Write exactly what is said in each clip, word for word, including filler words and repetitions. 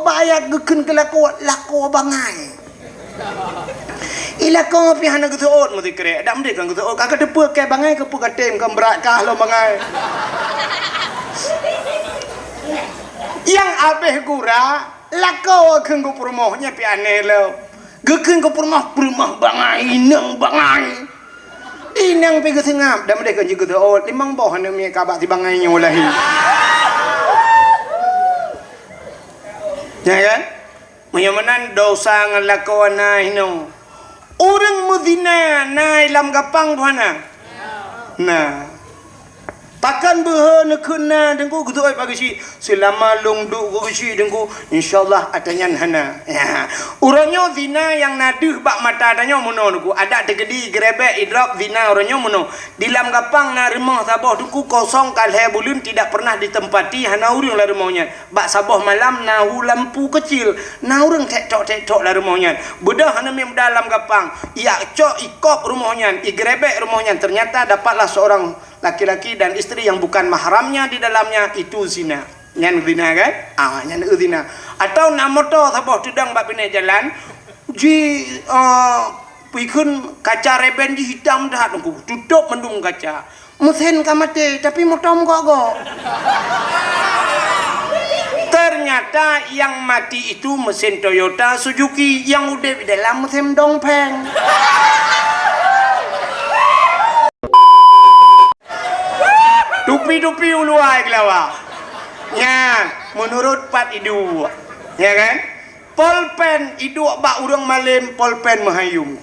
Ayat geukheun keu lakoe, lakoe bangai. I lakoe pih hana geuseuôt meusikrek. Dak meudeh kan geuseuôt. Ka kateupeue keu bangai, keupeue ka tem, ka brat kah lom bangai. Nyang abéh gura, lakoe kheun geupeurumoh, nyan pih aneh lom. Geukheun geupeurumoh, peurumoh bangai, inong bangai. Inong pih geuseungab, dak meudeh kan jeuet geuseuôt. Limong boh aneuk miet ka bak si bangai nyoe lahé. Ya kan? Meunyoe meunan dosa ngon lakoe na hinoe. Ureuëng meuzina na lam gapang buhana? Na. Pakon beuhe neukheun na Teungku, geuteuôt bak geuchik? Seulama lôn duek bak geuchik Teungku, insya Allah ata nyan hana. Ya. Uroe nyoe zina nyang na deuh bak mata tanyoe meunoe Teungku. Adak teukeudi geurebek idrop zina uroe nyoe meunoe. Di lam gapang na rumoh saboh Teungku kosong ka lhée buleuen tidak pernah ditempati hana ureuëng lam rumoh nyan. Bak saboh malam na hu lampu keucil, na ureuëng tek-tok-tek-tok lam rumoh nyan. Beudôh aneuk miet muda lam gapang, ijak cok ikop rumoh nyan, igrebek rumoh nyan, ternyata dapatlah seorang laki-laki dan isteri yang bukan mahramnya di dalamnya, itu zina. Nyan zina kan? Ah, nyan zina. Atau na moto saboh teudong bak binéh jalan, ji, ah, pikheun kaca reben jih hitam that Teungku, tutôp mandum kaca. Meusén ka maté, tapi moto meugok-gok. Ternyata yang mati itu mesin Toyota Suzuki, yang udeb di dalam mesin Dongfeng. Tupi-tupi uluwa keulawa. Nyan, menurut pat iduek. Ya kan? Polpen iduek bak ureuëng malém, polpen meuhayum.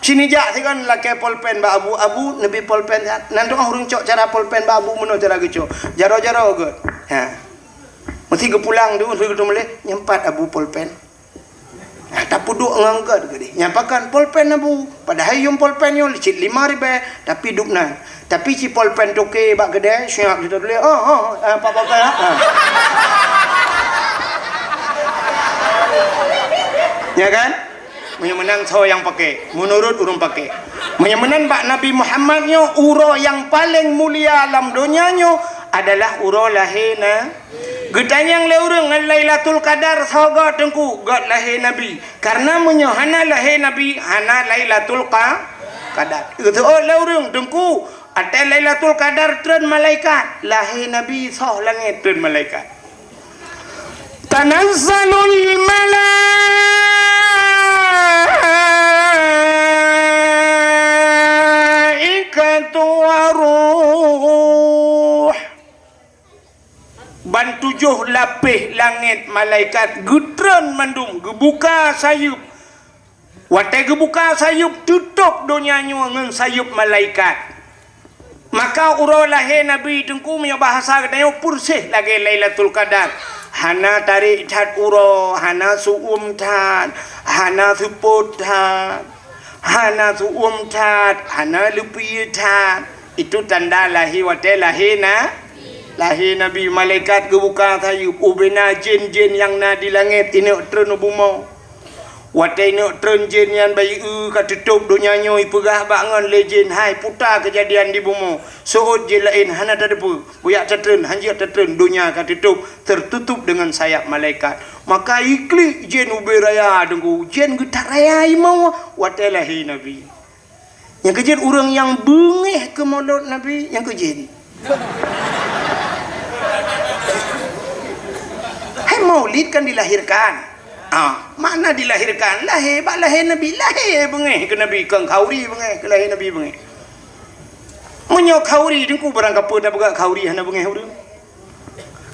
Sinijak sigon lakée polpen bak abu, "Abu, neubi polpen siat." Nan teungoh ureuëng cok cara polpen bak abu meunoe cara geucok. Jaroe-jaroe geuh. Ha. Meusi geupulang tu, meusi geuteumuleh, nyempat abu polpen. Ha, tapeuduek ngon gét geuh deh. Nyan pakon polpen abu. Padahai yum polpen nyoe cit lima ribée, tapi duek nan. Tapi ci polpen toke bak keudè, siap kita tuléh. Oh, oh, oh, eh, pak polpen, ha? Ha. Ya kan? Meunyoe meunan soe nyang pakai? Menurut ureuëng pakai. Meunyoe meunan bak Nabi Muhammad nyoe, uroe nyang paleng mulia lam donya nyoe adalah uroe lahé na. Geutanyong lé ureuëng ngon Lailatul Qadar soe gét Teungku, gét lahé Nabi. Karena meunyoe hana lahé Nabi, hana Lailatul Qa-, Qadar. Geuteuôt lé ureuëng Teungku, watée Lailatul Qadar treun malaikat, lahé Nabi soh langét treun malaikat. Tanazzalul malaikatu waruh. Ban tujoh lapéh langét malaikat geutreun mandum, geubuka sayeuep. Watée geubuka sayeuep, teutôb donya nyoe ngon sayeuep malaikat. Maka uroe lahé Nabi Teungku, meunyoe bahasa geutanyoe, peureséh lagée Lailatul Qadar. Hana tarék that uroe, hana su'uem that, hana seupôt that, hana su'uem that, hana leupie that. Itu tanda lahé watée lahé na, lahé Nabi. Malaikat geubuka sayeuep, ubena jén-jén nyang na di langét ineuk treun u bumoe. Watée ineuk treun jén nyan bayeue ka teutôb donya nyoe, ipeugah bak ngon lé jén, "Hai, puta keujadian di bumoe. Seuôt jén laén hana tateupeue. Bujak tatreun, hanjeuet tatreun, donya ka teutôb, tertutup dengan sayap malaikat." Maka iklik jén ubé raya Teungku, jén geutat raya imoe watée lahé Nabi. Nyang keujeuet ureuëng nyang beungéh keu mulod Nabi, nyang keujeuet. Hai, maulid kan dilahirkan. Ah, makna dilahirkan, lahé, bak lahé Nabi, lahé beungéh keu Nabi, kon khanduri beungéh keu lahé Nabi beungéh. Meunyoe khanduri Teungku, barang kapeue tapeugah khanduri hana beungéh ureuëng.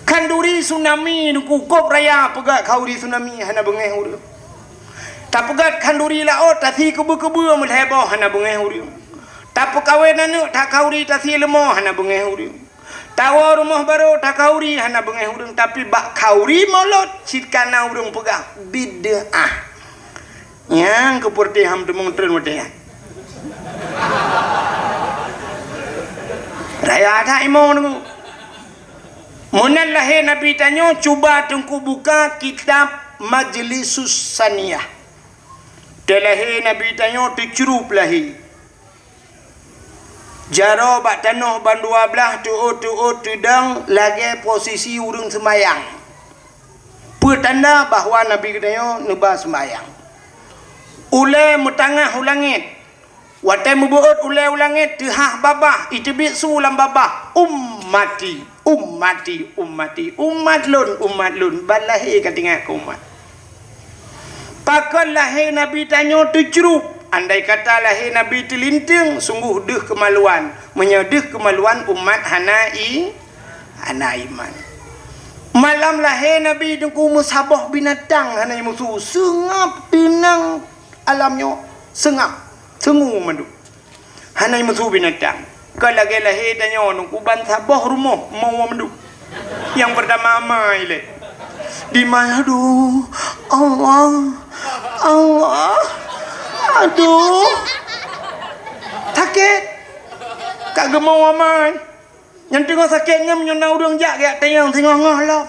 Khanduri tsunami Teungku, kop raya peugah khanduri tsunami hana beungéh ureuëng. Tapeugah khanduri laôt, tasi keubeu-keubeu meulhée boh hana beungéh ureuëng. Tapeukawen aneuk that khanduri, tasi leumo hana beungéh ureuëng. Tawoe rumoh barô that khanduri hana beungéh ureuëng, tapi bak khanduri mulod cit kana ureuëng peugah bid'ah. Nyang keupeureuté ham teumong treun watée nyan. Raya that imoe Teungku. Meunan lahé Nabi tanyoe, cuba Teungku buka kitab Majlisus Saniyah. Teulahé Nabi tanyoe teucrup lahé. Jaroe bak tanoh ban dua blaih, teuôt-teuôt teudong lagée posisi ureuëng seumayang. Peue tanda bahwa Nabi geutanyoe neuba seumbahyang. Ulée meutangah u langét. Watée meubeuôt ulée u langét, teuhah babah, iteubiet su lam babah, "Ummati, ummati, ummati, umat lôn, umat lôn." Ban lahé ka teuingat keu umat. Pakon lahé Nabi tanyoe teucrueb? Andai kata lahé Nabi teulinteung, sunggoh deuh keumaluan. Meunyoe deuh keumaluan, umat hana i, hana iman. Malam lahé Nabi Teungku meusaboh binatang hana jimusu, seungab teunang alam nyoe, seungab, seungue mandum. Hana jimusu binatang. Ka lagée lahé tanyoe Teungku ban saboh rumoh meuwoe mandum. Nyang peurtama amai lé. Dimai, aduh, Allah, Allah, aduh. Sakét. Ka geumoe amai. Nyang teungoh sakét nyan meunyoe na ureuëng jak geujak tanyong singoh-ngoh lom.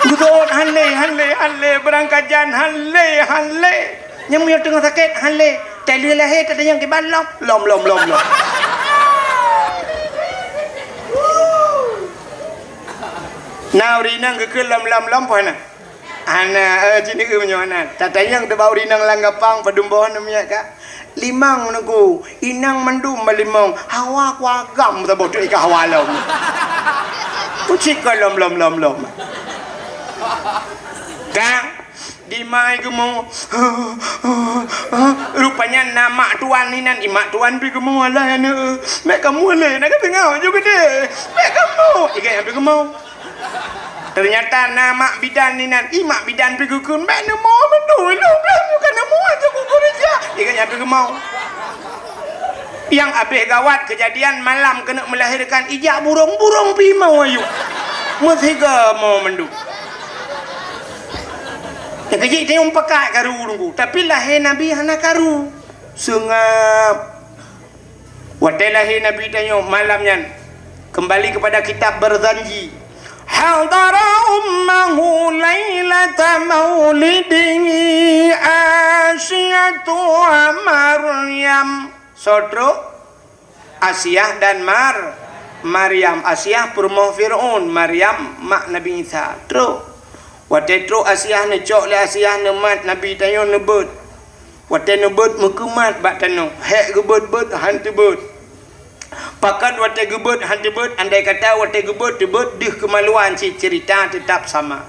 Geuseuôt han lé, han lé, han lé, beurangkajan han lé, han lé. Nyang meunyoe teungoh sakét han lé, tai lheueh lahé tatanyong kiban lom, lom, lom, lom, lom. Na ureuëng inong geukheun lom, lom, lom, peue hana? Hana, eh, cit neu meunyoe hana. Tatanyong teuh bak ureuëng inong lam gapang, padum boh neumiet ka. Limong Teungku, inong mandum meulimong, hawa kuagam saboh teuk ka hawa lom. Kucik ka lom, lom, lom, lom. Ka, dimai geumoe. Rupanya na mak tuan inan, i mak tuan pi geumoe, "Alah aneuëk, meukamoe lé, na ka teungoh ju geude. Meukamoe." Igai nyang pi geumoe. Teunyata na mak bidan inan, i mak bidan pi geukheun, "Bék neumoe mandum, lôn blah bukan neumoe, cukôp geureja." Igai nyang pi geumoe. Nyang abéh gawat keujadian malam keuneuk meulahérkan, ijak burông-burông pi moe ayue. Meusiga moe mandum. Nyang keujih tayong pakat karu Teungku, tapi lahé Nabi hana karu. Seungab. Watée lahé Nabi tanyoe malam nyan, keumbali keupada kitab Barzanji. Hadara ummahu lailata maulidihi Asiyatu wa Maryam. Soe trok? Asiah dan Mar-, Maryam. Asiah peurumoh Fir'aun, Maryam mak Nabi Isa. Trok. Watée trok Asiah neucok lé Asiah neumat Nabi tanyoe neubeuet. Watée neubeuet meukeumat bak tanoh, hék geubeuet-beuet han teubeuet. Pakon watée geubeuet han teubeuet, andai kata watée geubeuet teubeuet deuh keumaluan cit ceurita teutab sama.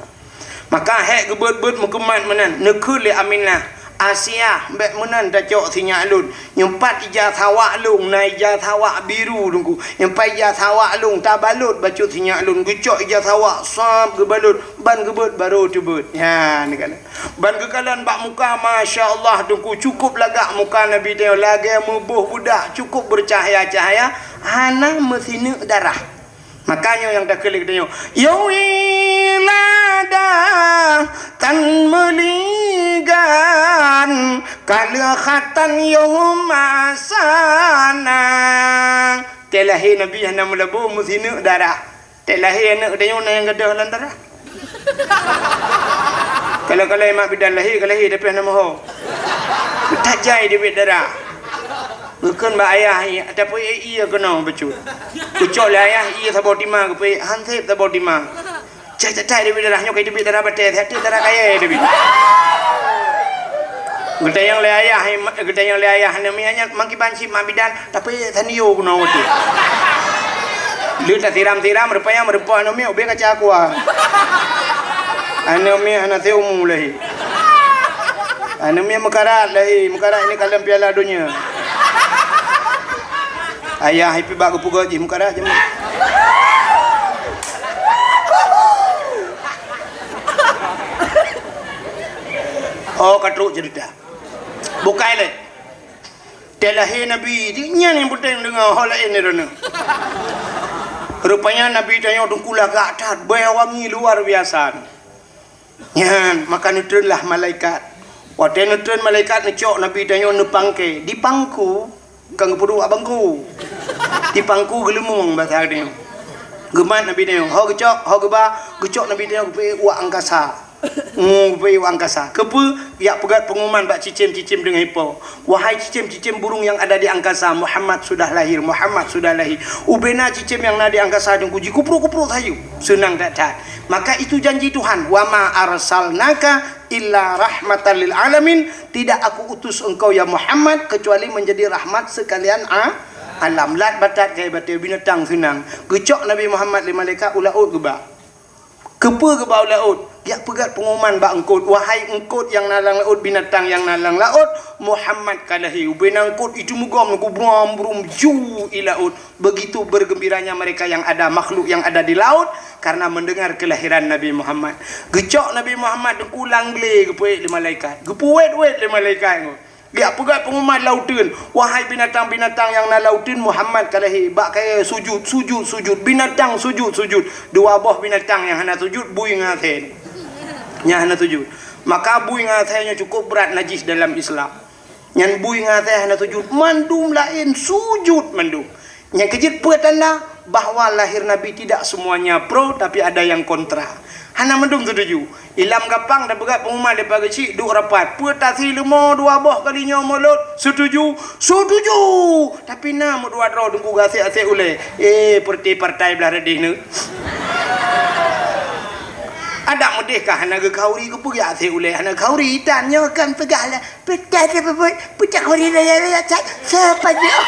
Maka hék geubeuet-beuet meukeumat meunan, neukheun lé Aminah, "Asiah, bék meunan tacok sinyak lôn. Nyoe pat ija sawak lôn, na ija sawak biru Teungku. Nyoe pat ija sawak lôn tabalot bacut sinyak lôn." Geucok ija sawak, sab geubalot, ban geubeuet barô teubeuet. Nyan, neukalon. Ban geukalon bak muka, masya Allah, Teungku, cukôp lagak muka Nabi tanyoe, lagée meuboh beudak, cukôp beucahya-cahya, hana meusineuk darah. Maka nyoe nyang takheun lé geutanyoe, "Ya wiladah tan meuligan, ka lheueh khatan yoh masana." Tée lahé Nabi hana meulabô meusineuk darah. Tée lahé aneuëk geutanyoe na nyang gadôh lam darah. Kalau-kalau mak bidan lahé, ka lahé tapi hana meuho. Tajai teubiet darah. Geukheun bak ayah, "Tapi ie keunoe bacut." Geucok lé ayah ie saboh tima, geupeuék han sép saboh tima. Cai catai teubiet darah nyoe, ka teubiet darah batée, hati darah kayée teubiet. Geutanyong lé ayah, geutanyong lé ayah, "Aneuëk miet nyan, mangkiban cit mak bidan?" Tapi tanio keunoe watée. Lheueh tasiram-siram, rupanya meureumpok aneuëk miet ubé kaca aqua. Aneuëk miet hana seumu lahé. Aneuëk miet meukarat lahé, meukarat ini kalon Piala Donya. Ayah ipi bak geupeugah jih meukarat jeuet. Oh, ka trok cerita. Bukai lé. Tée lahé Nabi, nyan nyang peunteng deungoe, ho laén droeneuh. Rupanya Nabi tanyoe Teungku lagak that, beuwangi luar biasa. Nyan, maka neutreunlah malaikat. Watée neutreun malaikat neucok Nabi tanyoe neupangke, dipangku, kon geupeuduek bak bangku. Dipangku geuleumong basa tanyoe. Geumat Nabi tanyoe, ho geucok, ho geuba, geucok Nabi tanyoe geupeuék u angkasa. Hmm, ubé u angkasa. Keupeue? Geujak peugét peungumuman bak cicém-cicém deungon ipo. Wahai cicém-cicém burung yang ada di angkasa, Muhammad sudah lahir, Muhammad sudah lahir. Ubéna cicém nyang na di angkasa teungku jikupruek-kupruek sayeup. Seunang that-that. Maka itu janji Tuhan, "Wa ma arsalnaka illa rahmatan lil alamin." Tidak aku utus engkau ya Muhammad kecuali menjadi rahmat sekalian a-, alam. Lat batat keu batée binatang seunang. Geucok Nabi Muhammad lé malaikat u laôt geuba. Keupeue geuba u laôt? Geujak peugét peungumuman bak eungkôt, "Wahai eungkôt nyang na lam laôt, binatang nyang na lam laôt, Muhammad ka lahé." Ubéna eungkôt itu meugom, gubrom-brum ju i laôt. Begitu bergembiranya mereka yang ada, makhluk yang ada di laut, karena mendengar kelahiran Nabi Muhammad. Geucok Nabi Muhammad teungku lam glé, geupeuék lé malaikat. Geupeuwét-wét lé malaikat nyoe. Geujak peugét peungumuman lam uteuen, "Wahai binatang-binatang nyang na lam uteuen, Muhammad ka lahé." Bak kayée sujut, sujut, sujut. Binatang sujut, sujut. Dua boh binatang nyang hana sujut, bui ngon asée. Nyang hana sujut. Maka bui ngon asée nyoe cukup brat najis dalam Islam. Nyan bui ngon asée hana sujut. Mandum laén sujut mandum. Nyang keujeuet peue tanda bahwa lahir Nabi tidak semuanya pro, tapi ada yang kontra. Hana mandum setuju. Ilam gampang tapeugah pengumuman daripada keuchik, duek rapat. Peue tasi leumo dua boh kali nyoe mulod? Setuju. Setuju. Tapi na meudua droe teungku gasek-asek ulée. Eh, partai-partai blah reudeh neu. Adak meudeh ka hana geukhauri, keupeue geujak asek ulée hana khauri? Tan nyoe kan peugah lah. Peucah teupeubuet, peucah kuri raya-raya cat, sepajoh.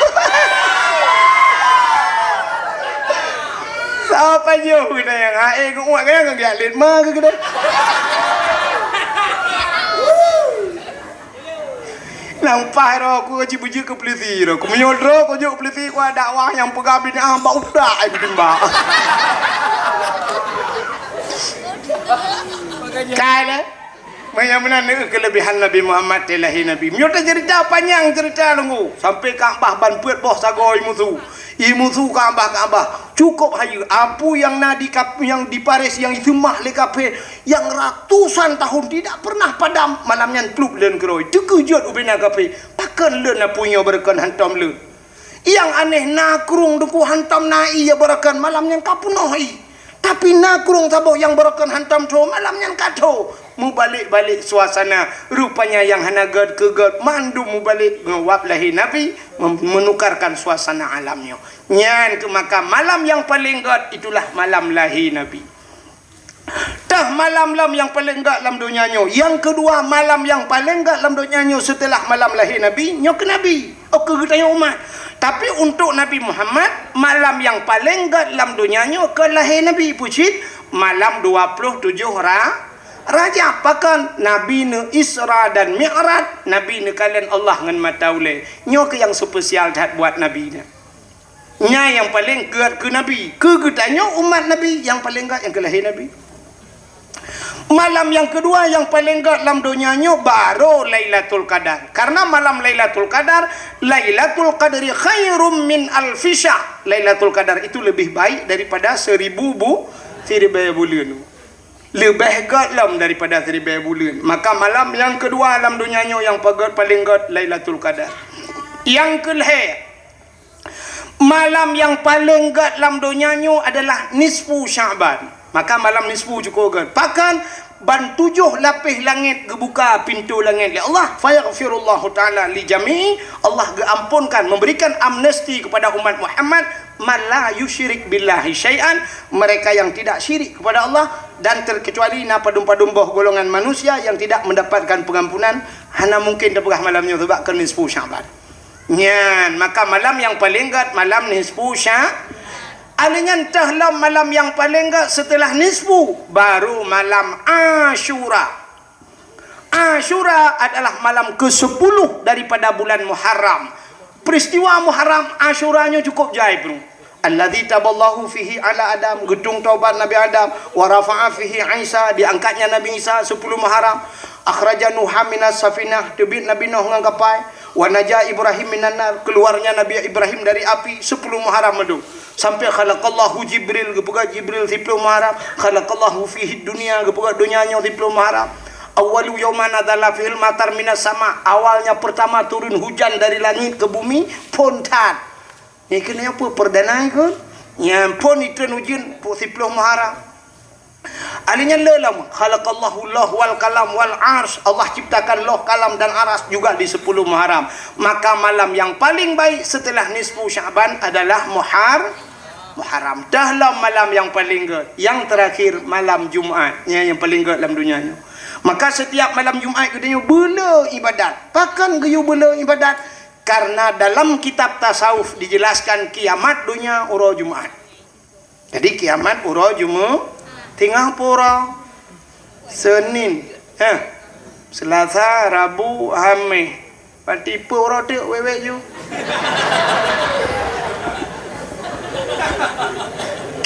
Sepajoh keunan nyang haé geuuet keunan geujak lét ma keu keunan. Nang paih roh ku jibeujeuet keu peulisi roh. Ku meunyoe droe ku jeuet peulisi ku dakwah nyang peugah binatang bak utak ai bitimbak. Kai lé. Meunyoe meunan neu keulebihan Nabi Muhammad teuh lahé Nabi. Meunyoe taceurita panyang ceurita lunggu, sampoe Ka'bah ban peuet boh sagoe imusu. Imusu Ka'bah, Ka'bah. Cukup hayeue, apu nyang na di kap-, nyang di Paris nyang iseumah lé kafé, nyang ratusan tahun tidak pernah padam, malam nyan plup lé keurôi. Teukeujot ubena kafé, pakon lé apu nyoe beureukan hantom lé. Nyang aneh na krueng teungku hantom na ié beureukan malam nyan ka peunoh ié. Tapi na krueng saboh nyang beureukan hantom tho malam nyan ka tho. Mubalek-balek suasana. Rupanya nyang hana gét keu gét mandum mubalek ngon wab lahé Nabi mem-, menukarkan suasana alam nyoe. Nyan keuh maka malam nyang paleng gét itulah malam lahé Nabi. Tah malam lam nyang paleng gét lam donya nyoe. Nyang keudua, malam nyang paleng gét lam donya nyoe seuteulah malam lahé Nabi, nyoe keu Nabi. Oh, keu geutanyoe umat. Tapi untuk Nabi Muhammad, malam nyang paleng gét lam donya nyoe keu lahé Nabi. Peue cit? Malam dua ploh tujoh Ra-, Rajab. Pakon? Nabi neu Isra dan Mi'raj, Nabi neukalon Allah ngon mata ulée. Nyoe keuh nyang spesial that buat Nabi nyan. Nyan nyang paleng gét keu Nabi. Keu geutanyoe umat Nabi, nyang paleng gét nyang keu lahé Nabi. Malam nyang keudua nyang paleng gét lam donya nyoe baru Lailatul Qadar. Karena malam Lailatul Qadar, "Lailatul Qadri khairum min alfi syahr." Lailatul Qadar itu lebih baik daripada seribu bu-, siribée buleuen. Leubeh gét lom daripada siribée buleuen. Maka malam nyang keudua lam donya nyoe nyang pagét paleng gét Lailatul Qadar. Nyang keulhée, malam nyang paleng gét lam donya nyoe adalah nisfu Sya'ban. Maka malam nisfu cukup gét. Pakon? Ban tujoh lapéh langét geubuka pintoe langét lé Allah. Fayaghfirullahu ta'ala li jami'i. Allah geuamponkan, memberikan amnesti kepada umat Muhammad, "Man la yusyrik billahi syai'an," mereka yang tidak syirik kepada Allah, dan terkecuali na padum-padum boh golongan manusia yang tidak mendapatkan pengampunan, hana mungkin tapeugah malam nyoe sebab keu nisfu Sya'ban. Nyan, maka malam nyang paleng gét malam nisfu Sya-, alheuh nyan teuh lom malam nyang paleng gét seuteulah nisfu, baru malam Asyura. Asyura adalah malam kesepuluh daripada bulan Muharram. Peristiwa Muharram Asyura nyoe cukup jai, bro. Alladzi taballahu fihi ala Adam, geutung taubat Nabi Adam, wa rafa'a fihi Isa, diangkatnya Nabi Isa sepuluh Muharram, akhraja Nuha minas safinah, teubiet Nabi Nuh ngon kapai, wa naja Ibrahim minan nar, keluarnya Nabi Ibrahim dari api sepuluh Muharram mandum. Sampai khalaqallahu Jibril, geupeugah Jibril siploh Muharram, khalaqallahu fihi dunya, geupeugah donya nyoe siploh Muharram. Awwalu yauman nazala fihil matar minas sama, awalnya pertama turun hujan dari langit ke bumi, phon that. Nyan keuh nyoe peue perdana nyan keuh? Nyan phon itreun ujeuen siploh Muharram. Ahli nyan le lom, khalaqallahu lauh wal qalam wal arsy. Allah ciptakan lauh, kalam dan aras juga di sepuluh Muharram. Maka malam yang paling baik setelah nisfu Sya'ban adalah Muhar-, Muharram. Dah lom malam yang paling gét. Yang terakhir malam Jumat. Nyan yang paling gét lam dunia nyoe. Maka setiap malam Jumat geutanyoe beule ibadat. Pakon geuyue beule ibadat? Karena dalam kitab tasawuf dijelaskan kiamat dunia uroe Jumat. Jadi kiamat uroe Jumaat, teungoh pura, Senin, ha, Selasa, Rabu, Hameh. Berarti peue uroe teuk wék-wék ju.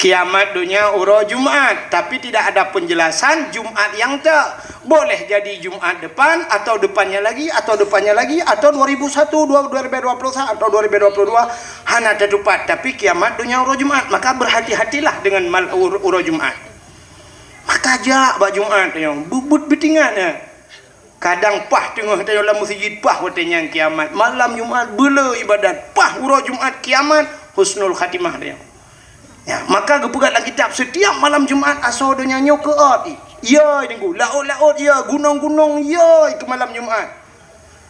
Kiamat dunia uroe Jumaat, tapi tidak ada penjelasan Jumaat yang tak. Boleh jadi Jumaat depan atau depannya lagi atau depannya lagi atau dua ribu satu, dua-, dua ribu dua puluh satu atau dua ribu dua puluh dua, hana tatupat, tapi kiamat dunia uroe Jumaat, maka berhati-hatilah dengan mal-, ur-, uroe Jumaat. Maka jak bak Jumaat nyoe, beubuet beutingat nyan. Kadang pah teungoh tanyoe lam meuseujid, pah watée nyan kiamat. Malam Jumaat beule ibadat, pah uroe Jumaat kiamat, husnul khatimah tanyoe. Ya, maka geupeugah lam kitab, setiap malam Jumaat asoe donya nyoe keuôt. Ya, deungoe, laôt-laôt ya, gunong-gunong ya, keu malam Jumaat.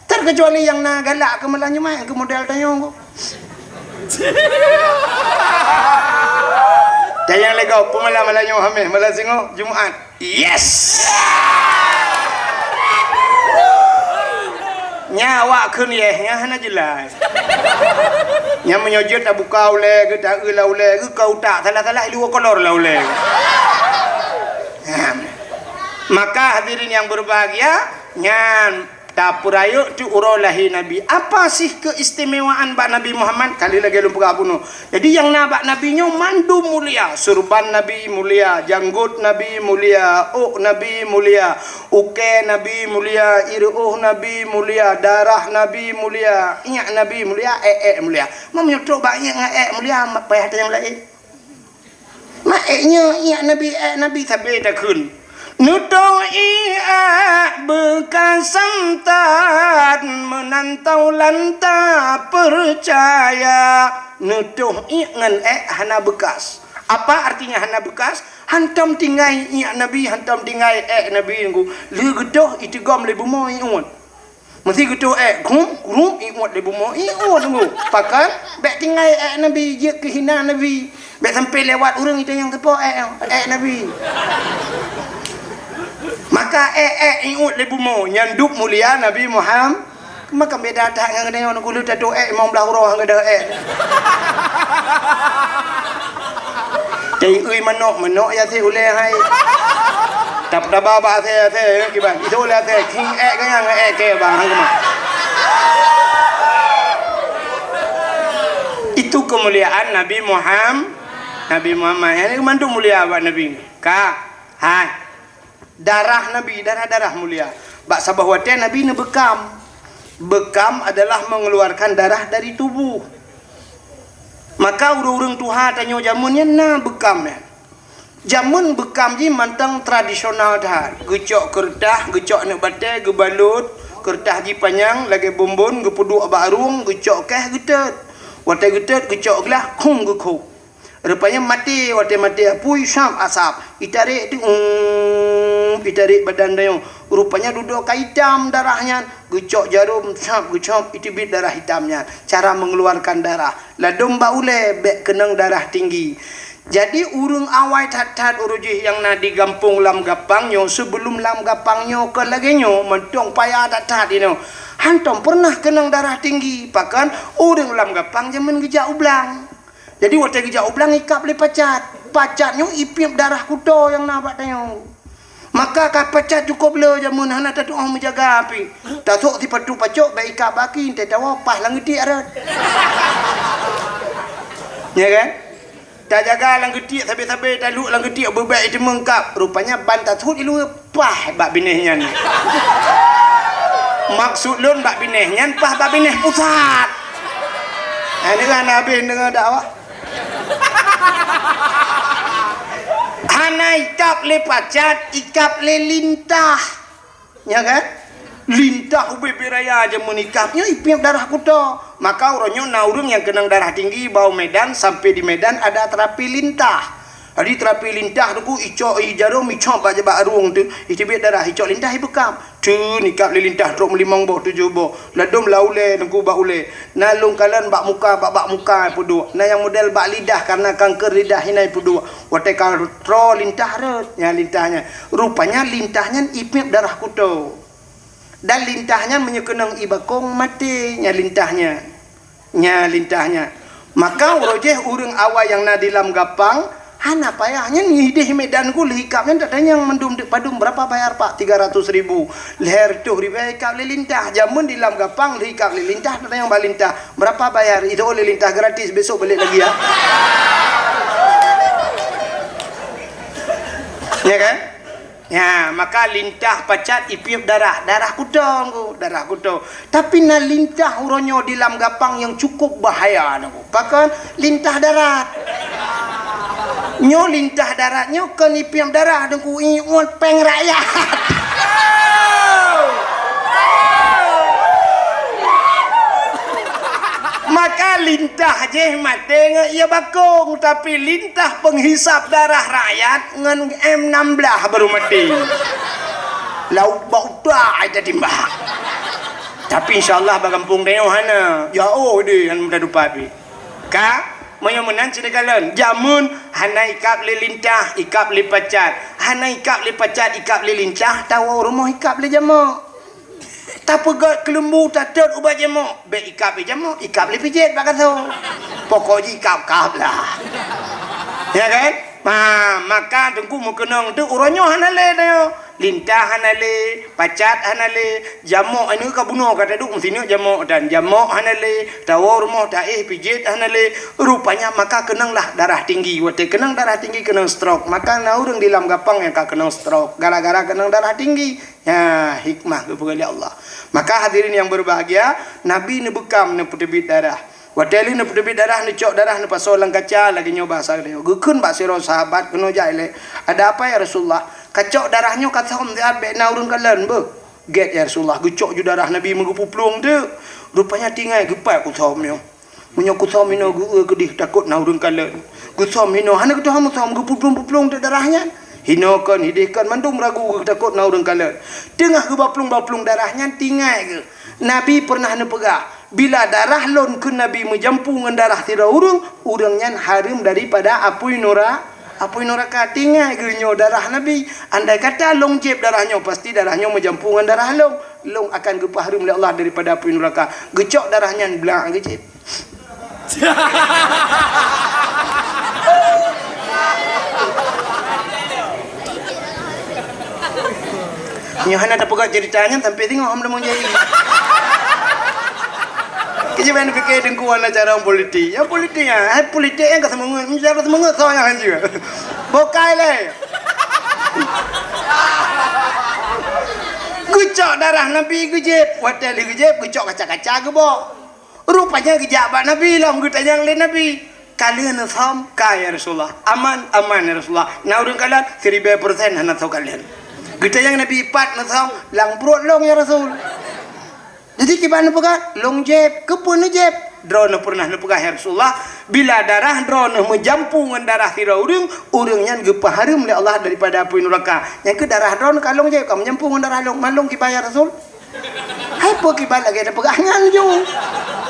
Terkecuali nyang na galak keu malam Jumaat, keu model tanyoe. Dan nyang lego, peumalam malam nyoe Hameh, malam singoh Jumaat. Yes! Nya awak kheun yes, nya hana jelas. Nya meunyoe jeuet tabuka ulée geuh, taeu lam ulée geuh, ka utak salah-salah, iluwa kolor lam ulée geuh. Nah, maka hadirin yang berbahagia, nyan tapeurayeuk teuk uroe lahé Nabi. Apa sih keistimewaan bak Nabi Muhammad? Kali lagée lôn peugah bunoe. Jadi nyang na bak Nabi nyoe mandum mulia. Surban Nabi mulia, janggot Nabi mulia, ôk Nabi mulia, ukée Nabi mulia, ireuôh Nabi mulia, darah Nabi mulia, iék Nabi mulia, ék-ék mulia. Meunyoe trok bak iék ngon ék mulia, payah tanyong laén. Mak ék nyoe iék Nabi, ék Nabi sabe takheun. Neutoh iék beukas santat meunan taulan tapeucaya. Neutoh iék ngon ék hana beukas. Apa artinya hana beukas? Hantom tinggai iék Nabi, hantom tinggai ék Nabi nunggu. Lheueh geutoh iteugom lé bumoe iék. Meusé geutoh ék, grum, grum, iék lé bumoe, iék nunggu. Pakon, bék tinggai ék Nabi, jeuet keu hina Nabi. Bék sampai lewat ureuëng itu nyang teupo ék, ék Nabi. Maka ék, ék, iék lé bumoe, nyan dub mulia Nabi Muhammad. Maka beda that ngon geutanyoe, nunggu lheueh tatoh ék, limong blaih uroe ngon geutanyoe ék. Teuiui manok, manok ya asée ulée hai. Tap-, taba bak asée, asée, ya, kiban. Itu ulée asée, king ék ganyang, ék kée bang, hang keumah. Itu kemuliaan Nabi Muhammad, Nabi Muhammad. Yang ini mandum mulia bak Nabi. Ka, hai. Darah Nabi, darah-darah mulia. Bak saboh watée Nabi neubeukam. Beukam adalah mengeluarkan darah dari tubuh. Maka ureuëng-ureuëng tuha tanyoe jameun nyan na beukam nyan. Jameun beukam jih mantong tradisional that. Geucok keureutah, geucok aneuk batée, geubalot, keureutah jih panyang lagée bonbon, geupeuduek bak rueng, geucok keh geutot. Watée geutot, geucok glah, khum geukhôb. Rupanya maté, watée maté apui, sab asab. Itarek tu, um, itarek badan tanyoe. Rupanya dudoe ka itam darah nyan. Geucok jarom, sab, geucok, iteubiet darah itam nyan. Cara mengeluarkan darah. Ladom bak ulée, bék keunong darah tinggi. Jadi, ureuëng awai that-that ureuëng jih nyang na di gampông Lam Gapang nyoe, sebelum Lam Gapang nyoe kon lagée nyoe, mantong paya that-that inoe. Hantom pernah keunong darah tinggi, pakon ureuëng Lam Gapang jameun geujak u blang. Jadi, watée geujak u blang ikab lé pacat. Pacat nyoe ipiep darah kuto nyang na bak tanyoe. Maka ka pacat cukôp le jameun hana tatuoh meujaga pih. Tasok sipatu pacok bék ikab baki, teuh tawoe pah lam geutiek rot. Ya kan? Tajaga lam geutiek sabe-sabe, taluek lam geutiek beubek iteumengkab. Rupanya ban tasut iluwa. Pah bak binéh nyan. Maksud lôn bak binéh nyan pah bak binéh pusat. Hai, deungon habéh deungon dakwah. Hana ikab lé pacat, ikab lé lintah. Ya kan? Lintah ubé-bé raya jameun ikab nyoe ipiep darah kuto. Maka uroe nyoe na ureuëng nyang keunong darah tinggi bak u Medan, sampai di Medan ada terapi lintah. Jadi teurapi lintah teungku, icok i jarôm, icok bak, bak rueng teuh, iteubiet darah, icok lintah ibeukam. Teun ikab lé lintah trok meulimong boh, tujoh boh. Ladôm lam ulèe teungku, bak ulèe. Na lôn kalon bak muka, bak, bak muka ipeuduek. Na nyang model bak lidah, karena kanker lidah inan ipeuduek. Watèe ka troe lintah rhot, nyan lintah nyan. Rupanya lintah nyan ipiep darah kuto. Dan lintah nyan meunyoe keunong i bakong, maté nyan lintah nyan. Nyan lintah nyan. Maka uroe jéh ureueng awai nyang na di lam gapang, hana payah nyan idéh Medan ku lheuh ikab nyan tatanyong mandum deuk padum, "Berapa bayar, Pak?" "Tiga ratus ribu." Lhèe reutôh ribèe ikab lé lintah. Jameun di lam gapang lheuh ikab lé lintah, tatanyong bak lintah, "Berapa bayar?" Itu oleh lintah gratis, besok balik lagi ya. Ya kan? Ya, maka lintah pacat ipiep darah, darah kuto teungku, darah kuto. Tapi na lintah uroe nyoe di lam gapang nyang cukup bahaya teungku. Pakon? Lintah darat. Nyoe lintah darat nyoe kon ipiep darah teungku, iuet péng rakyat. Maka lintah jéh maté ngon ie bakong, tapi lintah penghisap darah rakyat ngon M enam belas baru maté. Lauk bak utak ai tatimbak. Tapi insya Allah bak gampông tanyoe hana. Jauh deh, hana mudah tupat pih. Ka, meunyoe meunan sini kalon, jameun hana ikab lé lintah, ikab lé pacat. Hana ikab lé pacat, ikab lé lintah, tawoe rumoh ikab lé jamok. Tapeugöt keuleumbu, tatot ubat jamok. Bèk ikab lé jamok, ikab lé pijét bak gasoe. Pokok jih ikab-kab lah. Ya kan? Ha, maka teungku meukeunong teuk uroe nyoe hana lé tanyoe. Lintah hana lé, pacat hana lé, jamok, aneuk ka bunoe ka taduek meusineuk jamok dan jamok hana lé, tawoe rumoh taéh pijét hana lé. Rupanya maka keunonglah darah tinggi. Watèe keunong darah tinggi keunong stroke. Maka na ureueng di lam gapang nyang ka keunong stroke gara-gara keunong darah tinggi. Ya, hikmah geupeugah lé Allah. Maka hadirin yang berbahagia, Nabi neubeukam neupeuteubiet darah. Watèe lheueh neupeuteubiet darah, neucok darah neupasoe lam kaca lagèe nyoe bahasa geutanyoe. Geukheun bak sidroe sahabat keunoe jak ilèe, "Ada apa ya Rasulullah? Kacok darah nyoe kasöm siat bèk na ureueng kalon beuh." "Gèt ya Rasulullah, geucok ju darah Nabi meugeupuplueng teuk. Rupanya tinggai geupat kusöm nyoe." Meunyoe kusöm hinoe geu-eu keudeh takot na ureueng kalon. Kusöm hinoe hana geutuha meusöm geupuplueng-puplueng teuk darah nyan. Hinoe kon, hideh kon mandum ragu geutakot na ureueng kalon. Teungoh geubaplueng-baplueng darah nyan tinggai geuh. Nabi peureunah neupeugah, "Bila darah lôn," kheun Nabi, "meujampu ngon darah sidroe ureueng, ureueng nyan hareuem daripada apui nura-, apui nuraka." Tinggai geuh nyoe darah Nabi. Andai kata lôn jieb darah nyoe, pasti darah nyoe meujampu ngon darah lôn. Lôn akan geupeuhareuem lé Allah daripada apui nuraka. Geucok darah nyan blang geujieb. Nyoe hana tapeugah cerita nyan sampai singoh hom lemong jai. Keujieb hana pikir teungku hana cara politik. Ya politik ya, hai politik nyang ka seumeungeut, cara seumeungeut soe nyang hanjeuet. Bokai lé. Geucok darah Nabi geujieb, watèe lheueh geujieb geucok kaca-kaca geubok. Rupanya geujak bak Nabi lom geutanyong lé Nabi, "Ka lheueh neusöm?" "Ka ya Rasulullah." "Aman?" "Aman ya Rasulullah." "Na ureueng kalon?" "Siribèe persen hana soe kalon." Geutanyong Nabi, "Pat neusöm?" "Lam pruet lôn ya Rasul." Jadi kiban neupeugah, "Lôn jieb." "Keupeue neujieb?" "Droeneuh peureunah neupeugah ya Rasulullah, bila darah droeneuh meujampu ngon darah sidroe ureueng, ureueng nyan geupeuhareuem lé Allah daripada apui nuraka. Nyan keuh darah droeneuh ka lôn jieb, ka meujampu ngon darah lôn. Man lôn kiban ya Rasul?" Hai peue kiban lagèe tapeugah nyan ju.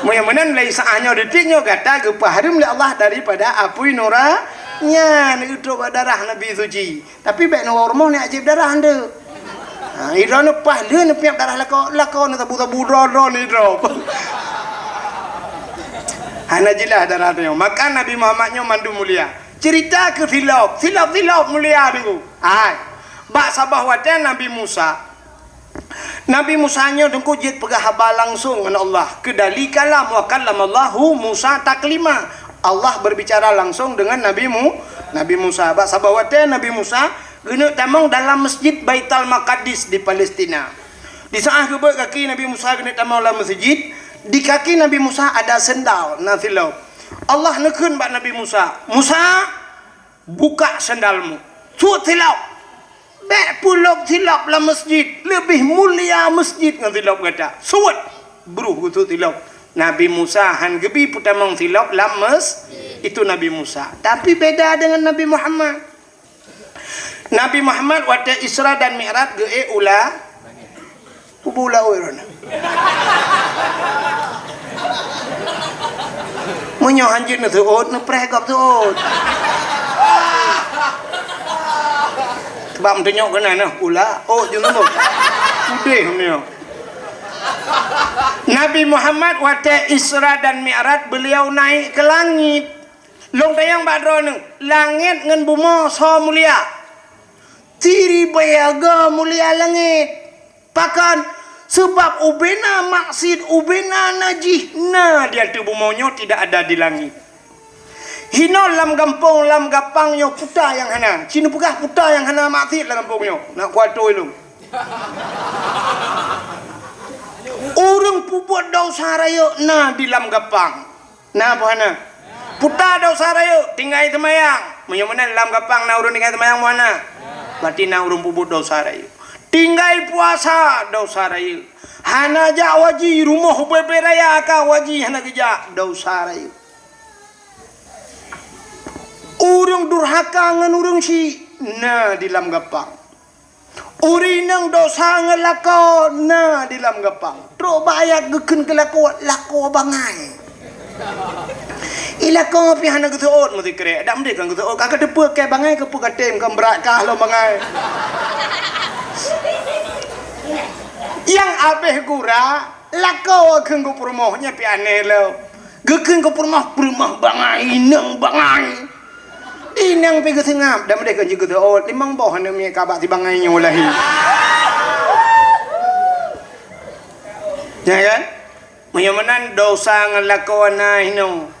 Meunyoe meunan lé saát nyoe detik nyoe gata geupeuhareuem lé Allah daripada apui nura-, nyan geutrok bak darah Nabi suci. Tapi bèk neuwoe rumoh neujieb darah nteuk. Ha, idroeneuh paih lheueh neupiep darah lakoe, lakoe neusabu-sabu droe-droe neudrob. Hana jeulaih darah nyoe. Maka Nabi Muhammad nyoe mandum mulia. Cerita keu silop, silop-silop mulia teungku. Hai. Bak saboh watèe Nabi Musa, Nabi Musa nyoe teungku jeuet peugah haba langsong ngon Allah. Keudali kalam, wa kallamallahu Musa taklima. Allah berbicara langsung dengan Nabi Mu-, Nabi Musa. Bak saboh watèe Nabi Musa geuneuk tamong dalam Masjid Baitul Maqdis di Palestina. Di saát geubeuet kaki Nabi Musa geuneuk tamong lam masjid, di kaki Nabi Musa ada sendal na silop. Allah neukheun bak Nabi Musa, "Musa, buka sendalmu. Suet silop. Bèk peulop silop lam masjid. Leubeh mulia masjid ngon silop gata. Suet." Bruh geusuet silop. Nabi Musa han geubi peutamong silop lam mas-, Itu Nabi Musa. Tapi beda dengan Nabi Muhammad. Nabi Muhammad watée Isra dan Mi'raj geuék u la-, kubu laôt droeneuh. Meunyoe hanjeuet neuseuôt, neupreh gob seuôt. Sebab meutunyok keunan, nah, u la-, ôt jeuet nyoe. Udeh meunyoe. Nabi Muhammad watée Isra dan Mi'raj, beliau naik ke langit. Lôn tanyong bak droeneuh, langét ngon bumoe soe mulia? Siribèe go mulia langét. Pakon? Sabab ubena maksiet, ubena najih na di ateueh bumoe nyoe, tidak ada di langét. Hinoe lam gampông, lam gapang nyoe puta nyang hana. Ci neupeugah puta nyang hana maksiet lam gampông nyoe. Nak kuatoi lôn. Ureuëng peubuet desya rayeuk na di lam gapang. Na peue hana? Puta desya rayeuk, tinggai seumayang. Meunyoe meunan lam gapang na ureuëng tinggai seumayang, peue hana? Berarti na ureuëng peubuet desya rayeuk. Tinggai puasa, desya rayeuk. Hana jak haji, rumoh ubé-bé raya ka haji hana geujak, desya rayeuk. Ureuëng durhaka ngon ureuëng syik na di lam gapang. Ureuëng inong desya ngon lakoe na di lam gapang. Trok bak ayat geukheun keu lakoe, lakoe bangai. I lakoe pih hana geuseuôt meusikrek. Dak meudeh kan geuseuôt, ka geuteupeue keu bangai keupeue ka tem, kan brat kah lom bangai. Nyang abéh gura, lakoe kheun geupeurumoh, nyan pih aneh lom. Geukheun geupeurumoh, peurumoh bangai, inong bangai. Inong pih geuseungab, dak meudeh kan jeuet geuseuôt, limong boh aneuk miet ka bak si bangai nyoe lahé. Ya kan? Meunyoe meunan desya ngon lakoe na hinoe.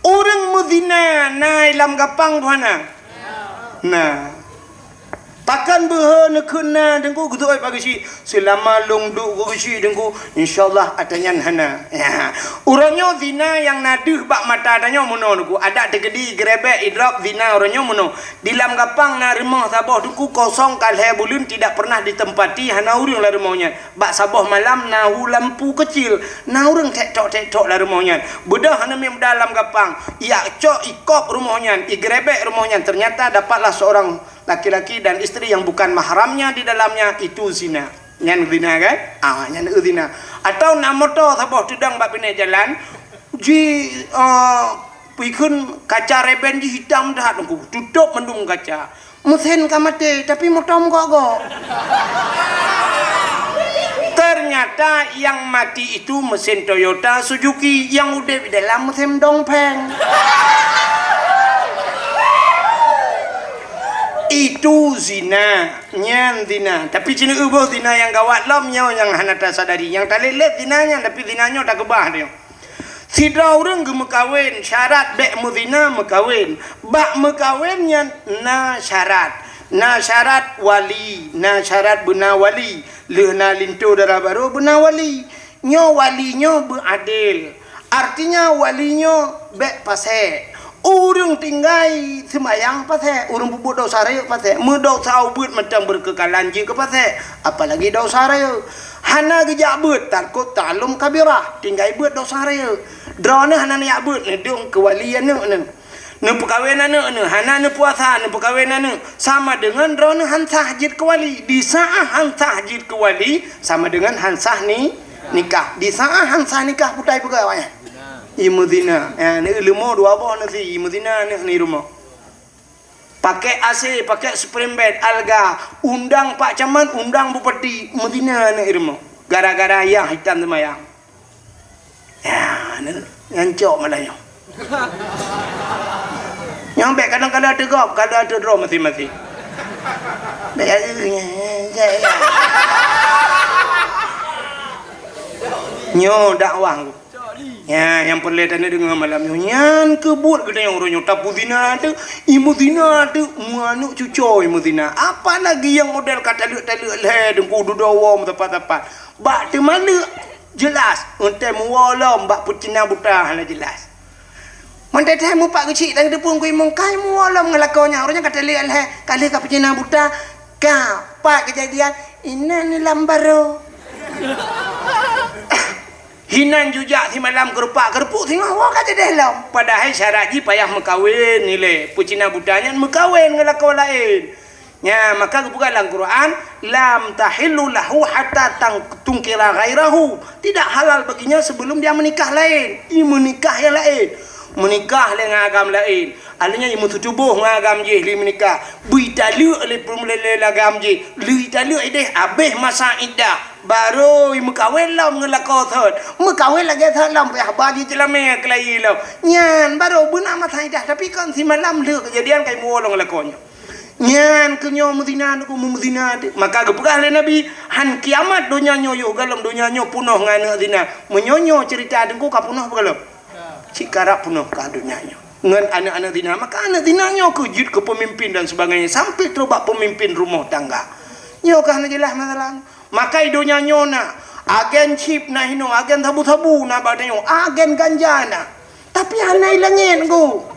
Ureuëng meuzina na i lam gapang peue hana? Na. Pakon beuhe neukheun na Teungku, geuseuôt bak geuchik? Seulama lôn duek keu geuchik Teungku, insya Allah ata nyan hana. Ya. Uroe nyoe zina nyang na deuh bak mata tanyoe meunoe Teungku. Adak teukeudi, geurebek, idrop, zina uroe nyoe meunoe. Di lam gapang na rumoh saboh Teungku kosong ka lhée buleuen tidak pernah ditempati, hana ureuëng lam rumoh nyan. Bak saboh malam na hu lampu keucil, na ureuëng tek-tok-tek-tok lam rumoh nyan. Beudôh aneuk miet muda lam gapang, ijak cok ikop rumoh nyan, igeurebek rumoh nyan, ternyata dapatlah seorang laki-laki dan isteri yang bukan mahramnya di dalamnya, itu zina. Nyan zina kan? Ah, nyan zina. Atau na moto saboh teudong bak binéh jalan, ji, eh, peue kheun kaca reben jih hitam that Teungku, tutôp mandum kaca. Meusén ka maté, tapi moto meugok-gok. Ternyata yang mati itu mesin Toyota Suzuki, yang udeb di dalam mesin Dongfeng. Itu zina, nyan zina. Tapi ci neuboh zina nyang gawat lom nyoe nyang hana tasadari. Nyang talét-lét zina nyan, tapi zina nyoe takeubah nyoe. Sidroe ureuëng geumeukawen, syarat bék meuzina meukawen. Bak meukawen nyan na syarat. Na syarat wali, na syarat beuna wali. Lheueh na linto dara barô beuna wali. Nyoe wali nyoe beuadil. Artinya wali nyoe bék pasék. Ureuëng tinggai seumayang pasék, ureuëng peubuet desya rayeuk pasék. Meudosa ubeuet mantong beureukeukalahan jeuet keu pasék, apalagi desya rayeuk. Hana geujak beuet, tarkot ta'allum kabirah, tinggai beuet desya rayeuk. Droeneuh hana neujak beuet, neudong keu wali aneuk neuh. Neupeukawen aneuk neuh, hana neupuasa, neupeukawen aneuk. Sama deungon droeneuh han sah jeuet keu wali. Di saát han sah jeuet keu wali, sama deungon han sah ni, nikah. Di saát han sah nikah, peue tapeugah awaknyan? Imeuzina. Ya, neueu leumo dua boh neusi, imeuzina aneuk neuh i rumoh. Pakai A C, pakai spring bed, alga, undang Pak Camat, undang Bupati, meuzina aneuk i rumoh. Gara-gara yah hitam seumayang. Ya, aneuk nyan cok malah nyoe. Nyoe bék kadang-kadang teugop, kadang teudroe maséng-maséng. Bék ya, nyoe dakwah. Ya, nyang peureulée taneuk deungoe malam nyoe, nyan keuh buet geutanyoe uroe nyoe, tapeuzina teuk, imeuzina teuk, meuaneuk cucoe imeuzina. Apalagi nyang model ka taleuek-taleuek lhée, deungku dudoe woe meusapat-sapat. Bak teumaleuk, jeulaih, eunteuk meuwoe lom bak peucina buta hana jeulaih. Mantong teuh mupat geuchik dan geuteupeue keu imum kai meuwoe lom ngon lakoe nyan, uroe nyan ka taleuek lhée, ka lheueh ka peucina buta, ka pat keujadian, inan lam barô. Hinan jujak simalam keurupak-keurupuek singoh woe ka jadeh lom. Padahai syarat jih payah meukawen ilée. Peucina buta nyan meukawen ngon lakoe laén. Nya, maka geupeugah lam Quran, "Lam tahillu lahu hatta tang-, tunkira ghairahu." Tidak halal baginya sebelum dia menikah lain. I meunikah nyang laén. Meunikah lé ngon agam laén. Aleunya i meututoboh ngon agam jih lé meunikah. Beu italeuek lé peum-, lé, lé agam jih. Lé italeuek ideh abéh masa iddah. Barô i meukawen lom ngon lakoe thot. Meukawen lagée thot lom payah ba jih jeulamé keulayi lom. Nyan barô beuna masa iddah, tapi kon simalam lheueh keujadian ka i muwoe lom ngon lakoe nyoe. Nyan keuh nyoe meuzina, neuk meuzina teuh. Maka geupeugah lé Nabi, "Han kiamat donya nyoe yoh galom donya nyoe punoh ngon aneuëk zina." Meunyoe nyoe ceurita Teungku ka punoh beugalom. Cit karab punoh ka donya nyoe. Ngon aneuëk-aneuëk zina. Maka aneuëk zina nyoe keuh jeuet keu peumimpin dan sebagainya. Sampai trok bak peumimpin rumoh tangga. Nyoe ka hana jeulaih masalah. Maka i donya nyoe na agen chip na hinoe, agen sabu-sabu na bak tanyoe, agen ganja na. Tapi hana i langét, Teungku.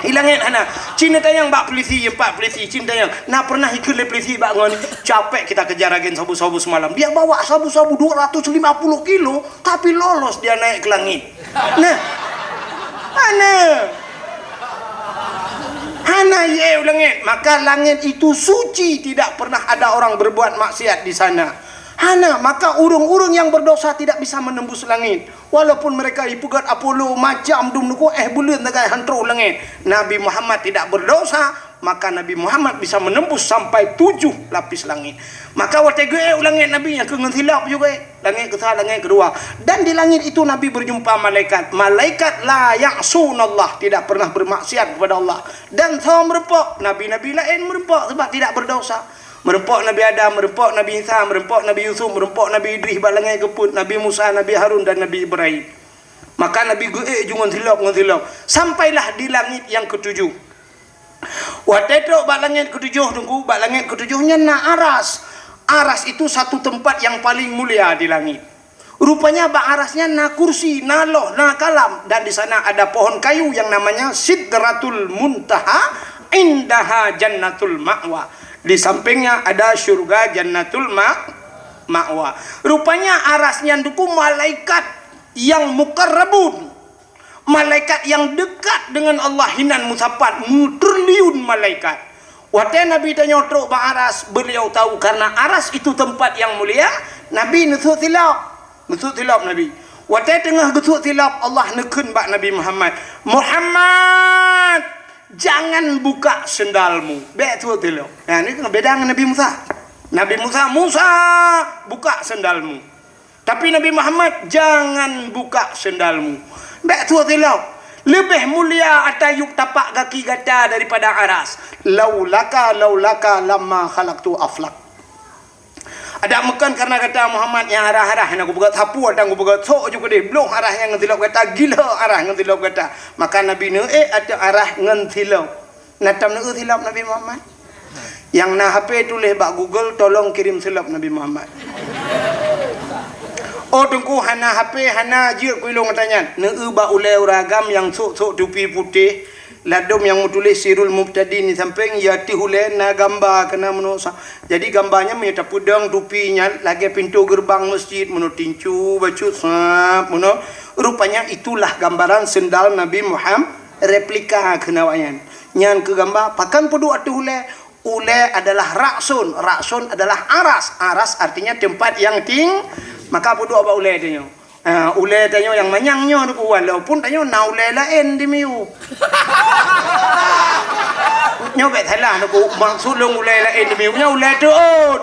I langét hana. Cit neutanyong bak polisi, empat polisi, cit neutanyong. Na pernah ikheun lé polisi bak ngon, "Capek kita kejar agen sabu-sabu semalam. Dia bawa sabu-sabu dua ratus lima puluh kilo, tapi lolos dia naik ke langit." Nah. Hana. Hana ié u langét. Maka langét itu suci, tidak pernah ada orang berbuat maksiat di sana. Hana, maka ureuëng-ureuëng yang berdosa tidak bisa menembus langit. Walaupun mereka ipeugét Apollo macam dum nuku eh buleuen sagai han troh langét. Nabi Muhammad tidak berdosa, maka Nabi Muhammad bisa menembus sampai tujuh lapis langit. Maka watée geuék u langét Nabi nyang keu ngon silop juga ék. Langét keusa, langét keudua. Dan di langit itu Nabi berjumpa malaikat. Malaikat la ya'sunallah, tidak pernah bermaksiat kepada Allah. Dan soe meureumpok, nabi-nabi laén meureumpok sebab tidak berdosa. Meureumpok Nabi Adam, meureumpok Nabi Isa, meureumpok Nabi Yusuf, meureumpok Nabi Idris bak langét keupeuet, Nabi Musa, Nabi Harun dan Nabi Ibrahim. Maka Nabi geuék ju ngon silop, ngon silop. Sampailah di langit yang ketujuh. Watée trok bak langét ketujoh Teungku, bak langét ketujoh nyan na aras. Aras itu satu tempat yang paling mulia di langit. Rupanya bak aras nyan na kursi, na loh, na kalam, dan di sana ada pohon kayu yang namanya Sidratul Muntaha, indaha Jannatul Ma'wa. Di sampingnya ada syurga Jannatul Ma-, Ma'wa. Rupanya aras nyan Teungku malaikat yang mukarrabun. Malaikat yang dekat dengan Allah hinan meusapat, meutriliun malaikat. Watée Nabi tanyoe trok bak aras, beliau tahu karena aras itu tempat yang mulia, Nabi neusut silop. Neusut silop Nabi. Watée teungoh geusut silop, Allah neukheun bak Nabi Muhammad, "Muhammad, jangan buka sendalmu." Bék sut silop. Nah, ni beda ngon Nabi Musa. Nabi Musa, "Musa, buka sendalmu." Tapi Nabi Muhammad, "Jangan buka sendalmu." Bék sut silop. Leubeh mulia ata yup tapak gaki gata daripada aras. "Laulaka, laulaka lamma khalaqtu aflak." Adak meukon karena gata Muhammad nyang arah-arah nyang kupeugah sapu atang kupeugah sok ju keudeh bloh arah nyang ngon silop gata, gila arah ngon silop gata. Maka Nabi neuék ateueh arah ngon silop. Na tam neuék silop Nabi Muhammad? Nyang na H P tuléh bak Google, "Tolong kirim silop Nabi Muhammad." Oh, Teungku hana H P, hana jeuet ku ilong ata nyan. Neuék bak ulée ureuëng agam nyang sok-sok tupi putéh, ladom nyang meutuléh Sirul Mubtadin di sampéng, ya teuh ulée na gamba keunan meunosa. Jadi gamba nyan meunyoe tapeudong tupi nyan lagée pintoe geureubang meuseujid, meunoe tincu, bacut, sab, meunoe. Rupanya itulah gambaran sendal Nabi Muhammad, replika keunan awak nyan. Nyan keu gamba, pakon peuduek ateueh ulée? Ulée adalah rakson, rakson adalah aras. Aras artinya tempat yang ting-, maka peuduek bak ulée tanyoe. Ah, ulée tanyoe nyang manyang nyoe Teungku, walaupun tanyoe na ulée laén di miyueb. Nyoe bék salah Teungku, maksud lôn ulée laén di miyueb nyoe ulée teuôt.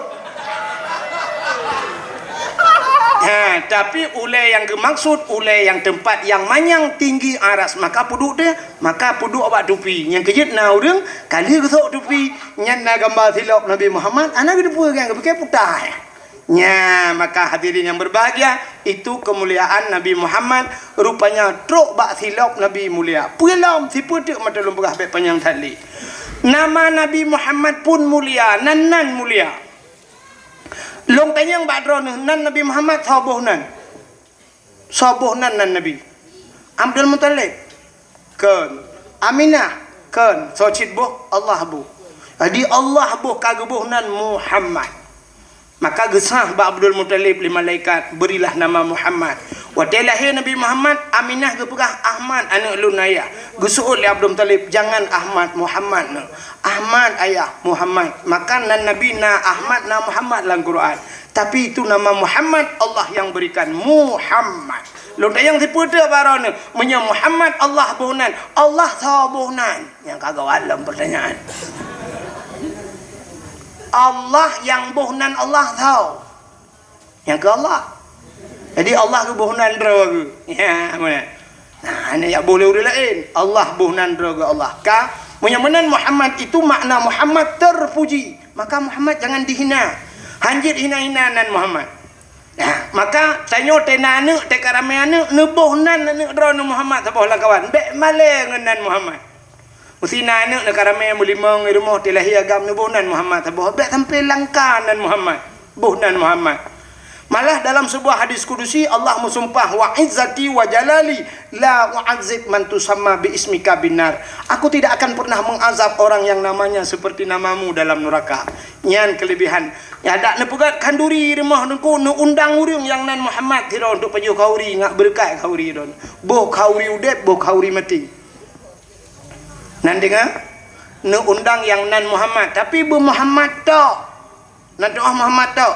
Ha, tapi ulée nyang geumaksud, ulée nyang tempat nyang manyang tinggi aras, maka peuduek teuh, maka peuduek bak tupi. Nyang keujeuet na ureuëng, ka lheueh geusok tupi, nyan na gamba silop Nabi Muhammad, hana geuteupeue nyang geupike putah. Nya, maka hadirin yang berbahagia, itu kemuliaan Nabi Muhammad, rupanya trok bak silop Nabi mulia. Peue lom, sipeue teuk mata lôn peugah bék panyang that lé. Nama Nabi Muhammad pun mulia, nan-nan mulia. Lôn tanyong bak droeneuh, nan Nabi Muhammad soe boh nan? Soe boh nan, nan Nabi? Abdul Muthalib? Kon. Aminah? Kon. Soe cit boh? Allah boh. Jadi Allah boh ka geuboh nan Muhammad. Maka geusah bak Abdul Muthalib lé malaikat, "Berilah nama Muhammad." Watée lahé Nabi Muhammad, Aminah geupeugah, "Ahmad, aneuëk lôn ayah." Geuseuôt lé Abdul Muthalib, "Jangan Ahmad, Muhammad neuh." "Ahmad ayah, Muhammad." Maka nan Nabi na Ahmad, na Muhammad lam Quran. Tapi itu nama Muhammad Allah yang berikan, Muhammad. Lôn tanyong sipeue teuh baroe neuh, meunyoe Muhammad Allah boh nan, Allah soe boh nan? Nyang ka gawat lom pertanyaan. Allah nyang boh nan Allah soe? Nyang keu Allah. Jadi Allah geuboh nan droe geuh. Ya, meunan. Nah, hana jak boh lé ureuëng laén. Allah boh nan droe geuh Allah. Ka, meunyoe meunan Muhammad itu makna Muhammad terpuji. Maka Muhammad jangan dihina. Hanjeuet hina-hina nan Muhammad. Nah, maka tanyoe teuh na aneuëk, teuh ka ramé aneuëk, neuboh nan aneuëk droeneuh Muhammad saboh lam kawan. Bék malée ngon nan Muhammad. Meusi na aneuëk neuh ka ramé meulimong i rumoh teuh lahé agam neuboh nan Muhammad saboh, bék sampoe langka nan Muhammad, boh nan Muhammad. Malah dalam sebuah hadis kudusi Allah meusumpah, "Wa izzati wa jalali la u'adzib man tusamma bi ismika binnar." Aku tidak akan pernah mengazab orang yang namanya seperti namamu dalam neraka. Nyan kelebihan. Ya, dak neupeugét khanduri i rumoh teungku, neuundang ureuëng nyang nan Muhammad sidroe untuk pajoh khanduri, ngat beureukat khanduri droeneuh. Boh khanduri udeb, boh khanduri maté. Nan deungoe, neuundang nyang nan Muhammad, tapi beu Muhammad tok. Nan tu'oh Muhammad tok.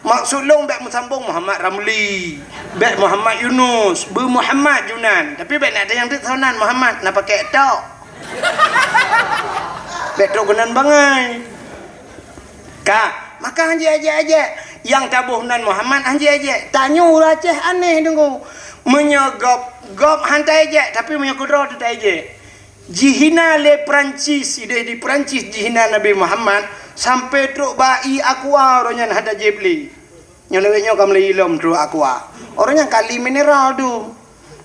Maksud lôn bék meusambong Muhammad Ramli, bék Muhammad Yunus, beu Muhammad Junan. Tapi bék na tanyong teuk soe nan Muhammad, na pakék tok. Bék trok keunan bangai. Ka, maka hanjeuet éjek-éjek. Nyang taboh nan Muhammad hanjeuet éjek. Tanyoe ureuëng Aceh aneh teungku. Meunyoe gob, gob han taéjek, tapi meunyoe keudroe teuh taéjek. Jihina lé Prancis, ideh di Prancis jihina Nabi Muhammad, sampoe trok bak ie Aqua uroe nyan hana jieb lé. Nyoe lawét nyoe ka meulai lom trok Aqua. Uroe nyan kali mineral tu.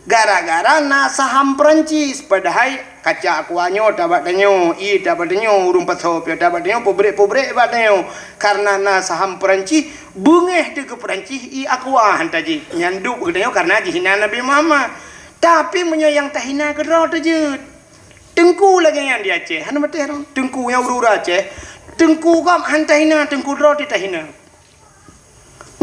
Gara-gara na saham Prancis, padahai kaca Aqua nyoe tabak tanyoe, ie tabak tanyoe, ureuëng pasoe piôh tabak tanyoe, pabrik-pabrik bak tanyoe. Karena na saham Prancis, beungéh teuh keu Prancis ie Aqua han tajieb. Nyan duek keu tanyoe karena jihina Nabi Muhammad. Tapi meunyoe nyang tahina keudroe teuh jeuet. Teungku lagée nyan di Aceh, hana maté rong. Teungku nyang ureuëng Aceh, teungku gob han tahina, teungku droe teuh tahina.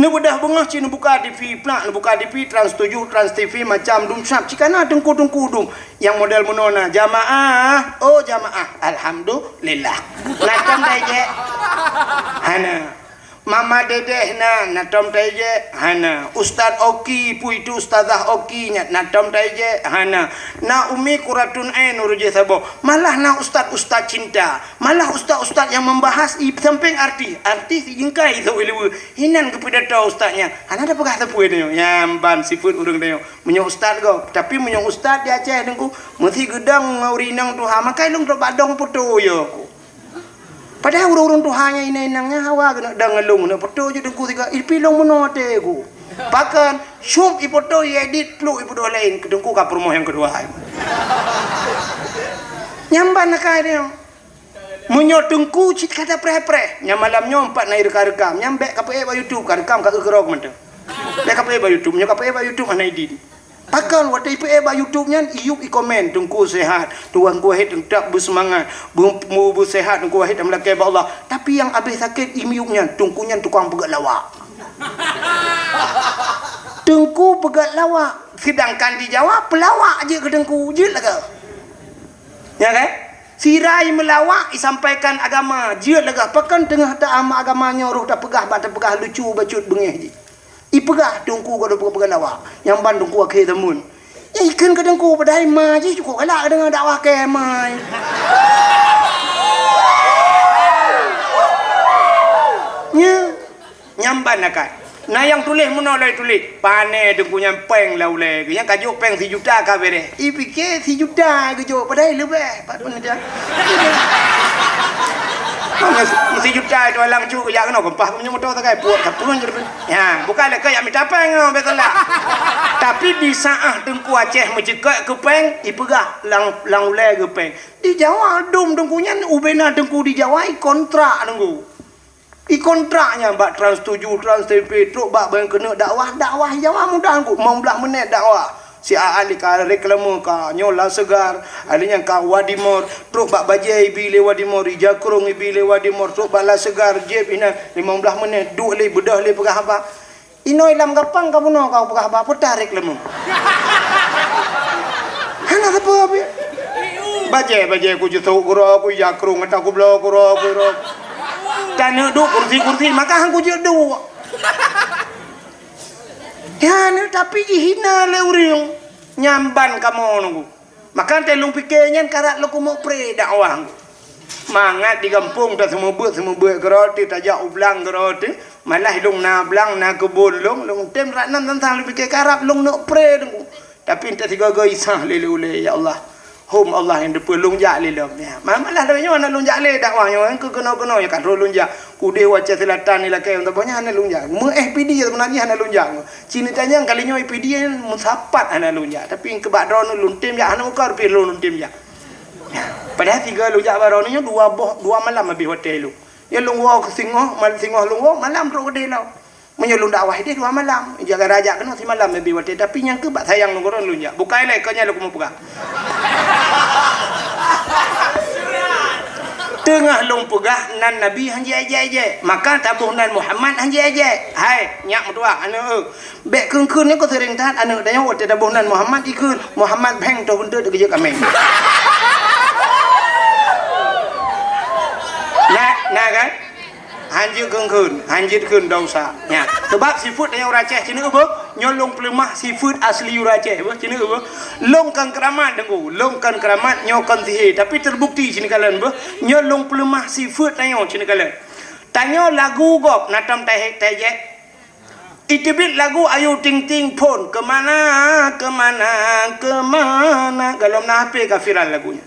Neubeudôh beungoh cit neubuka T V plak, neubuka T V Trans tujuh, Trans T V macam dum sab cit kana teungku-teungku dum. Nyang model meunoe na, jamaah, oh jamaah, alhamdulillah. Na tom taéjek? Hana. Mama Dedeh na, na tom taéjek? Hana. Ustaz Oki, peue itu Ustazah Oki nyan, na tom taéjek? Hana. Na Umi Kuratun Ain ureuëng jih saboh. Malah na ustaz-ustaz cinta. Malah ustaz-ustaz nyang membahas i sampéng artis. Artis ijingkai sôk i luweue. Hinan geupidato ustaz nyan. Hana tapeugah sapeue tanyoe. Nyan ban sifeuet ureuëng tanyoe. Meunyoe ustaz gob. Tapi meunyoe ustaz di Aceh teungku, meusi geudong ngon ureuëng inong tuha. Makai lôn trok bak dong poto yo ku. Padahai ureuëng-ureuëng tuha nyang inong-inong nyan hawa keuneuk dong ngon lôn, keuneuk poto jeuet teungku sigoe. Ipi lôn meunoe até ku. Pakon, syup ipoto, iedit, pluk ipoto laén. Keu teungku ka peurumoh nyang keudua. Nyan ban akai tanyoe. Meunyoe teungku cit ka tapreh-preh, nyan malam nyoe pat na irekam-rekam, nyan bék kapeuék bak YouTube, karekam ka eu keurok mantong. Bék kapeuék bak YouTube, nyoe kapeuék bak YouTube hana idin. Pakon watée ipeuék bak YouTube nyan, iyup ikomen, "Teungku sehat, Tuan Wahid teutap beuseumangat, beu-, beu-, beusehat Teungku Wahid dan meulakée bak Allah." Tapi nyang abéh sakét imiyup nyan, teungku nyan tukang peugét lawak. Teungku peugét lawak, sedangkan di Jawa peulawak jeuet keu teungku, jeuet lagée. Ya kan? Sira i meulawak, isampaikan agama, jeuet lagée pakon teungoh ta-, agama nyoe roh tapeugah bak tapeugah lucu bacut beungéh jih. Ipeugah teungku ka peugah lawak, nyang ban teungku akhé zaman. Nyan ikheun keu teungku padahai ma jih cukôp galak deungon dakwah keu ma. Nya. Nyang ban akai. Na nyang tuléh meunoe lé tuléh, "Pané teungku nyan péng lam ulée geuh, nyang ka jok péng sijuta ka bereh." Ipike sijuta geujok, padahai leubeh. Pat pun dia. Mana sijuta itu alang cuk jak keunoe keumpah keu meunyoe moto sagai puet ka pun jadi. Ya, bukan lé keu jak mita péng nyoe biasalah. Tapi di saat Teungku Aceh meuceukeuk keu péng, ipeugah lam, lam ulée geuh péng. Di Jawa dum teungku nyan ubena teungku di Jawa ikontrak teungku. Ikontrak nyan bak Trans tujuh, Trans T V, trok bak ban keuneuk dakwah, dakwah Jawa mudah teungku, limong belas menit dakwah. Si Aat lé ka reklame ka nyoe La Segar, ahli nyan ka Wadimor, trok bak bajèe ibi lé Wadimor, ija krông ibi lé Wadimor, trok bak La Segar, jieb inan limong blaih menit, duek lé, beudôh lé peugah haba. Inoe lam gapang ka bunoe ka peugah haba, peutah reklame. Hana sapeue pih. Bajèe, bajèe kujeusok keudroe, kuija krông ata kubloe keudroe, keudroe. Taneuk duek kursi-kursi, maka han kujeuet duek. Ya, nyoe tapi jihina lé ureueng. Nyan ban kamoe nunggu. Maka teuh lôn pike nyan karab lôn keumeuk pré dakwah. Mangat di gampông taseumeubeuet-seumeubeuet keudroe teuh, tajak u blang keudroe teuh, malah lôn na blang, na keubon lôn, lôn tem rak nan tantang lôn pike karab lôn neuk pré nunggu. Tapi entah sigoe-goe isah lé ulèe, ya Allah. Hom Allah nyang teupeue lôn jak lé lom. Ya, ma-, malah lagèe nyoe hana lôn jak lé dakwah nyoe, keu keunoe-keunoe ya ka troh lôn jak. Udeh u Aceh Selatan ni lakèe, untuk banyak hana lôn jak. Meu-, eh, P D sebenarnya hana lôn jak. Cina tanyong kali nyoe P D meusapat hana lôn jak. Tapi keubah droeneuh lôn tem jak, hana meuka rupiah lôn, lôn tem jak. Ya. Padahai tiga lôn jak bak droeneuh nyoe dua boh, dua malam habéh watèe lôn. Ya lôn woe keu singoh, mal-, singoh lôn woe, malam trok keudeh lom. Meunyoe lôn dakwah ideh dua malam, jaga raja keunoe simalam leubeh watèe, tapi nyang keuh bak sayang lôn keu droeneuh lôn jak. Bukai lé, keu nyan lôn keumeung peugah. Teungoh lôn peugah nan Nabi han jiék-ék, maka taboh nan Muhammad han jiék-ék. Hai, nyak meutuah, aneuk eu. Bèk kheun-kheun nyoe keu seuring that aneuk tanyoe watèe taboh nan Muhammad jikheun, Muhammad bheng toh beunteut geujeuet kaméng. Na, na kan? Hanjeuet kheun-kheun, hanjeuet kheun dosa. Nya, sebab sifeuet tanyoe ureueng Aceh, ci neuk beuh, nyoe lôn peuleumah sifeuet asli ureueng Aceh, beuh, ci neuk beuh. Lôn kon keuramat, Teungku, lôn kon keuramat, nyoe kon sihé, tapi terbukti ci neukalon, beuh. Nyoe lôn peuleumah sifeuet tanyoe ci neukalon. Tanyoe lagu gob, na tom tahe-, taéjek. Iteubiet lagu Ayu Ting Ting phôn, keumana, keumana, keumana. Golom na H P ka viral lagu nyan.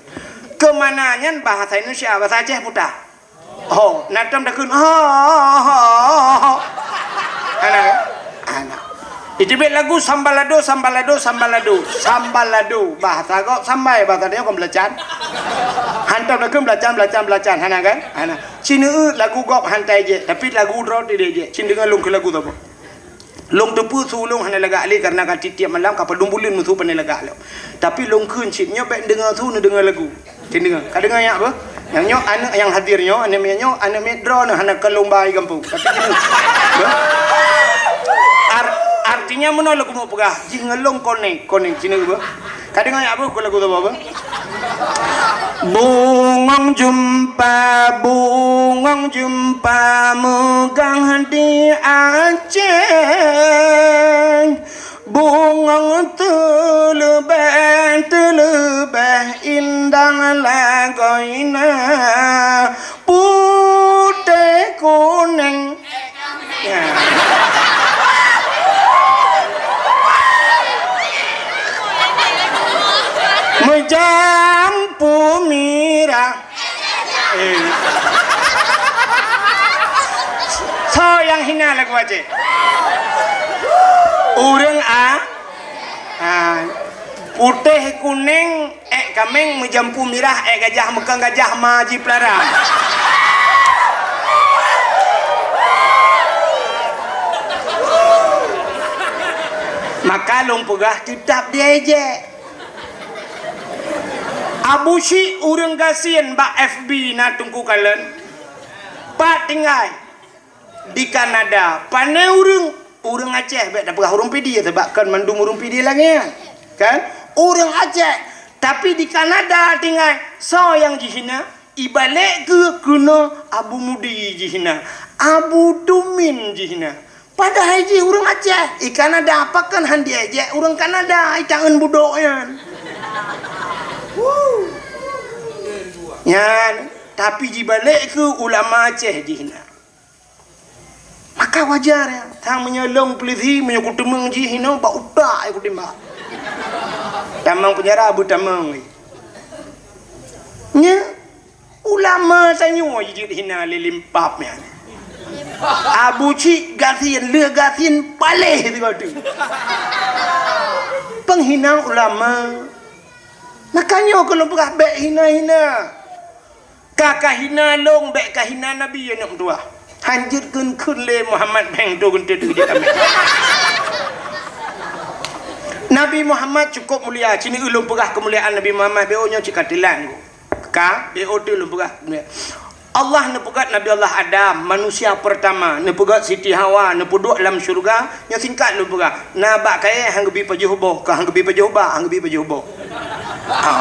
Keumana nyan bahasa Indonesia, bahasa Aceh puta. Ho, na tom takheun, ho, ho, ho, ho. Hana, hana. Iteubiet lagu sambalado, sambalado, sambalado. Sambalado, bahasa gob sambai, bahasa tanyoe kon beulacan. Han tom takheun beulacan, beulacan, beulacan. Hana kan? Hana. Ci neuk lagu gob han taéjek, tapi lagu droe teuh taéjek. Ci neudeungoe lôn keu lagu saboh. Lôn teupeue su lôn hana lagak lé, kareuna ka tiep-tiep malam ka padum buleuen meusu pandai lagak lom. Tapi lôn kheun cit, nyoe bèk neudeungoe su, neudeungoe lagu. Ci neudeungoe. Ka deungoe nyak beuh? Nyang nyoe aneuk nyang hadir nyoe, aneuk miet nyoe, aneuk miet droeneuh hana kalon ba i gampông. Tapi ci neudeungoe. Beuh? Ar-, artinya meunoe lôn keumeung peugah, jih ngon lôn konek, konek ci neudeungoe beuh. Ka deungoe nyak beuh, keu lagu saboh beuh? Bungong jeumpa, bungong jeumpa meugang di Aceh. Bungong teuleubeh, teuleubeh indah lagoina, putéh kunéng. Ya. Meujampu mirah. Eh. Soe nyang hina lagu Aceh? Ureueng a-, a, putéh kunéng. Ék kaméng meujampu mirah, ék gajah meukang gajah ma jipeulara. Maka lôn peugah teutab diéjek. Abu Syik ureueng gasien bak F B na Teungku kalon. Pat tinggai? Di Kanada, pane ureueng, ureueng Aceh, bèk tapeugah ureueng Pidie, sabab kon mandum ureueng Pidie lagèe nyan. Kan? Ureueng Aceh, tapi di Kanada tinggai, soe nyang jihina? Ibalek keu keunoe Abu Mudi jihina, Abu Tumin jihina. Padahai jih ureueng Aceh, i Kanada pakon han diéjek ureueng Kanada, i taeun budok nyan. Wuh. Nyan, tapi jibalek keu ulama Aceh jihina. Maka wajar ya, sang meunyoe lôn peulisi, meunyoe kuteumeung jih inoe bak utak ya kutimbak. Tamong peunjara beutamong. Nya, ulama tanyoe jijeuet hina lé limpab nyan. Abu Cik gasien, lheueh gasien paléh sigoe teuk. Peunghina ulama. Maka nyoe keuneuk peugah bèk hina-hina. Ka kahina lôn, bèk kahina Nabi, aneuk meutuah. Hanjeuet kheun-kheun lé Muhammad Beng tu geunteut geujeuet amé. Nabi Muhammad cukup mulia, ci neu lôn peugah keumuliaan Nabi Muhammad, beuh nyoe cit ka teulat. Ka, beuh teuh lôn peugah keumuliaan. Allah neupeugét Nabi Allah Adam, manusia pertama, neupeugét Siti Hawa, neupeuduek lam syeuruga, nyoe singkat lôn peugah. Na bak kayée han geubi pajoh boh, ka han geubi pajoh bak, han geubi pajoh boh. Ha.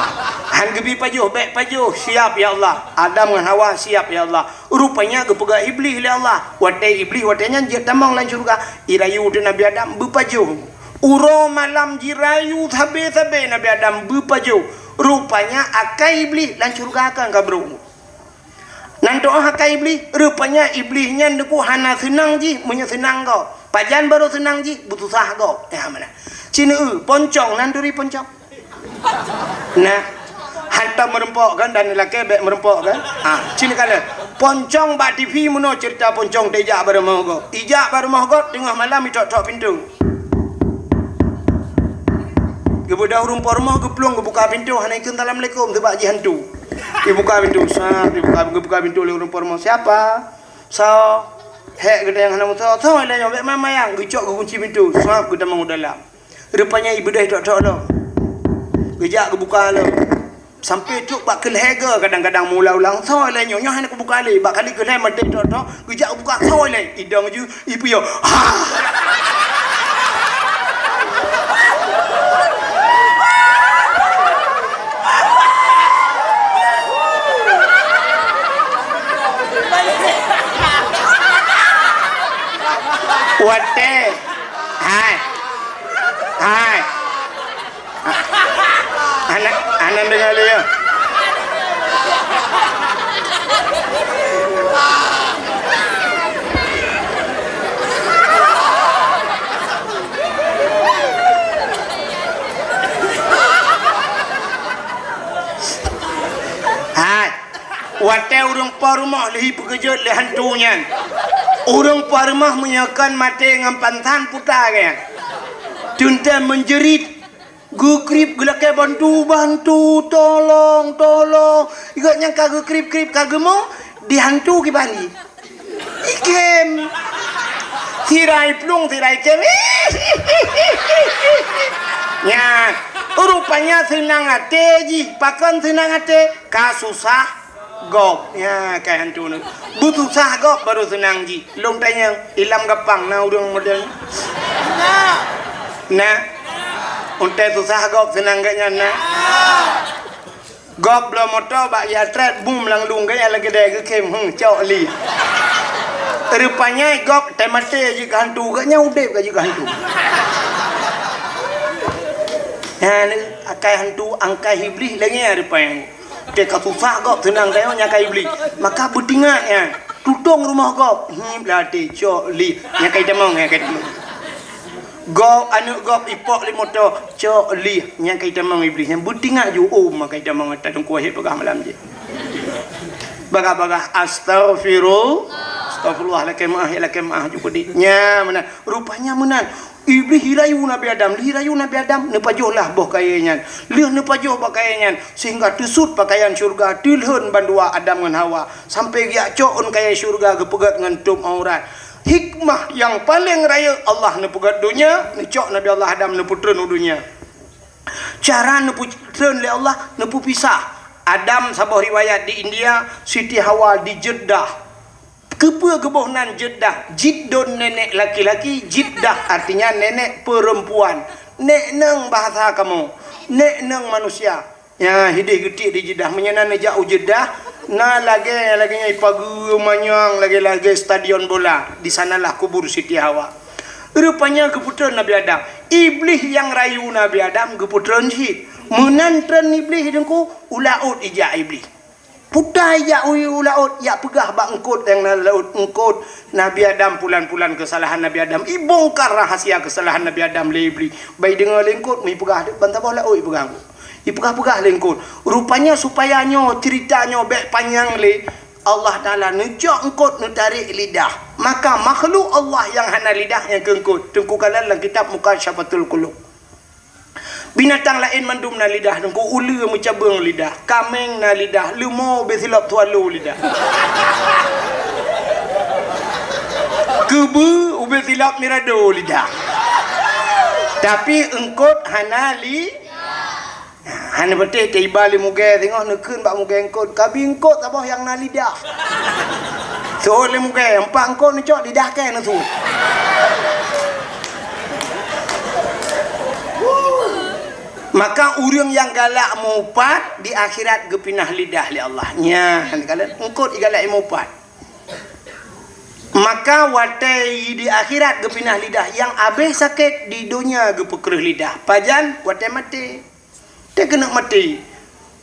Han geubi pajoh, bék pajoh, siap ya Allah. Adam ngon Hawa, siap ya Allah. Rupanya geupeugah Iblih lé Allah. Watée Iblih watée nyan jeuet tamong lam syeuruga, irayu teuh Nabi Adam beupajoh. Uroe malam jirayu sabe-sabe Nabi Adam beupajoh. Rupanya akai Iblih lam syeuruga kan ka brok. Nan teu'oh akai Iblih, rupanya Iblih nyan deuku hana seunang jih meunyoe seunang gob. Pajan barô seunang jih, beususah gob. Ya mana? Ci neu, poncong nan turi poncong. Nah, hantom meureumpok kan, dan lakée bék meureumpok kan? Ha, ci neu kalon. Poncong bak T V meunoe ceurita poncong teuh ijak bak rumoh gob. Ijak bak rumoh gob teungoh malam itok-tok pintoe. Geubeudôh ureuëng po rumoh geuplueng geubuka pintoe hana ikheun assalamualaikum, teubak jih hantu. Ibuka pintoe, sat, ibuka, geubuka pintoe lé ureuëng po rumoh. Siapa? Soe? Hék geutanyoe hana meusoe, soe lé nyoe bék mayang-mayang, geucok geukunci pintoe, sat geutamong u dalam. Rupanya ibeudôh tok-tok lom. Geujak geubuka lom. Sampai trok bak keulhée goe kadang-kadang meuulang-ulang, soe lé nyoe, nyoe hana kubuka lé, bak kali keulhée maté tok-tok, geujak geubuka soe lé, idong ju, ipiôh. Ha! Watée. Hai. Hai. Hana, hana deungoe lé, ya. Hai. Watée ureuëng po rumoh lheueh peukeujot lé hantu nyan, ureuëng po rumoh meunyoe kon maté ngon pansan puta geuh nyan, teuntée meunjerit, geukrieb, geulakée bantu, bantu, tolong, tolong. Gobnyan ka geukrieb-krieb ka geumoe, di hantu kiban jih. Ikhém. Sira iplueng, sira ikhém. Nyan, rupanya seunang até jih. Pakon seunang até? Ka susah gob. Nyan, ka hantu nyoe. Beususah gob baru seunang jih. Lôn tanyong, ilam Gampang na ureuëng model nyoe? Na. Untée susah gob seunang gobnyan na. Gob bloe moto bak ya trét bum lam lueng gaya lagée dai geukhém, hmm, cok li. Rupanya gob teumaté jih keu hantu, gobnyan udeb ka jih keu hantu. Nyan akai hantu, angkai Iblih lagée nyan rupanya. Teuka susah gob seunang tanyoe nyan akai Iblih. Maka beutingat nyan, tutong rumoh gob. Hmm, blah até cok li. Nyan akai tamong, nyan akai tamong. Gob, aneuëk gob ipok lé moto, cok li, nyan ka itamong Iblih, nyan beutingat ju, oh, maka itamong ata teungku wahé peugah malam jih. Bagah-bagah, astaghfirul-, astaghfirullah, lakée meuáh, ya lakée meuáh, ju peudit. Nyan meunan, rupanya meunan. Iblih irayu Nabi Adam, lheueh irayu Nabi Adam, neupajoh lah boh kayée nyan. Lheueh neupajoh boh kayée nyan, sehingga teusut pakaian syeuruga, teulhon bandua Adam ngon Hawa, sampai geujak cok ôn kayée syeuruga geupeugét ngon tôb aurat. Hikmah nyang paleng rayeuk Allah neupeugét donya, neucok Nabi Allah Adam neupeutreun u donya. Cara neupeutreun lé Allah, neupeupisah. Adam saboh riwayat di India, Siti Hawa di Jeddah. Keupeue geuboh nan Jeddah? Jiddon nenek laki-laki, Jiddah artinya nenek perempuan. Nek neng bahasa kamoe, nek neng manusia. Nyan hideh geutiek di Jeddah. Meunyoe na neujak u Jeddah, na lagée, lagée nyan ipageue manyang lagée-lagée stadion bola. Di sanalah kubur Siti Hawa. Rupanya geupeutreun Nabi Adam. Iblih nyang rayu Nabi Adam geupeutreun cit. Meunan treun Iblih teungku, u laôt ijak Iblih. Puta ijak u, u laôt, jak peugah bak eungkôt nyang na laôt, eungkôt, Nabi Adam pulan-pulan keusalahan Nabi Adam. Ibongkar rahasia keusalahan Nabi Adam lé Iblih. Bah ideungoe lé eungkôt, meuipeugah bansaboh laôt ipeugah. Ipeugah-peugah lé eungkôt. Rupanya supaya nyoe ceurita nyoe bék panyang lé, Allah Taala neucok eungkôt neutarek lidah. Maka makhluk Allah nyang hana lidah nyang keu eungkôt. Teungku kalon lam kitab Mukasyafatul Qulub. Binatang laén mandum na lidah, teungku uleue meucabeueng lidah, kaméng na lidah, leumo ubé silop swallow lidah. Keubeue ubé silop mirado lidah. Tapi eungkôt hana li-, hana beuteh teuiba lé mugée singoh neukheun bak mugée eungkôt, "Kabi eungkôt saboh nyang na lidah." Seuôt lé mugée, "Empat eungkôt neucok lidah kée neuseuôt." Maka ureuëng nyang galak meuupat di akhirat geupinah lidah lé Allah. Nyan, kalon eungkôt igalak meuupat. Maka watée di akhirat geupinah lidah, nyang abéh sakét di donya geupeukreueh lidah. Pajan? Watée maté. Teuh keuneuk maté.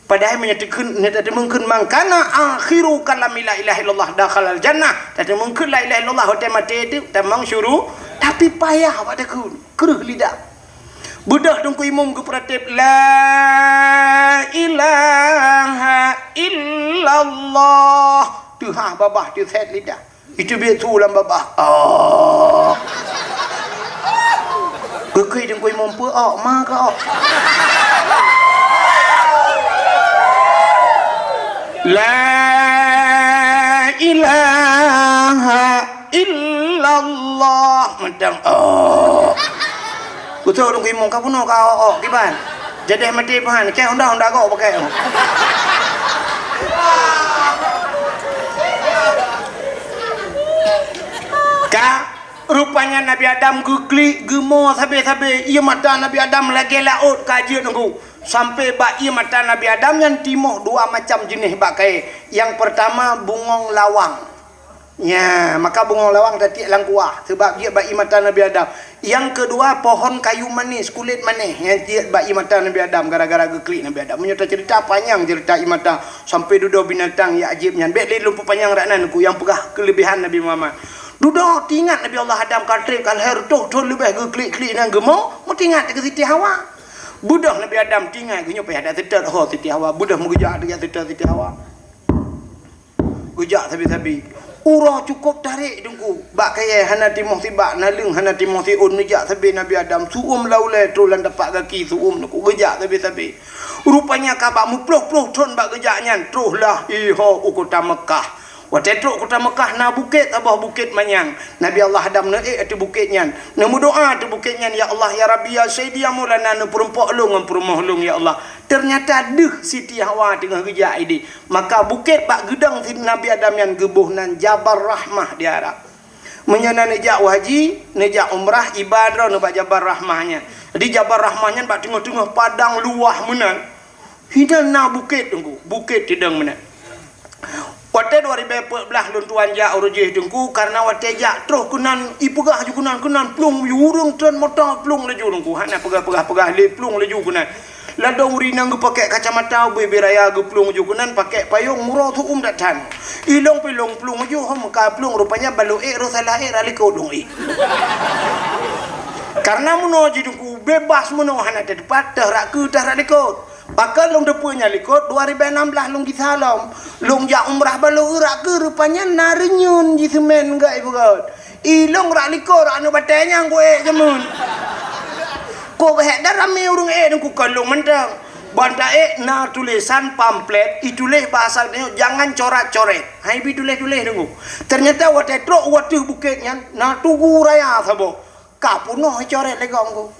Padahai meunyoe teukheun, nyoe tateumeung kheun, "Man kana akhiru kalami la ilaha illallah dakhalal jannah." Tateumeung kheun la ilaha illallah watée maté teuh tamong syuru, tapi payah bak takheun, kreueh lidah. Beudôh Teungku Imum geupeuratéb, "La ilaha illallah." Teuhah babah teusét lidah. Itu biet su lam babah. Oh. Geukheun Teungku Imum, "Peue ok, ma ka ok?" "La ilaha illallah." Mantong, oh. Kutôk Teungku Imum, "Ka bunoe ka ok-ok kiban? Jadeh maté pahan, kée honda-honda gok pakai." Ka, rupanya Nabi Adam geuklik, geumo sabe-sabe. Ié mata Nabi Adam lagée laôt ka jeuet Teungku. Sampai bak ié mata Nabi Adam nyan timoh dua macam jeuneh bak kayée. Nyang peurtama bungong lawang. Nya, maka bungong lawang tatiek lam kuah, sabab jeuet bak ié mata Nabi Adam. Nyang keudua, pohon kayu manis, kulét manéh, nyang jeuet bak ié mata Nabi Adam gara-gara geuklik Nabi Adam. Meunyoe taceurita panyang ceurita ié mata, sampai dudoe binatang nyang ajéb nyan. Bék lé lôn peupanyang rak nan ku nyang peugah keuleubehan Nabi Muhammad. Dudoe teuingat Nabi Allah Adam ka treb ka lhée reutôh thon leubeh geuklik-klik nyan geumo, meuteuingat keu Siti Hawa. Beudôh Nabi Adam teuingat, geunyoe payah dak seutôt ho Siti Hawa. Beudôh meugeujak dak seutôt Siti Hawa. Geujak sabe-sabe. Uroe cukôp tarek Teungku. Bak kayée hana timoh sibak, naleueng hana timoh siôn, neujak sabe Nabi Adam. Su'uem lam ulée troh lam tapak gaki su'uem Teungku. Geujak sabe-sabe. Rupanya ka bak meuploh-ploh thon bak geujak nyan, troh lah iho u kota Meukah. Watée trok kota Meukah na bukét saboh, Bukét Manyang. Nabi Allah Adam neuék ateueh bukét nyan. Neumeudoá ateueh bukét nyan, "Ya Allah, ya Rabbi, ya Sayyidi, ya Maulana, neupeurumpok lôn ngon peurumoh lôn, ya Allah." Teunyata deuh Siti Hawa teungoh geujak idéh. Maka bukét bak geudong Nabi Adam nyan geuboh nan Jabal Rahmah di Arab. Meunyoe na neujak u haji, neujak umrah, iba droeneuh bak Jabal Rahmah nyan. Jadi Jabal Rahmah nyan bak teungoh-teungoh padang luwah meunan. Hinan na bukét Teungku, bukét teudong meunan. Watée dua ribée peuet blaih lôn tuan jak u Rujih Teungku, kareuna watée jak troh keunan, ipeugah ju keunan, keunan plueng ju ureuëng tron moto plueng laju Teungku, hana peugah-peugah-peugah lé plueng laju keunan. Ladôm ureuëng inong geupakék kacamata ubé-bé raya geuplueng ju keunan pakék payong uroe su'uem that-that. Ilong pih lôn plueng ju ho meuka plueng rupanya balo ék roh salah ék rak likot lôn ék. Kareuna meunoe ji Teungku bebas meunoe hana teupat teuh rak keu teuh rak likot. Pakon lôn teupeue nyan likot dua ribée nam blaih lôn gisa lom. Lôn jak umrah balo rak keu rupanya na reunyeun ji seumén gak ibeugôt. Ilong rak likot rak aneuk batée nyang kuék jameun. Kok beuhék dan ramé ureuëng ék Teungku kon lôn mantong. Ban taék na tulésan pamflet ituléh bahasa Indonesia jangan corat-coret. Hai bi tuléh-tuléh Teungku. Ternyata watée trok u ateueh bukét nyan na tugu raya saboh. Ka peunoh icoret lé gong ku.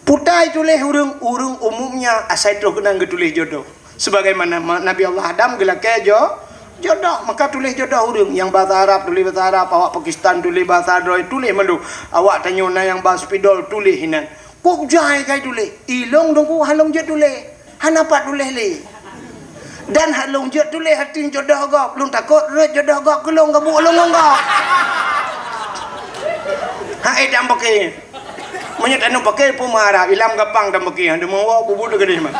Putai tuléh ureuëng, ureuëng umumnya asai troh keunan geutuléh jodoh. Sebagaimana ma-, Nabi Allah Adam geulakée jo-, jodoh, maka tuléh jodoh ureuëng. Nyang bahasa Arab tuléh bahasa Arab, awak Pakistan tuléh bahasa droe tuléh mandum. Awak tanyoe na nyang ba Spidol tuléh inan. Kok jai kai tuléh? Ilong Teungku halong jeuet tuléh. Hana pat tuléh lé. Dan ha lôn jeuet tuléh hati jodoh gob, lôn takot rot jodoh gob keu lôn gabuk lôn ngon gob. Hai dan paké. Meunyoe tanyoe paké peue meuharap, ilam gapang dan paké, hana meuwoe bubu teugeudeh mah.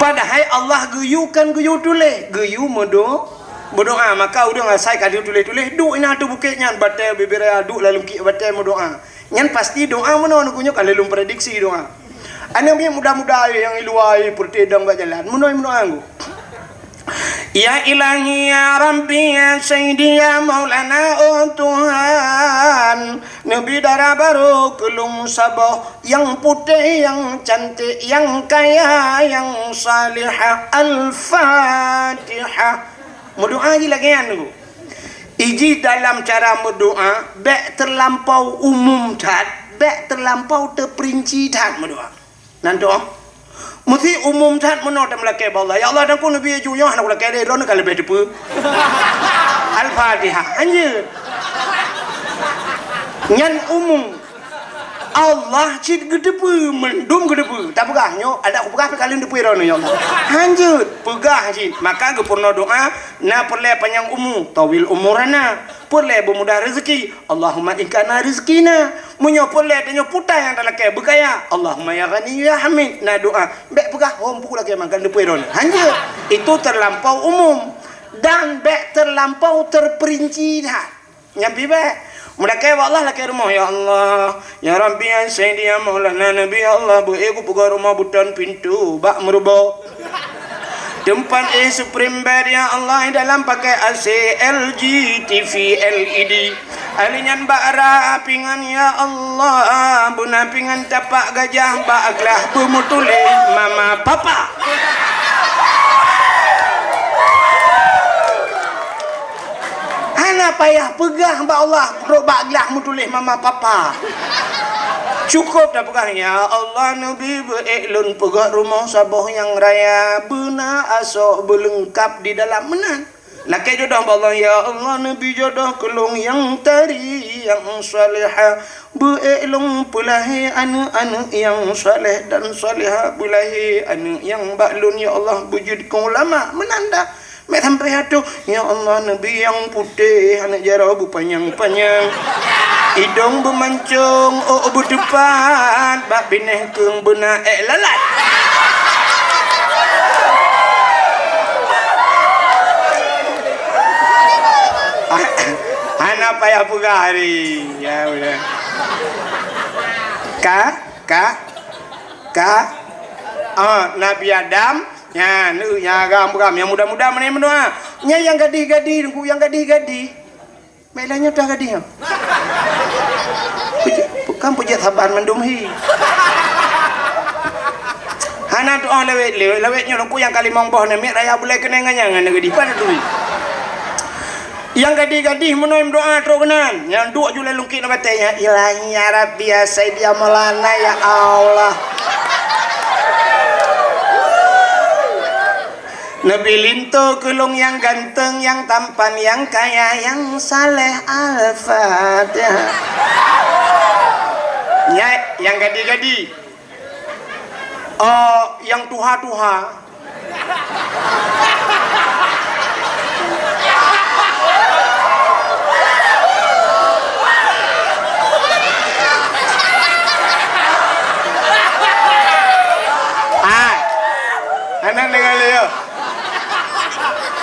Padahai Allah geuyue kan geuyue tuléh, geuyue meudo-, meudoá. Maka ureuëng asai ka geuyue tuléh-tuléh, duek inan ateueh bukét nyan, batée bibiraya duek lam lungkiek batée meudoá. Nyan pasti doa meunoe Teungku nyoe ka lheueh lôn prediksi doa. Aneuk miet muda-muda nyang i luwa peureute dong bak jalan, meunoe meudoa Teungku. Ya Ilahi, ya Rabbi, ya Sayyidi, ya Maulana, oh Tuhan, neubi dara barô keu lôn saboh, nyang putéh, nyang cantik, nyang kaya, nyang salihah. Al-Fatihah. Meudoa jih lagée nyan Teungku. Iji dalam cara meudoa bék teulampau umum that, Bék teulampau teuperinci that meudoa. Nan doa. Meusti umum that meunoe tameulakée bak Allah. "Ya Allah, dan ku neubi ju nyoe hana kulakée lé, droeneuh ka leubeh teupeue." Al-Fatihah. Hanjeuet. Nyan umum. Allah cit geuteupeue, mandum geuteupeue. Tapeugah nyoe, adak kupeugah pih ka lheueh teupeue droeneuh, ya Allah. Hanjeuet. Peugah cit. Maka geupeurunoe doa, na peureulée panyang umu, tawil umurana. Peureulée beumudah rezeki. Allahumma in kana rizqina. Meunyoe peureulée tanyoe putai nyang talakée beukaya. Allahumma ya Ghani ya Hamid. Na doa. Bék peugah, "Hom peue lakée mangkan leupui droeneuh." Hanjeuet. Itu terlampau umum. Dan bék terlampau terperinci that. Nyan pih bék. Meulakée bak Allah lakée rumoh, "Ya Allah, ya Rabbi, ya Sayyidi, ya Maulana Nabi, ya Allah, beu ék kupeugah rumoh beuton pintoe bak meurubo." Teumpat éh Supreme Bed, ya Allah, dalam pakai A C, L G, T V, L E D. Ahli nyan bak ra pingan, ya Allah, beuna pingan tapak gajah bak glah beumeutuléh mama papa. Hana payah peugah bak Allah, rot bak glah meutuléh mama papa. Cukup tapeugah, "Ya Allah, neubi beu ék lôn peugöt rumoh saboh nyang raya, beuna asoe beuleungkab di dalam meunan." Lakée jodoh bak Allah, "Ya Allah, neubi jodoh keu lôn nyang tari nyang salehah, beu ék lôn peulahé aneuëk-aneuëk nyang saleh dan salehah, beulahé aneuëk nyang bak lôn, ya Allah, beujeuet keu ulama." Meunan dah. Meusampé ateueh, "Ya Allah, neubi nyang putéh, aneuëk jaroe beupanyang-panyang, idong beumancong, ôk beuteupat, bak binéh keueng beuna ék lalat." Hana payah peugah hari. Ya, udah. Ka, ka, ka. Ah, Nabi Adam, nyan, eh, nyang agam-agam, nyang muda-muda meunan meudoa. Nyan nyang gadih-gadih, Teungku, nyang gadih-gadih. Meulah nyoe dah gadih nyoe. Peujeuet, kan peujeuet saban mandum hi. Hana doa lawét-lawét, lawét nyoe Teungku nyang ka limong boh namiet raya bulai keunong ngon nyang hana gadih. Pat turi. Nyang gadih-gadih meunoe meudoa trok keunan. Nyang duek ju lé lungkit na batée nyan, "Ilahi ya Rabbi ya Sayyidi ya Maulana ya Allah." Neubi linto keu lôn nyang ganteng, nyang tampan, nyang kaya, nyang saleh. Al-Fatihah. Nyan nyang gadih-gadih. Oh, nyang tuha-tuha. Ah, hana deungoe lé, yo.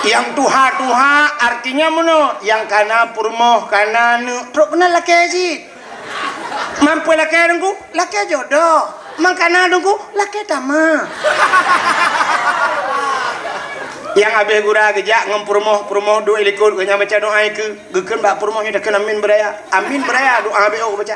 Nyang tuha-tuha artinya meunoe, nyang kana peurumoh, kana aneuëk, trok keunan lakée cit. Man peue lakée Teungku? Lakée jodoh. Man kana Teungku? Lakée tamah. Nyang habéh gura geujak ngon peurumoh, peurumoh duek likot, geuhnyan baca doa ikeue, geukheun bak peurumoh nyan takheun amin beuraya. Amin beuraya, doa B O baca.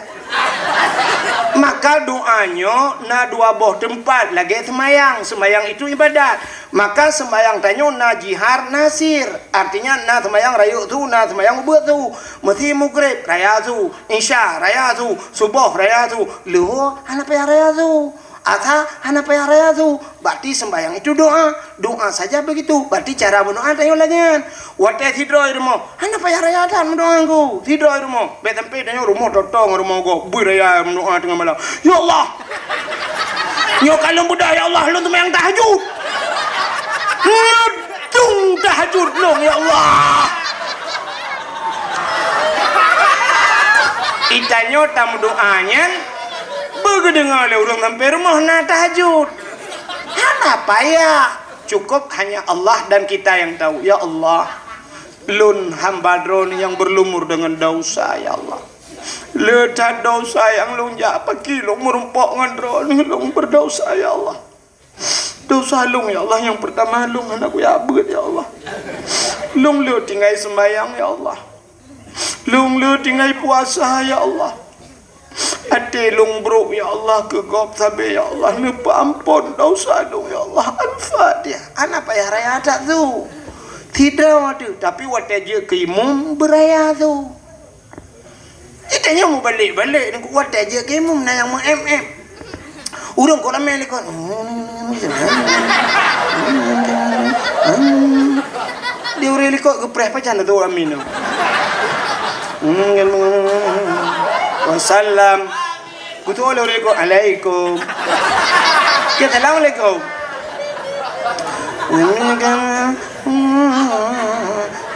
Maka doa nyoe na dua boh teumpat lagée seumayang. Seumayang itu ibadat. Maka seumayang tanyoe na jihar, na sir. Artinya na seumayang rayeuk su, na seumayang ubeut su. Meusi Maghrib raya su, Isya raya su, Suboh raya su, Luhur hana payah raya su, Asa hana payah raya su. Berarti seumayang itu doa. Doa saja begitu. Berarti cara meudoa tanyoe lagée nyan. Watée sidroe rumoh, hana payah raya that meudoa Teungku. Sidroe rumoh, bék sampoe tanyoe rumoh totong rumoh gob, beu raya meudoa teungoh malam. Ya Allah, nyoe ka lôn beudôh, ya Allah, lôn seumayang tahajud. Nyoe dung tahajud lôn, ya Allah. Itanyoe tameudoa nyan beugeudeungoe lé ureuëng sampoe rumoh na tahajud. Hana payah. Cukup hanya Allah dan kita yang tahu. Ya Allah, lôn hamba Droeneuh nyang berlumur dengan dosa, ya Allah. Le that dosa nyang lôn jak, pakri lôn meurumpok ngon Droeneuh, lôn berdosa, ya Allah. Dosa lôn, ya Allah, nyang pertama lôn hana kuyak beuet, ya Allah. Lôn le tinggai sembahyang, ya Allah. Lôn le tinggai puasa, ya Allah. Até lôn brok, ya Allah, keu gob sabe, ya Allah, neupeuampon dosa lôn, ya Allah. Al-Fatihah. Hana payah raya that su. Sidroe teuh, tapi watée jeuet keu imum beuraya su. Nyan Tanyoe mubalek-balek, ngon watèe jeuet keu imum na nyang meu-em-em. Ureueng kok ramè likot. Di ureueng likot geupreh pajan tu amin. Wasallam. Kutu oleh ureueng likot, "Alaikum." Ke, "Assalamualaikum."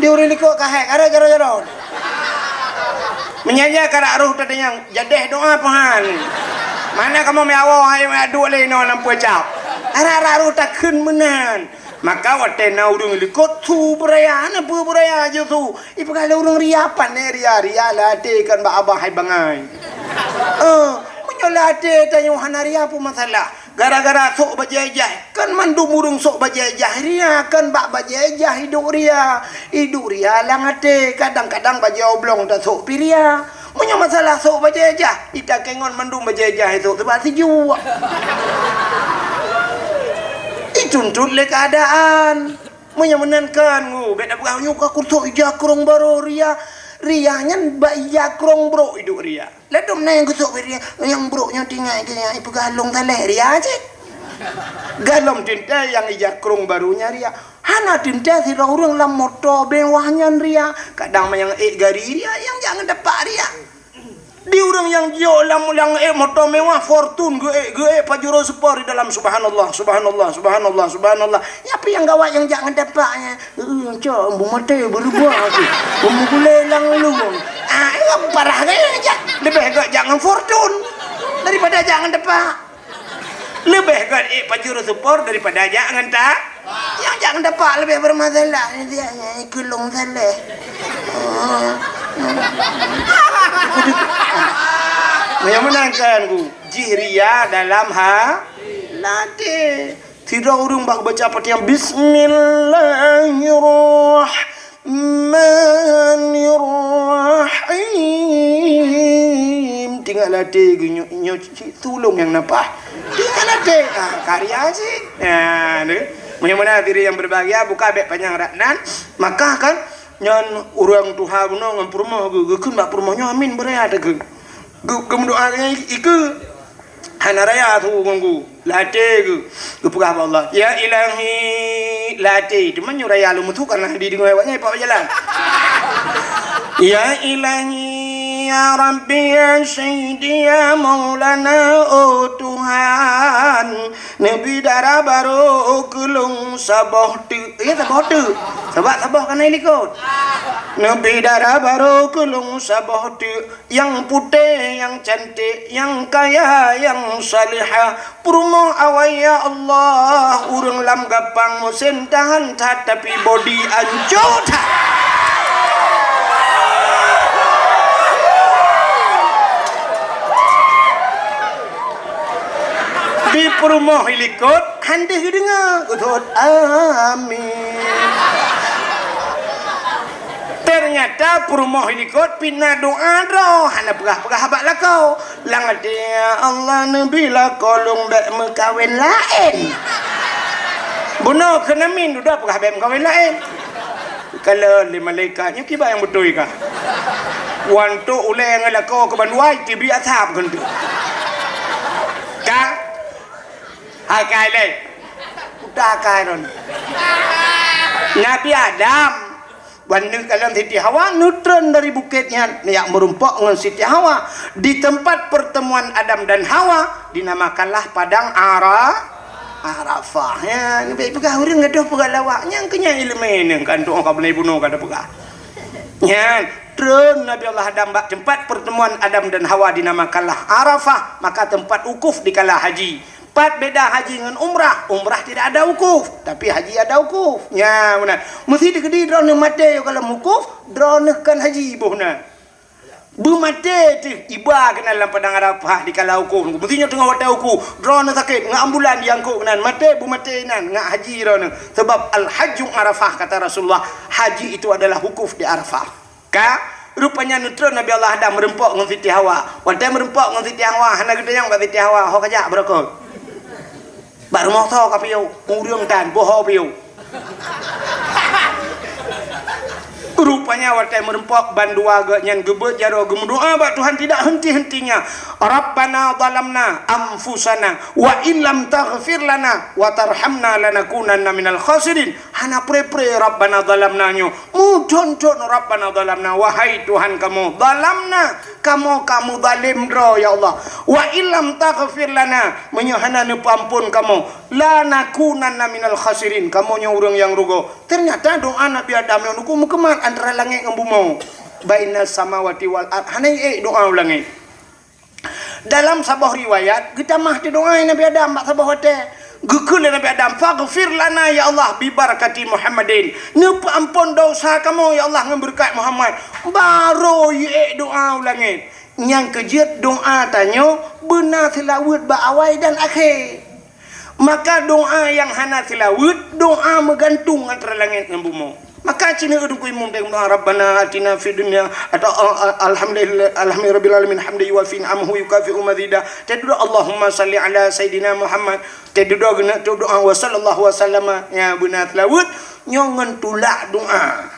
Di ureueng likot ka hai, karo jaro-jaro. Meunyan-nyan karak roh teudeungoe, jadeh doa pahan. Mana kamoe meuawoe hai, meuaduk lé inoe lam peucap. Arak-arak roh takheun meunan. Maka watèe na ureueng likot su beuraya, na peue beuraya ju su. Ipeugah lé ureueng ria, pane ria, ria lam até kon bak abah hai bangai. Eh, meunyoe lam até tanyoe hana ria peue masalah. Gara-gara sôk bajèe ijèh, kan mandum ureueng sôk bajèe ijèh ria, kan bak bajèe ijèh iduek ria. Iduek ria lam até, kadang-kadang bajèe oblong tasôk pih ria. Meunyoe masalah sôk bajèe ijèh, itakèe ngon mandum bajèe ijèh sôk teuba sijuek. Ituntot lé keuadaan. Meunyoe meunan kan, ngu, bèk tapeugah, "Nyoe ka kusôk ija krông barô ria." Ria nyan bak ija krông brôk iduek ria. Ladôm na nyang geusôk bak ria, nyang brôk nyoe tinggai keu nyan, ipeugah lôn saleh ria cit. Gohlom teuntèe nyang ija krông barô nyan ria. Hana teuntèe sidroe ureueng lam moto mewah nyan ria. Kadang manyang ék gari ria, nyang jak ngon tapak ria. Di ureueng nyang jiyôk lam, lam ék moto mewah, Fortuner geuék, geuék Pajero Sport di dalam, subhanallah, subhanallah, subhanallah, subhanallah. Nyan pih nyang gawat nyang jak ngon tapak nyan. Heueh, cok, beumaté beureuba tu. Beumugulé lam luwong. Ah, nyan parah gaya jak. Leubeh gèt jak ngon Fortuner daripada jak ngon tapak. Leubeh gèt ék Pajero Sport daripada jak ngon ta-, nyang jak ngon tapak leubeh beumasalah. Dia nyan ikeu lôn saleh. Meunyoe meunan kan, ngu, jih ria dalam ha-, até. Sidroe ureueng bak baca Fatihah, "Bismillahirrahmanirrahim." Tinggai lam até geuh nyoe, nyoe cit tulông nyang napah. Tinggai lam até, ah, karya cit. Ah, tu. Meunyoe meunan hadirin yang berbahagia, buka bèk panyang rot nan. Maka kan, nyan ureueng tuha bunoe ngon peurumoh geuh, geukheun bak peurumoh nyoe amin beuraya takheun. Geu-, geumeudoa nyan ikeu. Hana raya su ngon geuh. Lam até geuh. Geupeugah bak Allah, "Ya Ilahi," lam até. Teuma nyoe raya lôn meusu karena dideungoe awak nyan ipak jalan. "Ya Ilahi, ya Rabbi, ya Sayyidi, ya Maulana, oh Tuhan, neubi dara barô keu lôn saboh teuk." Ya, saboh teuk. Sabab saboh ka na likot. "Neubi dara barô keu lôn saboh teuk." Nyang putéh, nyang cantik, nyang kaya, nyang salihah. Peurumoh awai, ya Allah, ureueng lam gapang musém tahan that, tapi bodi ancô that. Di peurumoh likot, han deuh geudeungoe, geuthôt, "Amin." Ternyata peurumoh likot pih na doa droe, hana peugah-peugah bak lakoe. Lam até, "Ya Allah, neubi lakoe lôn bèk meukawen laén." Bunoe keuneuk min dudoe peugah bèk meukawen laén. Kalon lé malaikat, "Nyoe kiban nyang beutôi kah? Wan trôk ulèe ngon lakoe keu bandua, teubiet asab keuneuk." Ka? Hai kai lé. Udah kai ron. Nabi Adam, wan neukalon Siti Hawa, neutreun dari bukét nyan, neujak meurumpok ngon Siti Hawa. Di tempat pertemuan Adam dan Hawa, dinamakanlah Padang Ara-, Arafah. Ya, neubi peugah ureueng gadoh peugah lawak. Nyang keu nyan ileumèe nyan, kan tu'oh ka beulai bunoe ka tapeugah. Nyan, treun Nabi Allah Adam bak tempat pertemuan Adam dan Hawa dinamakanlah Arafah, maka tempat wukuf dikala haji. Pat beda haji ngon umrah? Umrah tidak ada wukuf, tapi haji ada wukuf. Nya, meunan. Meusi teukeudi droeneuh maté yoh ka lam wukuf, droeneuh kon haji boh na. Beumaté teuh iba keunan lam Padang Arafah dikala wukuf. Meusi nyoe teungoh watèe wukuf, droeneuh sakét, ngon ambulan jiangkot keunan, maté, beumaté inan, ngon haji droeneuh. Sabab Al-Hajju Arafah, kata Rasulullah, haji itu adalah wukuf di Arafah. Ka, rupanya neutreun Nabi Allah Adam meurumpok ngon Siti Hawa. Watèe meurumpok ngon Siti Hawa, hana geutanyong bak Siti Hawa, "Ho kajak beurokok?" "Bak rumoh soe kapiôh?" "Ureueng tan, boh ho piôh." Rupanya watée meureumpok bandua geuh nyan geubeuet jaroe geumeudoá bak Tuhan tidak henti-hentinya, "Rabbana zalamna anfusana wa illam taghfir lana wa tarhamna lanakunanna minal khasirin." Hana pre-pre Rabbana zalamna nyoe, mudon-don Rabbana zalamna, wahai Tuhan kamoe, zalamna, kamoe ka muzalem droe ya Allah. "Wa illam taghfir lana," meunyoe hana neupeuamphon kamoe, "lanakunanna minal khasirin," kamoe nyoe ureuëng nyang rugoe. Teunyata doá Nabi Adam nyoe nuku meukeumat antara langét ngon bumoe. Baina samawati wal ard, hana ék doá u langét. Dalam saboh riwayat, geutamah teudoá Nabi Adam bak saboh watée. Geukheun lé Nabi Adam, "Faghfir lana ya Allah bi barakati Muhammadin." Neupeuamphon dosa kamoe ya Allah ngon beureukat Muhammad. Barô ék doá u langét. Nyang keujeuet doá tanyoe beuna seulaweuet bak awai dan akhé. Maka doá nyang hana seulaweuet, doá meugantung antara langét ngon bumoe. Maka cina Teungku Imum teudoá, "Rabbana atina fid dunya," atau, eh, eh, "Alhamdulillah, alhamdulillahirabbil alamin, hamdan yuwafi ni'amahu wa yukafi'u mazida." Teudoá, "Allahumma salli ala Sayyidina Muhammad." Teudoá geuneuk teudoá, "Wa sallallahu wa sallama," ya beuna seulaweuet, nyoe ngon tulak doá.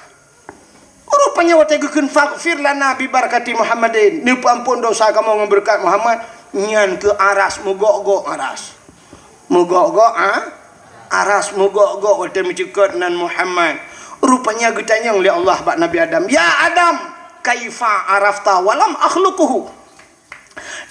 Rupanya watée geukheun, "Faghfir lana bi barakati Muhammadin," neupeuamphon dosa kamoe ngon beureukat Muhammad, nyan keuh aras meugok-gok aras. Meugok-gok, ha? Aras meugok-gok watée meucukot nan Muhammad. Rupanya geutanyong lé Allah bak Nabi Adam, "Ya Adam, kaifa arafta walam akhluquhu?"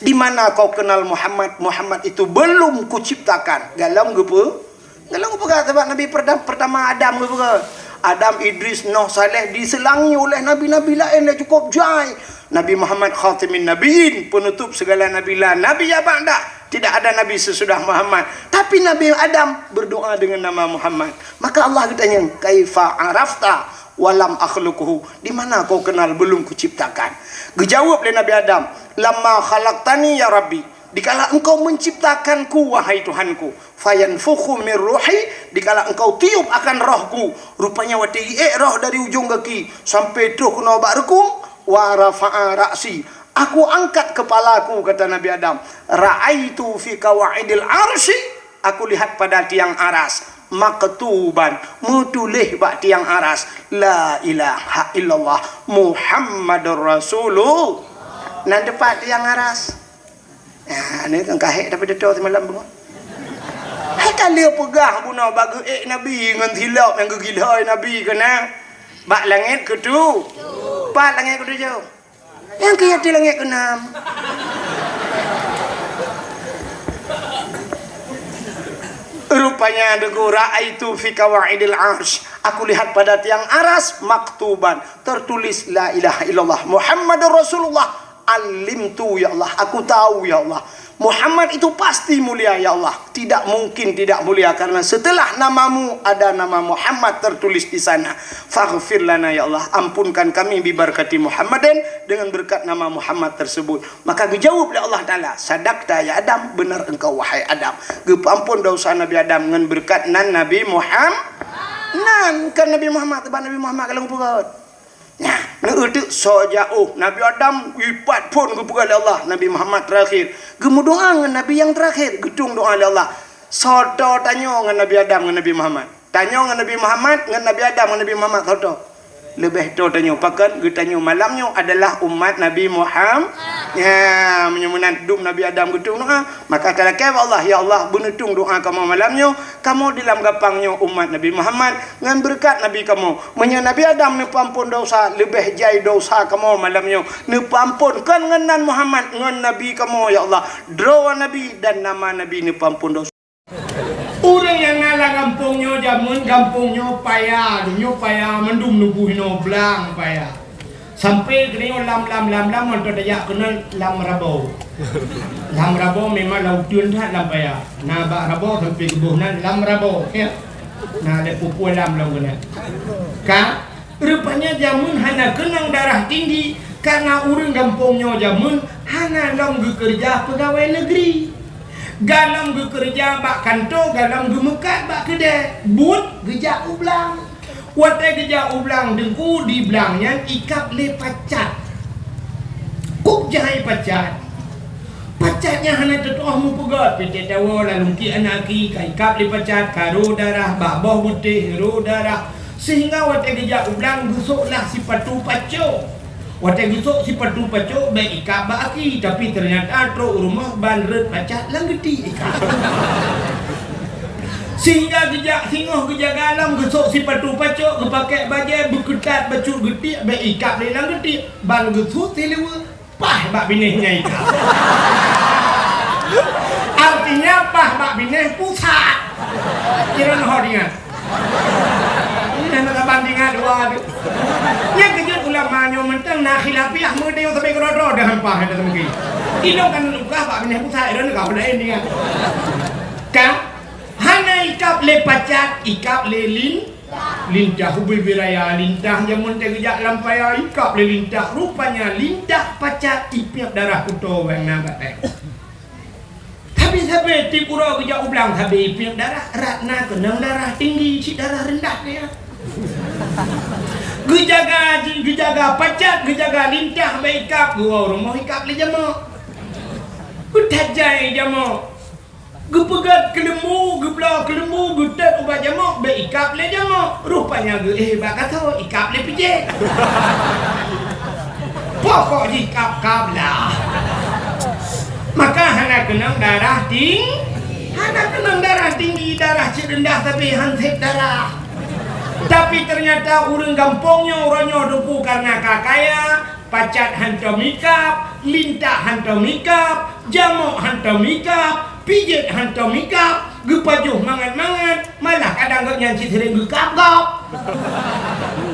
Di mana kau kenal Muhammad? Muhammad itu belum kuciptakan. Galom geupeu, galom geupeugah sabab Nabi perda-, pertama Adam geupeugah. Adam, Idris, Nuh, Saleh diseulangi oleh nabi-nabi laén nyang cukup jai. Nabi Muhammad khatimin nabiyyin, penutup segala nabi, la nabiyya ba'da. Tidak ada nabi sesudah Muhammad. Tapi Nabi Adam berdoa dengan nama Muhammad. Maka Allah geutanyong, "Kaifa arafta walam akhluquhu?" Di mana kau kenal belum kuciptakan? Geujaweueb lé Nabi Adam, "Lamma khalaqtani ya Rabbi," dikala Engkau menciptakanku, wahai Tuhanku, "fayanfukhu mir ruhi," dikala Engkau tiup akan rohku, rupanya watée jiék roh dari ujong gaki sampai troh keunoe bak reukung, "wa rafa'a ra'si," aku angkat kepalaku, kata Nabi Adam, "ra'aitu fi qawaidil arsy," aku lihat pada tiang aras, maktuban, meutuléh bak tiang aras, "La ilaha illallah Muhammadur Rasulullah." Nan teupat tiang aras. Ah, ni kan kahek tapi deto semalam bangun. Hai ka lheueh peugah bunoe bak geuék Nabi ngon silop nyang geugila Nabi keunan. Bak langét keutu-, pat langét keutujoh. Nyang keu ateueh langét keunam. Rupanya Teungku, "Ra'aitu fi qawaidil arsy." Aku lihat pada tiang aras maktuban, tertulis, "La ilaha illallah Muhammadur Rasulullah." Alimtu, ya Allah, aku tahu, ya Allah. Muhammad itu pasti mulia, ya Allah. Tidak mungkin tidak mulia, karena setelah namamu ada nama Muhammad tertulis di sana. Faghfir lana, ya Allah, ampunkan kami bi barakati Muhammadin, dengan berkat nama Muhammad tersebut. Maka geujaweueb lé Allah Taala, "Sadaqta ya Adam, benar engkau wahai Adam." Geupeuamphon dosa Nabi Adam ngon berkat nan Nabi Muhammad. Nan kan Nabi Muhammad, sebab Nabi Muhammad ka lheueh geupeugah. Nah, neueu teuk soe jak, oh, Nabi Adam ipat phon geupeugah lé Allah, Nabi Muhammad terakhir. Geumeudoá ngon Nabi nyang terakhir, geutueng doá lé Allah. Soe toe tanyoe ngon Nabi Adam ngon Nabi Muhammad? Tanyoe ngon Nabi Muhammad, ngon Nabi Adam ngon Nabi Muhammad soe toe? Leubeh toe tanyoe. Pakon? Geutanyoe malam nyoe adalah umat Nabi Muhammad. Ya, meunyoe meunan dum Nabi Adam geutueng doá, maka talakée bak Allah, "Ya Allah, beuneutueng doá kamoe malam nyoe, kamoe di lam gampang nyoe umat Nabi Muhammad ngon beureukat Nabi kamoe." Meunyoe Nabi Adam neupeuamphon dosa, leubeh jai dosa kamoe malam nyoe neupeuamphon kon ngon nan Muhammad, ngon Nabi kamoe, ya Allah. Droe Nabi dan nama Nabi neupeuamphon dosa. Ureuëng nyang na lam gampông nyoe jameun, gampông nyoe paya, nyoe paya mandum nuboh inoe blang paya. Sampai keunoe lam, lam, lam, lam, mantong tajak keunoe lam Rabaw. Lam Rabaw memang lam uteuen that lam paya. Na bak Rabaw sampai geuboh nan lam Rabaw, ya. Na lé pupue lam lom keunoe. Ka, rupanya jameun hana keunong darah tinggi, karena ureuëng gampông nyoe jameun hana lom geukeureuja peugawée negeri. Galom geukeureuja bak kantô, galom geumeukat bak keudée, buet geujak u blang. Watée geujak u blang Teungku, di blang nyan ikab lé pacat. Kok jai pacat. Pacat nyan hana teutoh meupeugét, pih teuh tawoe lalungki aneuk aki, ka ikab lé pacat, ka ro darah, bak boh beutéh ro darah. Sehingga watée geujak u blang geusoklah sipatu pacok. Watée geusok sipatu pacok bék ikab bak aki, tapi teunyata trok u rumoh ban rot pacat lam geutik ikab. Sehingga geujak singoh geujaga lom geusok sipatu pacok, geupakée bajée beukeutat bacut geutik bék ikab lé lam geutik, ban geusut sileue. Paih bak binéh nyang ikab. Artinya paih bak binéh pusat. Kira neuh ho ingat. Nah, na saban ingat dua tu. Nyang keujeuet ulama nyoe mantong na khilafiah meudeh sampai keudroe-droe dah hampah dah mungkin. Ilong kan lukah bak binéh pusat, ilong ka laén ingat. Kan? Hana ikab lé pacat, ikab lé lin. Lintah ubé biraya, lintah jameun teugeujak lam paya ikab lé lintah. Rupanya lintah pacat ipiep darah kuto wang na gatai. Tapi sabe tiep uroe geujak u blang sabe ipiep darah, rat na keunong darah tinggi, cit darah rendah dia. Geujaga ji-, geujaga pacat, geujaga lintah bak ikab, geuwoe rumoh ikab lé jamok. Geutajai jamok. Geupeugét keuleumbu, geubloe keuleumbu, geutet ubat jamok, bék ikab lé jamok. Rupanya geuéh bak gasoe, ikab lé pijét. Pokok jih kab-kab lah. Maka hana keunong darah ting-, hana keunong darah tinggi, darah cit rendah tapi han sép darah. Tapi teunyata ureuëng gampông nyoe, uroe nyoe Teungku, kareuna ka kaya, pacat hantom ikab, lintah hantom ikab, jamok hantom ikab, pijét hantom ikab, geupajoh mangat-mangat, malah kadang gobnyan cit seuréng geukab-kab.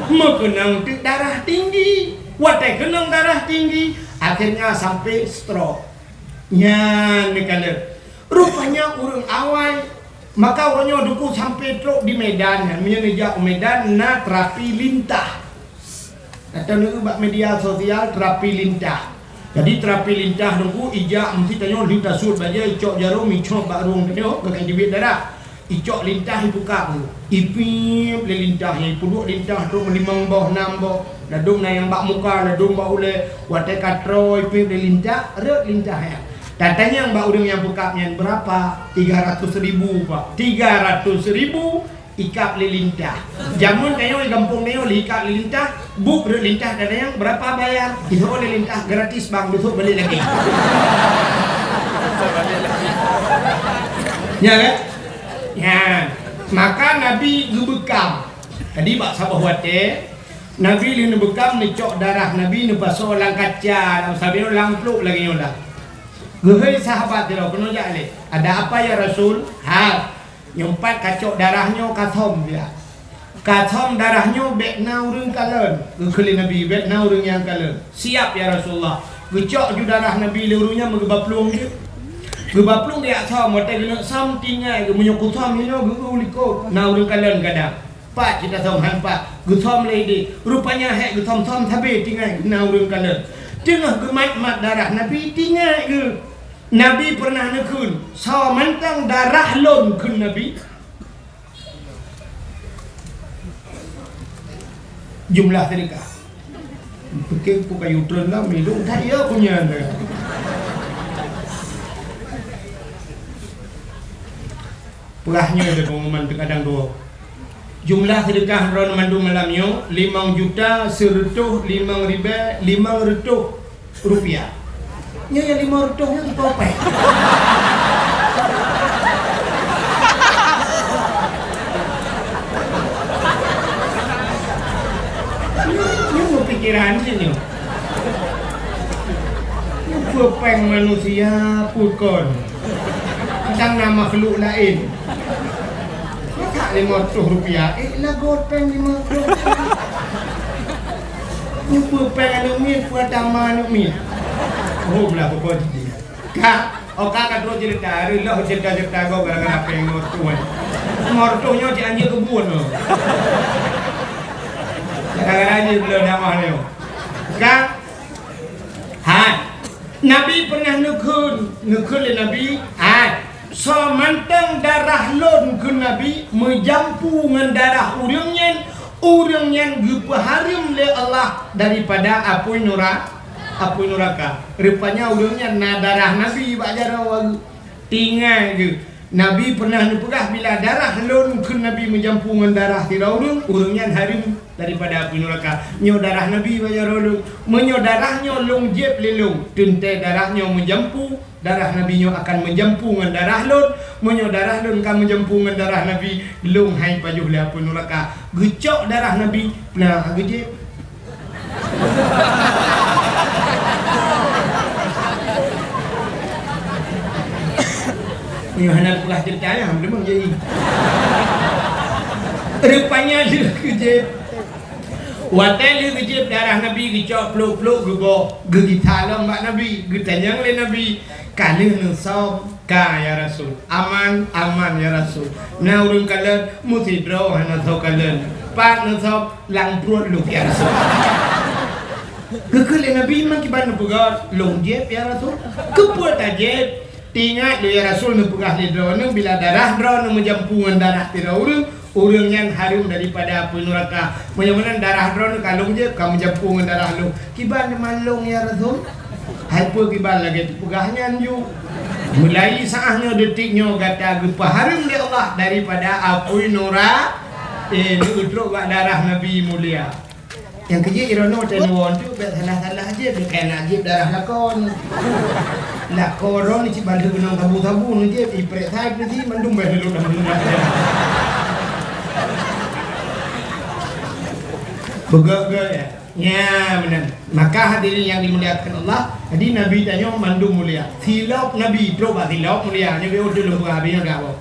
Meukeunong teuk darah tinggi. Watée keunong darah tinggi, akhirnya sampai stroke. Nyan neukalon. Rupanya ureuëng awai. Maka uroe nyoe Teungku sampai trok di Medan nyan. Meunyoe neujak u Medan na terapi lintah. Atau neueu bak media sosial terapi lintah. Jadi terapi lintah Teungku ijak meusi tanyoe lintah sut bajée icok jarum icok bak rung tanyoe keu ka jibiet darah. Icok lintah ipeukab tu. Ipiep lé lintah nyan, ipeuduek lintah trok meulimong boh, nam boh. Ladôm na nyang bak muka, ladôm bak ulée. Watée ka troe ipiep lé lintah, rot lintah nyan. Tatanyong bak ureuëng nyang peukab nyan, "Berapa?" "Tiga ratus ribu, Pak." Tiga ratus ribu ikab lé lintah. Jameun tanyoe di gampông tanyoe lé ikab lé lintah, buet rot lintah tatanyong, "Berapa bayar?" Iseuôt lé lintah, "Gratis, Bang, beusôk balek lagi." Ya kan? Nyan, maka Nabi geubeukam. Jadi bak saboh watée, Nabi lheueh neubeukam neucok darah Nabi neupasoe lam kaca, lam sabe lam pluek lagée nyoe lah. Geuhôi sahabat sidroe keunoe jak lé, "Ada apa ya Rasul?" "Hai, nyoe pat kacok darah nyoe kasöm dia." "Kasöm darah nyoe bék na ureuëng kalon," geukheun lé Nabi, "bék na ureuëng nyang kalon." "Siap ya Rasulullah." Geucok ju darah Nabi lé ureuëng nyan meugeuba plueng jih. Geuba plueng geujak söm, watée geuneuk söm tinggai geuh meunyoe kusöm inoe geu-eu likot na ureuëng kalon kadang. Pat cit tasöm han pat, geusöm lé idéh. Rupanya hék geusöm-söm sabe tinggai na ureuëng kalon. Teungoh geumat-mat darah Nabi tinggai geuh. Nabi peureunah neukheun, "Soe mantong darah lôn," kheun Nabi. Jumlah sedekah. Pikir ku kayu treun lam minum, tak ya punya anda. Peurah nyoe ada pengumuman terkadang dua. Jumlah sedekah droe mandum malam nyoe, limong juta seureutôh limong ribée limong reutôh rupiah. Nyoe nyang lima reutôh nyoe sipopéh. Nyoe, nyoe pikiran cit nyoe. Nyoe peue péng manusia peue kon. Kadang na makhluk laén. Masa lima reutôh rupiah, eh, lagot péng lima reutôh. Nyoe peue péng aneuk miet, peue tamah aneuk miet. Oh, beulah pokok jih. Ka, oh, ka, ka trok cerita, hari loh cerita-cerita kau gara-gara péng lima reutôh, eh. Lima reutôh nyoe cit anjing kebun tu. Gara-gara anjing belum nyawa ni. Ka, hai. Nabi pernah neukheun, neukheun lé Nabi, hai. Soe mantong darah lôn kheun Nabi meujampu ngon darah ureuëng nyan, ureuëng nyan geupeuhareuem lé Allah daripada apui nura-, apui nuraka. Rupanya ureuëng nyan na darah Nabi bak jaroe geuh. Tinggai geuh. Nabi pernah neupeugah, "Bila darah lôn," kheun Nabi, "meujampu ngon darah sidroe ureuëng, ureuëng nyan hareuem daripada apui nuraka." Nyoe darah Nabi bak jaroe lôn. Meunyoe darah nyoe lôn jieb lé lôn, teuntée darah nyoe meujampu, darah Nabi nyoe akan meujampu ngon darah lôn. Meunyoe darah lôn ka meujampu ngon darah Nabi, lôn hai pajoh lé apui nuraka. Geucok darah Nabi, na geujieb. Nyoe hana peugah ceurita nyan, memang jadi. Rupanya lheueh geujieb. Watée lheueh geujieb darah Nabi geucok plôk-plôk geuboh, geugisa lom bak Nabi, geutanyong lé Nabi, "Ka lheueh neusöm?" "Ka, ya Rasul." "Aman?" "Aman, ya Rasul." "Na ureuëng kalon?" "Meusidroe hana soe kalon." "Pat neusöm?" "Lam pruet lôn, ya Rasul." Geukheun lé Nabi, "Man kiban neupeugah?" "Lôn jieb, ya Rasul." "Keupeue tajieb?" "Teuingat lôn, ya Rasul, neupeugah lé droeneuh, bila darah droeneuh meujampu ngon darah sidroe ureuëng, ureuëng nyan hareuem daripada apui nuraka. Meunyoe meunan darah droeneuh ka lôn jieb, ka meujampu ngon darah lôn. Kiban teuma lôn, ya Rasul?" "Hai peue kiban lagée teupeugah nyan ju. Mulai saát nyoe, detik nyoe gata geupeuhareuem lé Allah daripada apui nura-, eh, neutrok bak darah Nabi mulia." Nyang keujeuet irono teunuon tu bèk salah-salah jieb, bèk keunan jieb darah lakoe. Lakoe droeneuh cit ban lheueh keunong sabu-sabu neujieb, iprek that peusi mandum bèk lheueh lôn. Beugöt-göt ya. Ya, meunan. Maka hadirin yang dimuliakan Allah, jadi Nabi tanyoe mandum mulia. Silop Nabi, trok bak silop mulia. Nyoe bèk udeueng lôn peugah, bèk nyoe dak boh.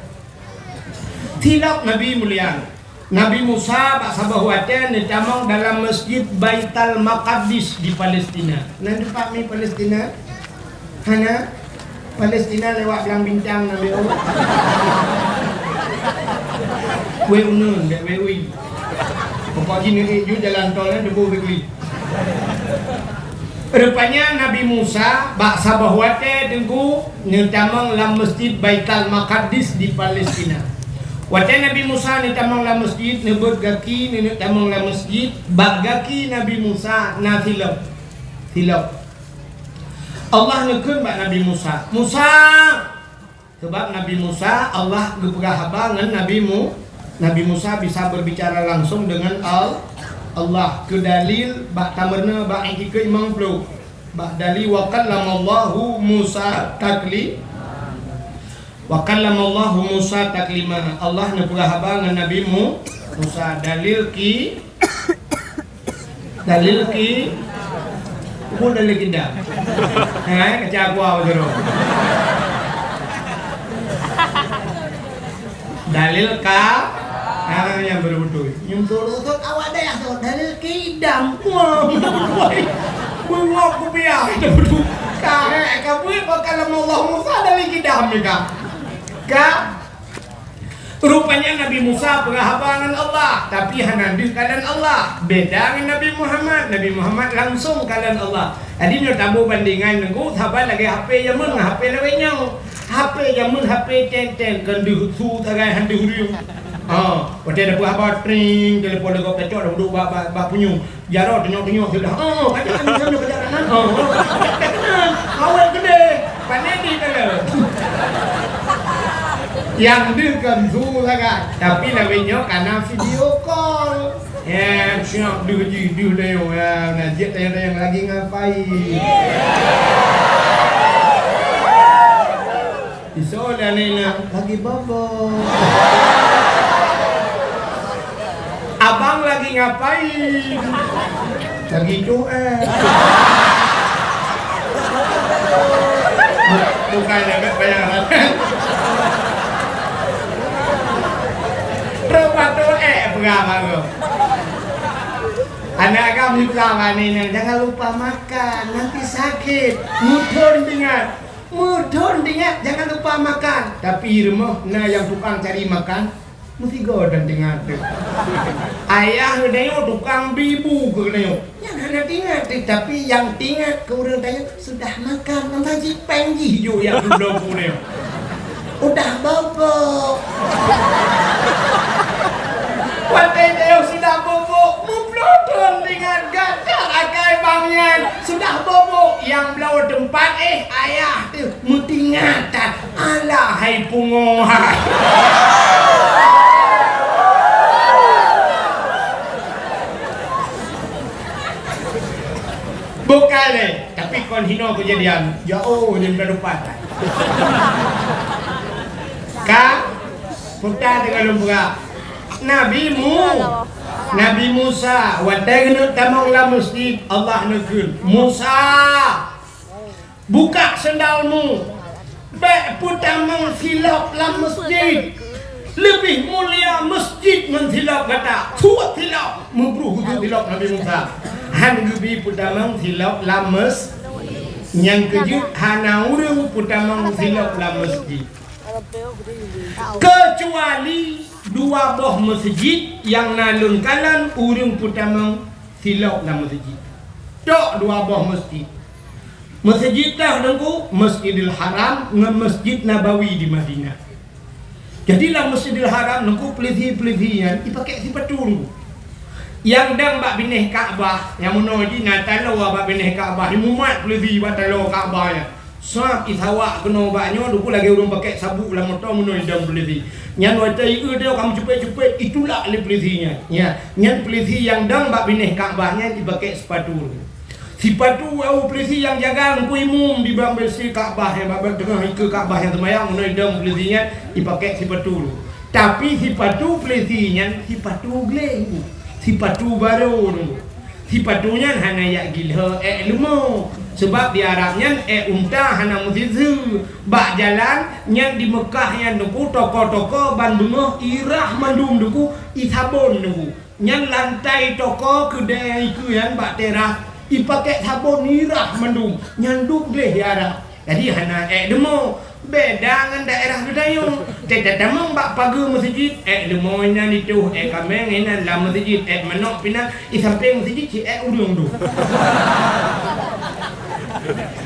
Silop Nabi mulia. Nabi Musa bak saboh watèe neutamong dalam Masjid Baital Maqaddis di Palestina. Na teumpat mi Palestina? Hana? Palestina lewat Blang Bintang na lewat. Wei uneun, dek wei ui. Pokok jih neuék ju jalan tol nyan debu bek li. Rupanya Nabi Musa bak saboh watèe teungku neutamong lam Masjid Baital Maqaddis di Palestina. Watèe Nabi Musa neutamong lam masjid, neubeuet gaki neuneuk tamong lam masjid, bak gaki Nabi Musa na silop. Silop. Allah neukheun bak Nabi Musa, "Musa!" Sabab Nabi Musa, Allah geupeugah haba ngon Nabi Mu-, Nabi Musa bisa berbicara langsung dengan Al-, Allah. Keu dalil bak tameurunoe bak iktikeuet limong ploh. Bak dalil, "Wa kallamallahu Musa takli-, wa kallamallahu Musa taklima." Allah neupeugah haba ngon Nabi Mu-, Musa. Dalil ki-, Dalil ki-, bukan dalil kidam. Hai, kaca aku awak jero. Dalil ka-, ha, nyang beutôi-beutôi. Nyang beutôi-beutôi awak dayah tu, dalil kidam. Wah, beutôi. Bungok kupiah, itu beutôi. Ka, eh, ka buet, wa kallamallahu Musa dalil kidam ni ka. Ka, Rupanya Nabi Musa peugah haba ngon Allah, tapi hana deuh kalon Allah. Beda ngon Nabi Muhammad, Nabi Muhammad langsung kalon Allah. Jadi nyoe taboh bandingan nyoe, saban lagèe H P jameun ngon H P lawét nyoe. H P jameun, H P ten-ten, kon deuh su sagai han deuh ureueng. Ha, watèe dapeuet haba, tring, telepon lé gob tacok, dah duek bak, bak, bak punyueng. Jaroe tanyong-tanyong sudah. Oh, kajak kami sana, kajak kanan. Oh, oh. Kajak kanan. Awet gede. Pandai di kala. Nyang deuh kon su sagai. Tapi lawét nyoe kana video call. Ya, siap deuh jih, deuh tanyong. Ya, nah, jeuet tanyong-tanyong lagi ngapai. Isoe lé aneuk inong lagi bobo. Abang lagi ngapain? Lagi cuek. Bu-, bukan lagi bayaran. Trok bak cuek peugah baru. Aneuk agam ni peugah bak aneuk inong, "Jangan lupa makan, nanti sakit." Mudhon teuingat. Mudhon teuingat, jangan lupa makan. Tapi rumoh na nyang tukang cari makan, meusigoe dan teuingat teuh. Ayah geutanyoe tukang bi bu keu geutanyoe. Nyang hana teuingat teuh, tapi nyang teuingat keu ureueng tanyoe sudah makan, maka jipeng jih jok nyang geubloe keu geutanyoe. Udah bobok. Watèe tanyoe sudah bobok, muploe thon teuingat gata akai bang nyan. Sudah bobok, nyang bloe teumpat, eh, ayah teuh. Meutingat that, Alah hai pungo hai. Bukan lé, tapi kon hino kejadian. Ya oh, dia minta lupa. Ka putar dengan lembura. Nabi Mu, Nabi Musa, watée geuneuk tamong lam masjid, Allah neukheun, "Musa, buka sendalmu, bék peutamong silop lam masjid. Leubeh mulia masjid ngon silop gata. Suet silop!" Meubruh geusuet silop Nabi Musa. Han geubi peutamong silop lam masjid. Nyang keujeuet hana ureuëng peutamong silop lam masjid. Keucuali dua boh meuseujid nyang na lôn kalon ureuëng peutamong silop lam meuseujid. Tok dua boh meuseujid. Meuseujid teuh Teungku, Masjidil Haram ngon Masjid Nabawi di Madinah. Jadi lam Masjidil Haram Teungku, peulisi-peulisi nyan jipakèk sipatu Teungku. Nyang dong bak binéh Ka'bah, nyang meunoe jih na taloe bak binéh Ka'bah, jimumat peulisi bak taloe Ka'bah nyan. Sab isawak keunoe bak nyoe, Teungku, lagèe ureuëng pakèk sabuk lam moto meunoe idong peulisi. Nyan watèe ieu deuh ka meucupet-cupet, itulak lé peulisi nyan. Nya, nyan peulisi nyang dong bak binéh Ka'bah nyan jipakèk sipatu. Sipatu awak peulisi nyang jaga Teungku, imum di bak binéh Ka'bah nyan, bak teungoh ikeue Ka'bah nyang seumayang meunoe idong peulisi nyan jipakèk sipatu. Tapi sipatu peulisi nyan sipatu gleh, sipatu barô Teungku. Sipatu nyan hana jak gilhô èk leumo, sabab di Arab nyan èk unta hana meusiseue. Bak jalan nyan di Meukah nyan Teungku, toko-toko ban beungoh irah mandum Teungku, isabon Teungku. Nyan lantai toko keudè ikeue nyan bak teras, ipakèk sabon irah mandum, nyan duek gleh di Arab. Jadi hana èk leumo. Beda ngon daerah geutanyoe. Teutamong bak pageue meuseujid, èk leumo inan itoh, èk kaméng inan lam meuseujid, èk manok pinan, i sampéng meuseujid cit èk ureuëng dum.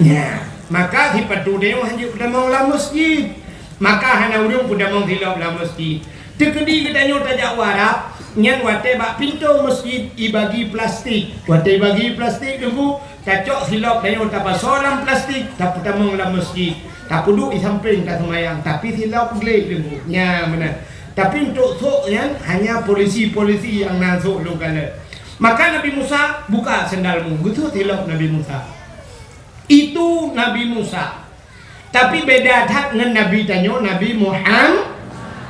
Nya, maka sipatu tanyoe hanjeuet peutamong lam meuseujid. Maka hana ureuëng peutamong silop lam meuseujid. Teukeudi geutanyoe tajak u Arab, nyan watèe bak pintoe meuseujid ibagi plastik. Watèe ibagi plastik Teungku, tacok silop tanyoe tapasoe lam plastik, tapeutamong lam meuseujid. Tapeuduek i sampéng taseumayang, tapi silop gleh Teungku. Nya meunan. Tapi untuk sôk nyan hanya polisi-polisi nyang na sôk lôn kalon. Maka Nabi Musa, "Buka sendalmu." Geusuet silop Nabi Musa. Itu Nabi Musa. Tapi beda that ngon Nabi tanyoe, Nabi Muham-,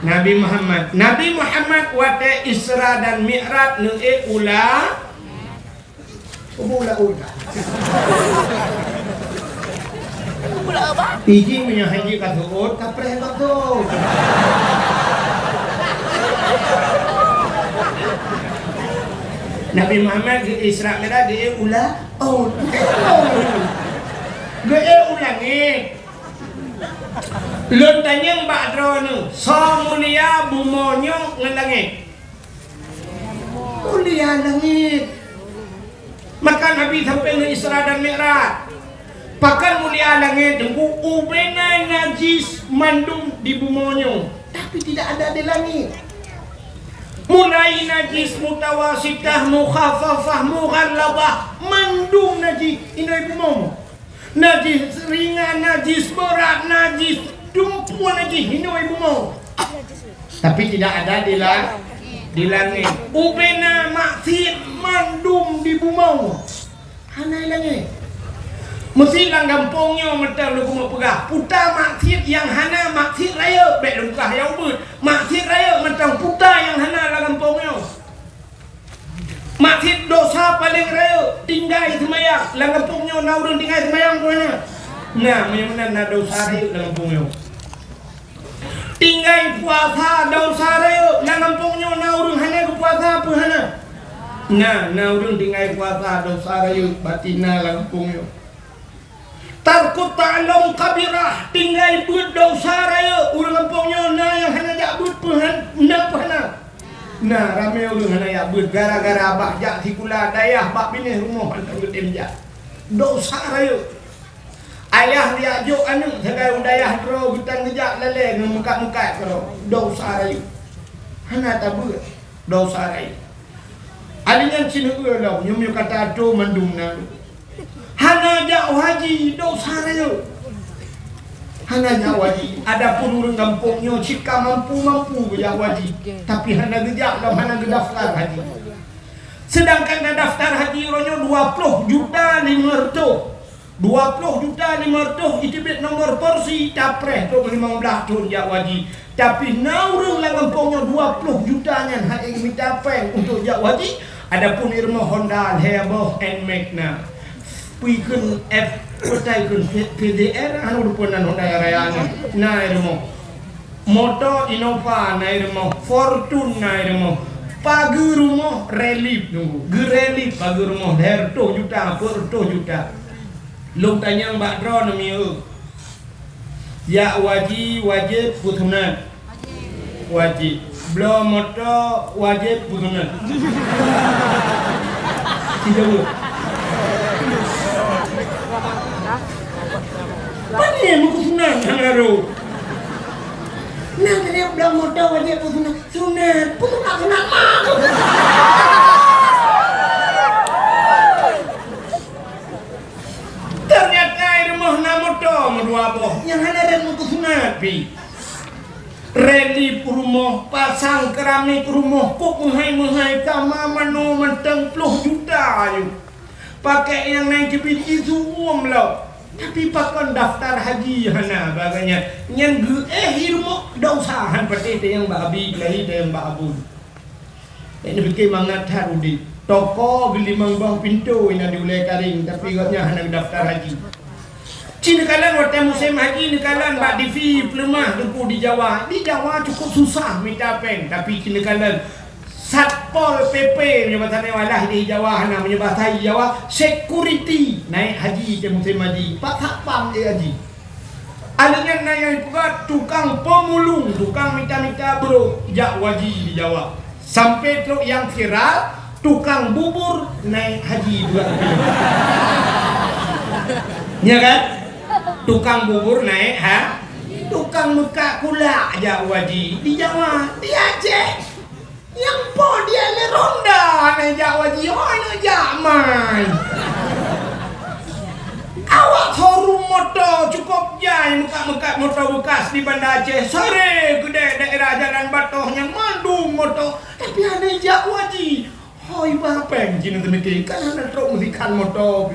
Nabi Muhammad. Nabi Muhammad watèe Isra dan Mi'raj neuék u la-, u la-, u la-, iji meunyoe hanjeuet ka seuôt, ka preh bak thon. Nabi Muhammad geu-Isra Mi'raj geuék u la-, Oh, geuék u langét. Lôn tanyong bak droeneuh, soe mulia bumoe nyoe ngon langét? Mulia langét. Maka Nabi sampoe ngon Isra dan Mi'raj. Pakon mulia langét Teungku? Ubena najis mandum di bumoe nyoe, tapi tidak ada di langét. Mulai najis mutawasitah, mukhaffafah, mughallabah, mandum najis inoe bumoe. Najis ringan, najis beurat, najis dumpue, najis inoe bumoe. Tapi tidak ada di la-, di langét. Ubena maksiet mandum di bumoe. Hana i langét. Meusi lam gampông nyoe mantong lôn keumeung peugah, peue ta maksiet nyang hana, maksiet rayeuk, bèk lôn peugah nyang ubit. Maksiet rayeuk mantong, peue ta nyang hana lam gampông nyoe. Maksiet dosa paleng rayeuk, tinggai seumayang. Lam gampông nyoe na ureueng tinggai seumayang peue hana? Na, meunyoe meunan na dosa rayeuk lam gampông nyoe. Tinggai puasa, dosa rayeuk. Lam gampông nyoe na ureueng hana geupuasa peue hana? Na, na ureueng tinggai puasa, dosa rayeuk, bati na lam gampông nyoe. Tarkut ta'allum kabirah, tinggai beuet, dosa rayeuk. Ureueng gampông nyoe na nyang hana jak beuet peue han-, na peue hana? Na, ramé ureueng hana jak beuet gara-gara bah jak sikula dayah bak binéh rumoh hana geutem jak. Dosa rayeuk. Ayah jak jok aneuk sagai u dayah droe geutan geujak lalé ngon meukat-meukat keudroe. Dosa rayeuk. Hana tabeuet. Dosa rayeuk. Alinyan sineuk lom, nyoe meunyoe ka tato mandum na. Hana jak haji, dosa rayeuk. Hana jak haji. Adapun ureuëng gampông nyoe cit ka mampu-mampu geujak haji, tapi hana geujak dan hana geudaftar haji. Sedangkan na daftar haji uroe nyoe dua ploh juta lima reutôh. Dua ploh juta lima reutôh iteubiet nomor polisi, tapreh trok limong blaih thon jak haji. Tapi na ureuëng lam gampông nyoe dua ploh juta nyan han ék mita péng untuk jak haji. Adapun i rumoh Honda lhée boh Nmax na. Pui kheun F, peue tai kheun P-, P Z R, anu rupa nan Honda raya nyan. Na i rumoh. Moto Innova na i rumoh, Fortuner na i rumoh. Pageue rumoh relief nunggu. Geurelief pageue rumoh lhée reutôh juta, peuet reutôh juta. Lôn tanyong bak droeneuh mieu. Jak haji wajéb peue sunat? Wajéb. Bloe moto wajéb peue sunat? Sijaweueb. Pane meukeusuna hana rô. Nah, tadi bloe moto wajéb peue sunat? Sunat. Peue sunat, sunat mah. Ternyata i rumoh na moto meudua boh nyang hana rot meukeusuna pi. Relief rumoh, pasang keramik rumoh, kok meuhai-meuhai, kama manoe mantong ploh juta ayue. Pakai nyang nai keubiet isu uem lom. Tapi pakon daftar haji hana bagainya. Nyang geuéh i rumoh dosa han patéh teunyang bak abi, keuhai teunyang bak abon. Neupike mangat that udeb. Toko geulimong boh pintoe na di Ulée Karéng, tapi gobnyan hana geudaftar haji. Ci neukalon watée musém haji neukalon bak D V peuleumah teungku di Jawa. Di Jawa cukup susah mita péng, tapi ci neukalon Satpol P P meunyoe basa Melayu di Jawa hana, meunyoe basa Jawa security naik haji teuh musém haji. Pak satpam éh haji. Aleunan na nyang ipeugah tukang pemulung, tukang mita-mita brok jak haji di Jawa. Sampai trok nyang viral, tukang bubur naik haji dua kilo. Nya kan? Tukang bubur naik ha? Tukang meukat kulak jak haji di Jawa, di Aceh. Nyang po dia le ronda na jak haji, hoi na jak mai. Awak showroom moto cukup jai meukat-meukat moto bekas di Banda Aceh. Sore keudeh daerah Jalan Batoh nyang mandum moto, tapi hana jak haji. Hoi bah péng jinoe teumike kan hana trok meusikan moto.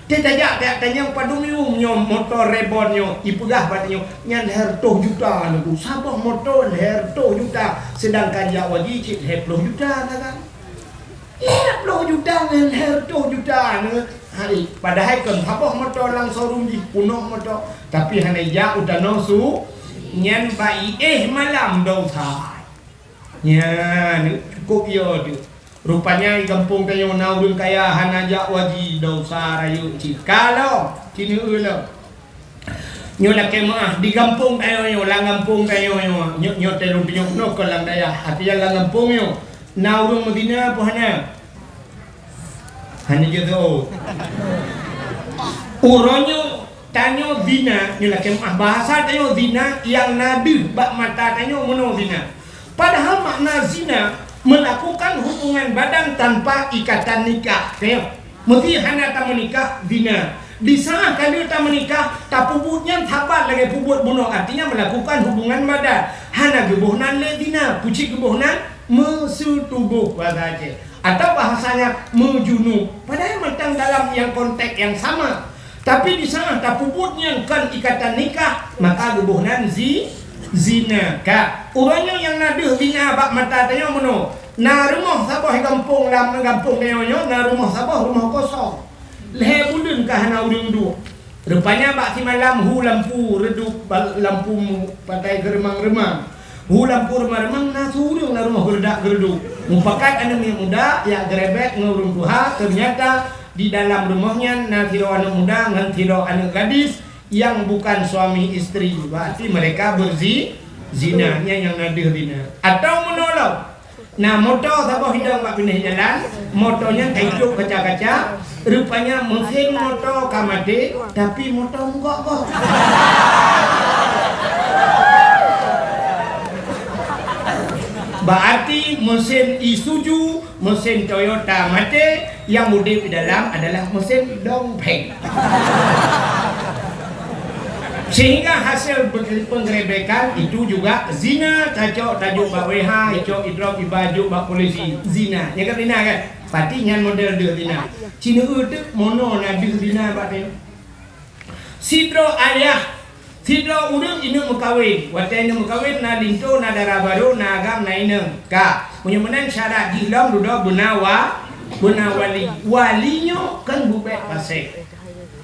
Teutajak-tajak tanyong padum yum nyoe moto Reborn nyoe, ipeugah bak nyoe, nyan lhèe reutôh juta nyoe, saboh moto lhèe reutôh juta, seudangkan jak haji cit lhèe ploh juta sagai. Lhèe ploh juta ngon lhèe reutôh juta nyoe, hai, padahai kon saboh moto lam showroom jih, peunoh moto, tapi hana jak u tanoh su, nyan bak iéh malam dosa. Nyan, cukôp yo teuh. Rupanya di gampông tanyoe na ureueng kaya hana jak haji, dosa rayeuk cit. Ka lom, ci neueu lom. Nyoe lakèe meu'ah di gampông tanyoe nyoe, lam gampông tanyoe nyoe, nyoe, nyoe teuh lôn tunyok nyoe kon lam dayah, artinya lam gampông nyoe. Na ureueng meuzina peue hana? Hana jeuet. Uroe nyoe tanyoe zina, nyoe lakèe meu'ah bahasa tanyoe zina nyang na deuh bak mata tanyoe meunoe zina. Padahai makna zina melakukan hubungan badan tanpa ikatan nikah. Tanyoe, meusé hana tameunikah, zina. Di saat ka lheueh tameunikah, tapeubuet nyan saban lagèe peubuet bunoe, artinya melakukan hubungan badan. Hana geuboh nan lé zina, peue cit geuboh nan? Meuseutuboh bahasa Aceh. Atau bahasanya meujunub. Padahai mantong dalam nyang konteks nyang sama. Tapi di saat tapeubuet nyan kon ikatan nikah, maka geuboh nan zi-, zina. Ka, uroe nyoe nyang na deuh zina bak mata tanyoe meunoe. Na rumoh saboh gampông lam gampông tanyoe nyoe, na rumoh saboh rumoh kosong. Lhèe buleuen ka hana ureueng duek. Rupanya bak simalam hu lampu redup, ba-, lampu mu-, pakai geureumeung-reumang. Hu lampu reumang-reumang na su ureueng lam rumoh geureudak-geureuduek. Mupakat aneuk miet muda jak geurebek ngon ureueng tuha, ternyata di dalam rumoh nyan na sidroe aneuk muda ngon sidroe aneuk gadis nyang bukan suami isteri. Berarti mereka berzi-, zina. Nyan nyang na deuh zina. Atau meunoe lom. Na moto saboh hidong bak binéh jalan, moto nyan ka itôp kaca-kaca, rupanya meusén moto ka maté, tapi moto meugok-gok. Berarti meusén Isuzu, meusén Toyota maté, nyang udép di dalam adalah meusén Dongfeng. Sehingga hasil penggerebekan itu juga zina, tacok tajok bak W H, icok idrop iba jok bak polisi, zina. Nyan kan zina kan? Pati nyan model deuh zina. Cina eu teuk mono na deuh zina bak teuh. Sidroe ayah, sidroe ureuëng ineuk meukawen. Watée ineuk meukawen na linto, na dara barô, na agam, na inong. Ka, meunyoe meunan syarat jih lom dudoe beuna wa-, beuna wali. Wali nyoe kan beubek pasék.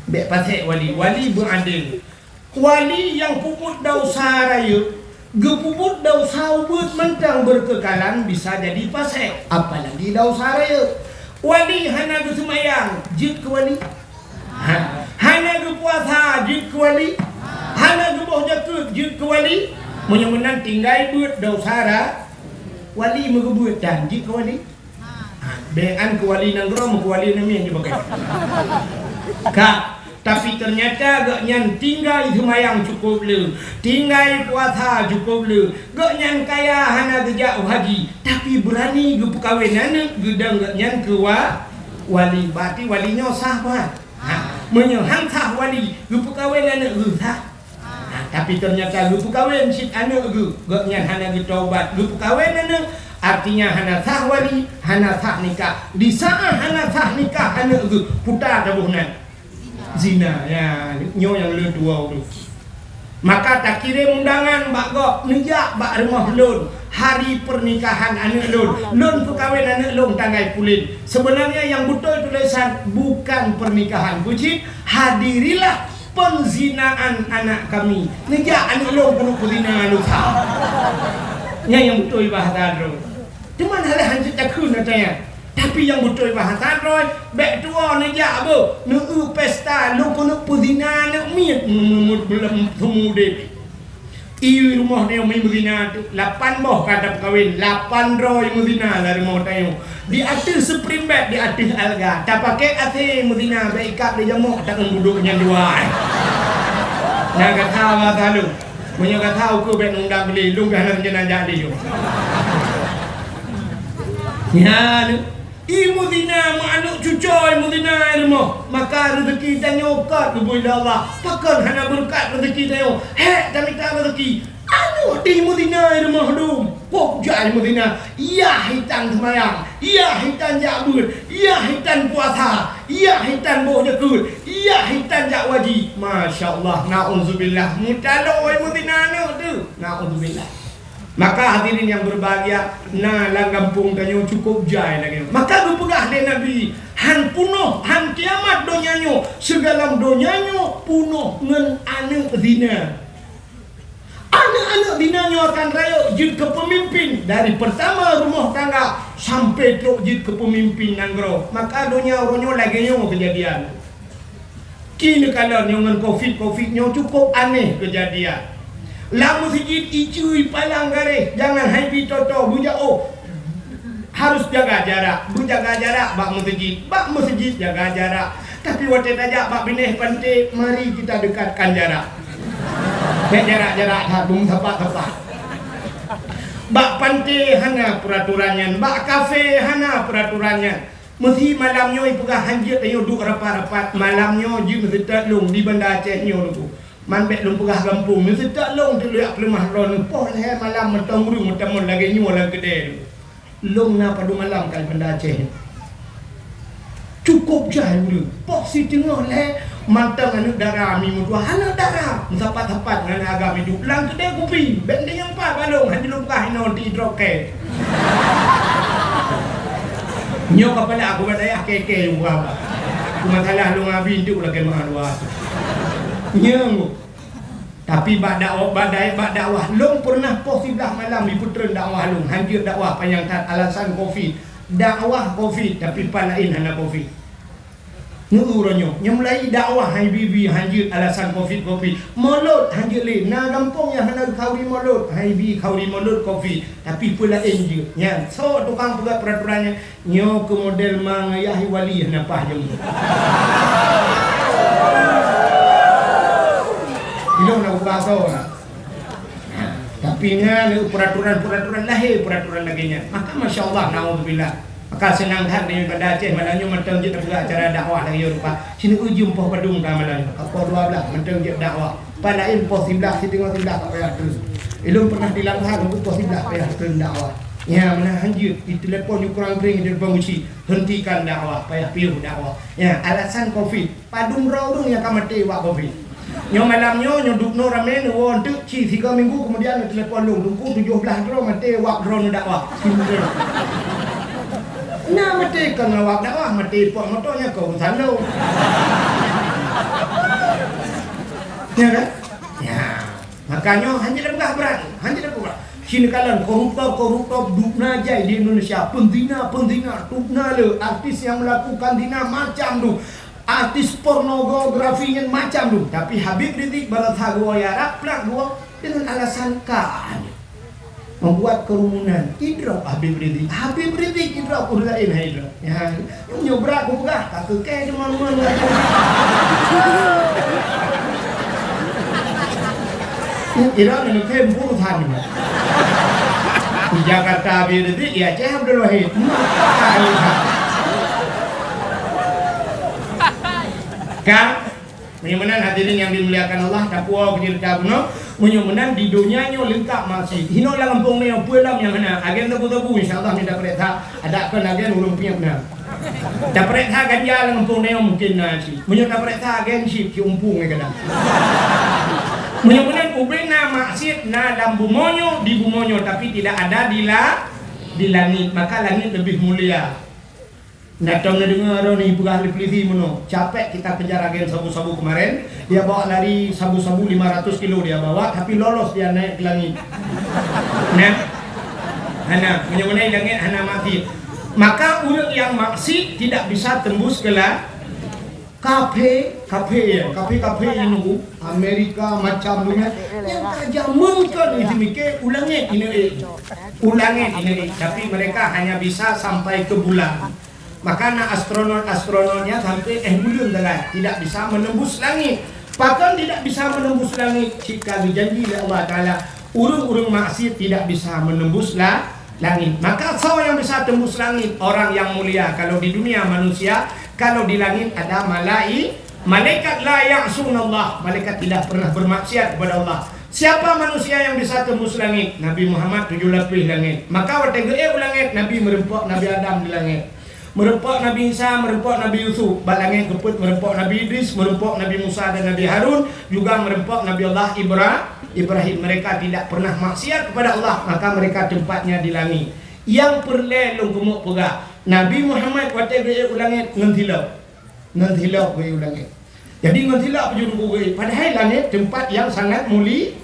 Bek pasék wali. Wali beuadil. Wali nyang peubuet desya rayeuk, geupeubuet desya ubeut mantong beurkeukalan bisa jadi pasék, apalagi desya rayeuk. Wali hana geuseumayang, jeuet keu wali. Ha, hana geupuasa, jeuet keu wali. Hana geuboh jakeuet, jeuet keu wali. Meunyoe meunan tinggai beuet desya ra-, wali meugeubeuet dan jeuet keu wali. Ha, bék an keu wali nanggroe, keu wali namiet jih pakai. Ka, tapi ternyata gobnyan tinggai seumayang cukôp le, tinggai puasa cukôp le, gobnyan kaya hana geujak u haji, tapi beurani geupeukawen aneuk geudong gobnyan keu wa-, wali. Berarti wali nyoe sah, bah? Ha, meunyoe han sah wali, geupeukawen aneuk geuh sah? Ha, tapi ternyata geupeukawen cit aneuk geuh, gobnyan hana geutaubat, geupeukawen aneuk, artinya hana sah wali, hana sah nikah. Di saat hana sah nikah aneuk geuh, puta taboh nan. Zina, ya, nyoe nyang le dua ureuëng. Maka takirém undangan bak gob, neujak bak rumoh lôn, hari pernikahan aneuk lôn, lôn peukawen aneuk lôn tanggai pulen. Sebenarnya nyang beutôi tulisan bukan pernikahan, bucit, hadirilah penzinaan anak kami. Neujak aneuk lôn keuneuk peuzina lôn sa. Nyan nyang beutôi bahasa droe. Teuma hana hanjeuet takheun ata nyan. Tapi nyang beutôi bahasa droe, bék tuwoe neujak beuh, neueu pesta lôn keuneuk peuzina aneuk miet, meumut belom seumudeb. I rumoh tanyoe meuzina lapan boh ka tapeukawen, lapan droe meuzina lam rumoh tanyoe. Di ateueh spring bed, di ateueh alga, tapakai A C meuzina, bék ikab lé jamok, taeun budok nyan dua. Na gata wa talu. Meunyoe gata ukeue bék undang beli, lôn ka hana rencana jak lé. Nyan. I meuzina, meuaneuk cucoe meuzina i rumoh, maka reuzeki tanyoe ka geubri lé Allah. Pakon hana beureukat reuzeki tanyoe? Hék tamita reuzeki. Aneuk di meuzina i rumoh dum. Kok jai meuzina? Yah hitan seumayang, yah hitan jak beuet, yah hitan puasa, yah hitan boh jakeuet, yah hitan jak waji. Masya Allah, naudzubillah. Meutalô i meuzina aneuk teuh. Naudzubillah. Maka hadirin yang berbahagia, na lam gampông tanyoe cukup jai lagée nyoe. Maka geupeugah lé Nabi, "Han punoh, han kiamat donya nyoe, sigohlom donya nyoe punoh ngon aneuk zina." Aneuk-aneuk zina nyoe akan rayeuk jeuet keu peumimpin dari peurtama rumoh tangga sampai trok jeuet keu peumimpin nanggroe. Maka donya uroe nyoe lagée nyoe keujadian. Kini kalon nyoe ngon covid, covid nyoe cukup aneh keujadian. Lam meuseujid iceue ipalang garéh, jangan hai bi toto beujaoh. Harus jaga jarak, beujaga jarak bak meuseujid, bak meuseujid jaga jarak. Tapi watée tajak bak binéh panté, mari kita dekatkan jarak. Bék jarak-jarak that, beumeusapat-sapat. Bak panté hana peuraturan nyan, bak kafe hana peuraturan nyan. Meusi malam nyoe ipeugah hanjeuet tanyoe duek rapat-rapat, malam nyoe jeuet meuseutôt lôn di Banda Aceh nyoe Teungku. Man bék lôn peugah gampông, meuseutôt lôn teulheueh peuleumah droeneuh poh lhée malam mantong ureuëng meutamong lagée nyoe lam keudée Teungku. Lôn na padub malam ka di Banda Aceh nyoe. Cukup jai ureuëng, poh siteungoh lhée Mantong aneuk dara mi meutuah, aneuk dara meusapat-sapat ngon agam idup lam keudée kupi. Bék deungon pat balong, hana lôn peugah inoe di droe kée. Nyoe kapala aku bak dayah kée-kée nyang buah bak. Cuma salah lôn abi nteuk lakée meuah dua. Nyoe. Tapi bak dakwah, bak dai-, bak dakwah lôn peureunah poh siblaih malam jipeutreun dakwah lôn, hanjeuet dakwah panyang that alasan covid. Dakwah covid, tapi pat laén hana covid. Nyoe uroe nyoe, nyang mulai dakwah hai bibi hanjeuet alasan covid, covid. Molot hanjeuet lé, na gampông nyang hana khauri molot, hai bi khauri molot covid. Tapi peue laén jeuet. Nyan, soe tukang peugah peraturan nyan, nyoe keu model ma ngayah wali hana paih jeuet. Ilong na ubah soe na. Tapi nyan peraturan-peraturan lahé, peraturan lagée nyan. Maka masya Allah, naudzubillah. Maka seunang that deungon Banda Aceh malam nyoe mantong jeuet tapeugah acara dakwah lagèe nyoe rupa. Sineuk jeuem poh padum ka malam nyoe. Poh dua blah mantong jeuet dakwah. Pat laén poh siblah, siteungoh siblah ka payah treun. Ilôn pernah di Langsa nunggu poh siblah payah treun dakwah. Ya, meunan hanjeuet, ditelepon nyoe kurang kering, ditelepon Guci, hentikan dakwah, payah piôh dakwah. Ya, alasan covid. Padum droe ureueng nyang ka maté wak covid. Nyoe malam nyoe, nyoe dubnoe ramé neuwoe eunteuk, ci sigoe minggu keumudian neutelepon lôn, "Teungku, tujoh blah droe maté wak droeneuh dakwah." Na maté kon wak dakwah, maté pok moto nyan kon urusan lôn. Ya kan? Ya. Maka nyoe hana tapeugah brat, hana tapeugah brat. Sinoe kalon koruptor-koruptor dubna jai di Indonesia, penzina-penzina dubna le, artis yang melakukan zina macam tu. Artis pornografi nyan macam tu. Tapi Habib Rizieq baroesa geuwoe Arab, plak geuwoe deungon alasan ka membuat kerumunan. Idrop Habib Rizieq. Habib Rizieq idrop, ureueng laén han idrop. Ya, nyoe brat kupeugah, ka keu kèe teuma-teuma. Idrop nyoe kèe buru than. Di Jakarta Habib Rizieq, di Aceh Abdul Wahid. Kan? Meunyoe meunan hadirin nyang dimuliakan Allah, tapuwoe keu ceurita bunoe. Meunyoe meunan di donya nyoe leungkap maksiet. Hinoe lam gampông nyoe peue lom nyang hana. Agen sabu-sabu insya Allah mita pareksa. Adak kon agen ureueng piep na. Tapareksa ganja lam gampông nyoe mungkin na cit. Meunyoe tapareksa agen cit, cit umpung ai kadang. Meunyoe meunan ubena maksiet na lam bumoe nyoe, di bumoe nyoe, tapi tidak ada di la-, di langit. Maka langit lebih mulia. Nah, tom neudeungoe droeneuh peugah lé polisi meunoe, capek kita kejar agen sabu-sabu kemarin, dia bawa lari sabu-sabu lima ratus kilo dia bawa, tapi lolos dia naik ke langit. Nah, hana, meunyoe meunan langit hana maksiet. Maka ureueng nyang maksiet tidak bisa tembus ke la-, kafe, kafe, ya, kafe-kafe nyang nunggu Amerika macam tu, ya. Nyang ka jameun kon itu mikir u langit ini, eh. U langit ini, eh. Tapi mereka hanya bisa sampai ke bulan. Maka na astronot-astronotnya sampai éh buleuen sagai, tidak bisa menembus langit. Pakon tidak bisa menembus langit? Cit ka geujanji lé Allah Taala, ureueng-ureueng maksiet tidak bisa menembus la-, langit. Maka soe nyang bisa tembus langit? Orang yang mulia. Kalau di dunia manusia, kalau di langit ada malai-, malaikat. La ya'sunallah, malaikat tidak pernah bermaksiat kepada Allah. Siapa manusia yang bisa tembus langit? Nabi Muhammad tujoh lapéh langit. Maka watèe geuék u langit, Nabi meureumpok Nabi Adam di langit. Meureumpok Nabi Isa, meureumpok Nabi Yusuf, bak langét keupeuet meureumpok Nabi Idris, meureumpok Nabi Musa dan Nabi Harun, juga meureumpok Nabi Allah Ibra-, Ibrahim. Mereka tidak pernah maksiat kepada Allah, maka mereka tempatnya di langit. Nyang peureulèe lôn keumeung peugah, Nabi Muhammad watèe geuék u langét ngon silop. Ngon silop geuék u langét. Jadi ngon silop jeuet geuék, padahai langét teumpat nyang sangat muli-,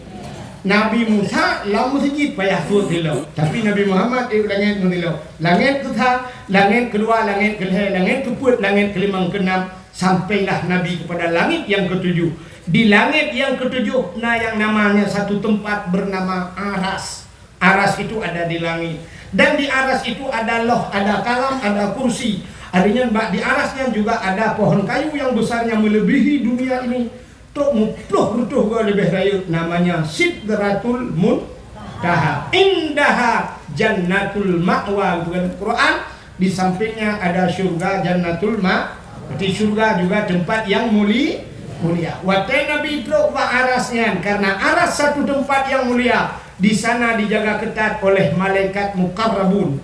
Nabi Musa lam meuseujid payah sot silop, tapi Nabi Muhammad ék u langét ngon silop. Langét keusa, langét keudua, langét keulhèe, langét keupeuet, langét keulimong, keunam, sampailah Nabi kepada langét nyang keutujoh. Di langét nyang keutujoh na nyang namanya satu tempat bernama Aras. Aras itu ada di langit. Dan di Aras itu ada Loh, ada Kalam, ada Kursi. Artinya, bak di Aras nyan juga ada pohon kayu yang besarnya melebihi dunia ini. Trok muploh reutôh goe leubeh rayeuk, namanya Sidratul Muntaha. Indaha Jannatul Ma'wa, gitu kan Quran. Di sampingnya ada syurga Jannatul Ma-, berarti syurga juga tempat yang muli-, mulia. Watèe Nabi trok bak Aras nyan, karena Aras satu tempat yang mulia, di sana dijaga ketat oleh malaikat muqarrabun,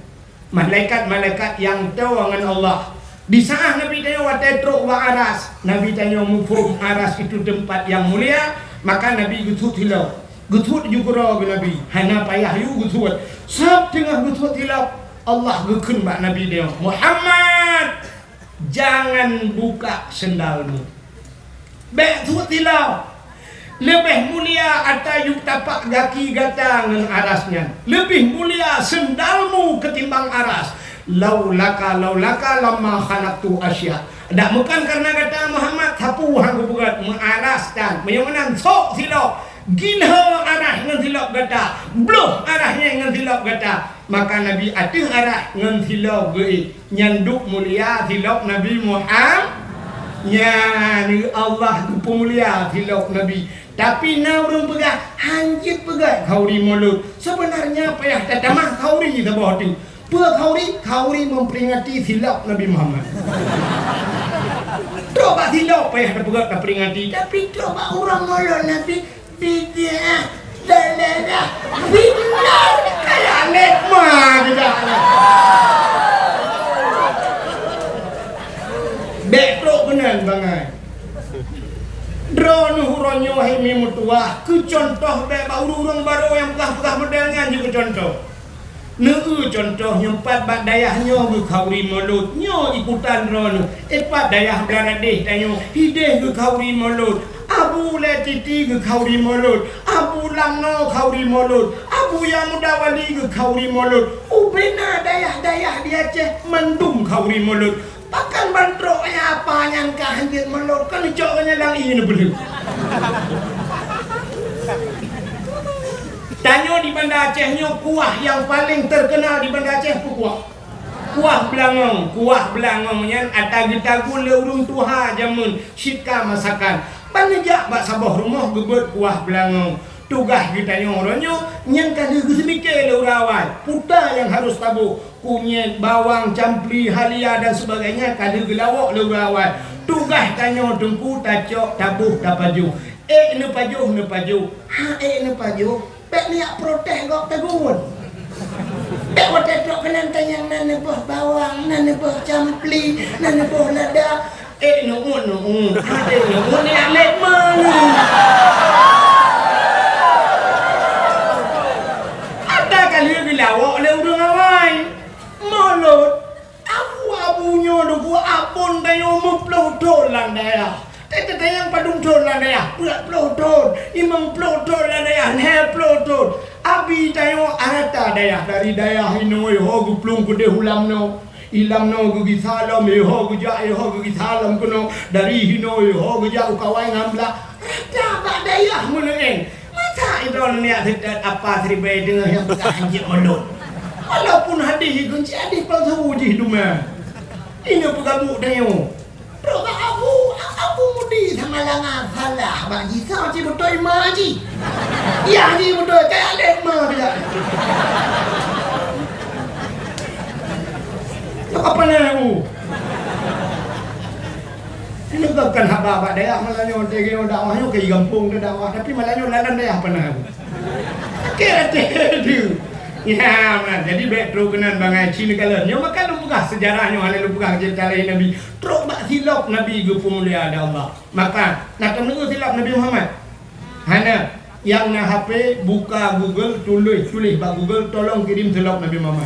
malaikat-malaikat nyang toe ngon Allah. Di saat Nabi tanyoe watèe trok bak Aras, Nabi tanyoe muphom Aras itu tempat yang mulia, maka Nabi geusuet silop. Geusuet ju keudroe keu Nabi, hana payah yue geusuet. Sab teungoh geusuet silop, Allah geukheun bak Nabi nyoe, "Muhammad, jangan buka sendalmu." Bèk suet silop. Leubeh mulia ata yub tapak gaki gata ngon Aras nyan. Leubeh mulia sendalmu ketimbang Aras. "Laulaka, laulaka lamma khalaqtu asya." Dak meukan karena gata Muhammad, sapeue han kupeugèt, meu Aras tan. Meunyoe meunan, sok silop. Gilho Aras ngon silop gata, bloh Aras nyan ngon silop gata. Maka Nabi ateueh Aras ngon silop geuék. Nyan duek mulia silop Nabi Muhammad. Nyan Allah geupeumulia silop Nabi. Tapi na ureueng peugah, "Hanjeuet peugah khauri mulod." Sebenarnya payah tatamah khauri saboh teuk. Peue khauri? Khauri memperingati silop Nabi Muhammad. Trok bak silop payah tapeugah taperingati, tapi trok bak ureuëng mulod Nabi, bid'ah, dalalah, fitnah, kayak nekma kita. Bèk trok keunan bangai. Droeneuh uroe nyoe hai mi meutuwah, keu contoh bèk bak ureuëng-ureuëng barô nyang peugah-peugah model nyan jeuet keu contoh. Neu-eu contoh nyoe pat bak dayah nyoe geukhauri mulod, nyoe ikutan droeneuh. Eh, pat dayah Blaradeh tanyoe, hideh geukhauri mulod. Abu Lé Titi geukhauri mulod, Abu Lamno khauri mulod, Abu Yang Muda Wali geukhauri mulod. Ubena dayah-dayah di Aceh mandum khauri mulod. Pakon ban trok nyan apa nyan ka hanjeuet mulod, kan cok nyan lam ié neubeuleueh. Tanyoe di Banda Aceh nyoe kuah nyang paleng terkenal di Banda Aceh peue kuah? Kuah beulangong. Kuah beulangong nyan ata geutagun lé ureuëng tuha jameun cit ka masakan. Ban neujak bak saboh rumoh geubeuet kuah beulangong. Tugaih geutanyoe uroe nyoe nyan ka lheueh geuseumiké lé ureuëng awai. Peue nyang harôh taboh, kunyét, bawang, campli, halia dan sebagainya ka lheueh geulawok lé ureuëng awai. Tugaih tanyoe teungku tacok, taboh, tapajoh. Ék neupajoh, neupajoh. Ha ék neupajoh, bèk neujak protes gob tagun. Bèk watèe trok keunan tanyong na neuboh bawang, na neuboh campli, na neuboh lada. Ék neu'uet, neu'uet. Ék neu'uet, neu'uet, ék neu'uet. Ata ka lheueh geulawok lé ureuëng awai. Mulod. Abu-abu nyoe deuh abon tanyoe meuploh thon lam dayah. Teuka nyang padum thon lam dayah, peuet ploh thon, limong ploh thon lam dayah, lhèe ploh thon. Abi tanyoe rata dayah, dari dayah inoe ho geuplueng keudeh u lam noe. I lam noe geugisa lom, i ho geujak, i ho geugisa lom keunoe. Dari hinoe ho geujak u Kawai ngon Blah. Rata bak dayah meuleueng. Masa droeneuh neujak seutôt apa siribèe deungon nyang peugah hanjeuet mulod. Walaupun hadih geunci hadih palsu jih dumah. Inyoe peugah buet tanyoe. Trok bak Abu, Abu Mudi sama langa salah bak jih, soe cit beutôi ma jih. Yah jih beutôi, kaya lé ma kaya. Apa na Abu? Ini bukan haba bak dayah, malah nyoe teuga dakwah nyoe ke gampông teudakwah, tapi malah nyoe lalan dayah peuna. Oke, oke, tu. Ya, nah, jadi bèk trok keunan bangai cit neukalon. Nyoe maka lôn peugah seujarah nyoe, hana lôn peugah cerita lahé Nabi. Trok bak silop Nabi geupeumulia lé Allah. Maka, na taneuk silop Nabi Muhammad? Hana. Nyang na H P, buka Google, tuléh, tuléh bak Google, "Tolong kirim silop Nabi Muhammad."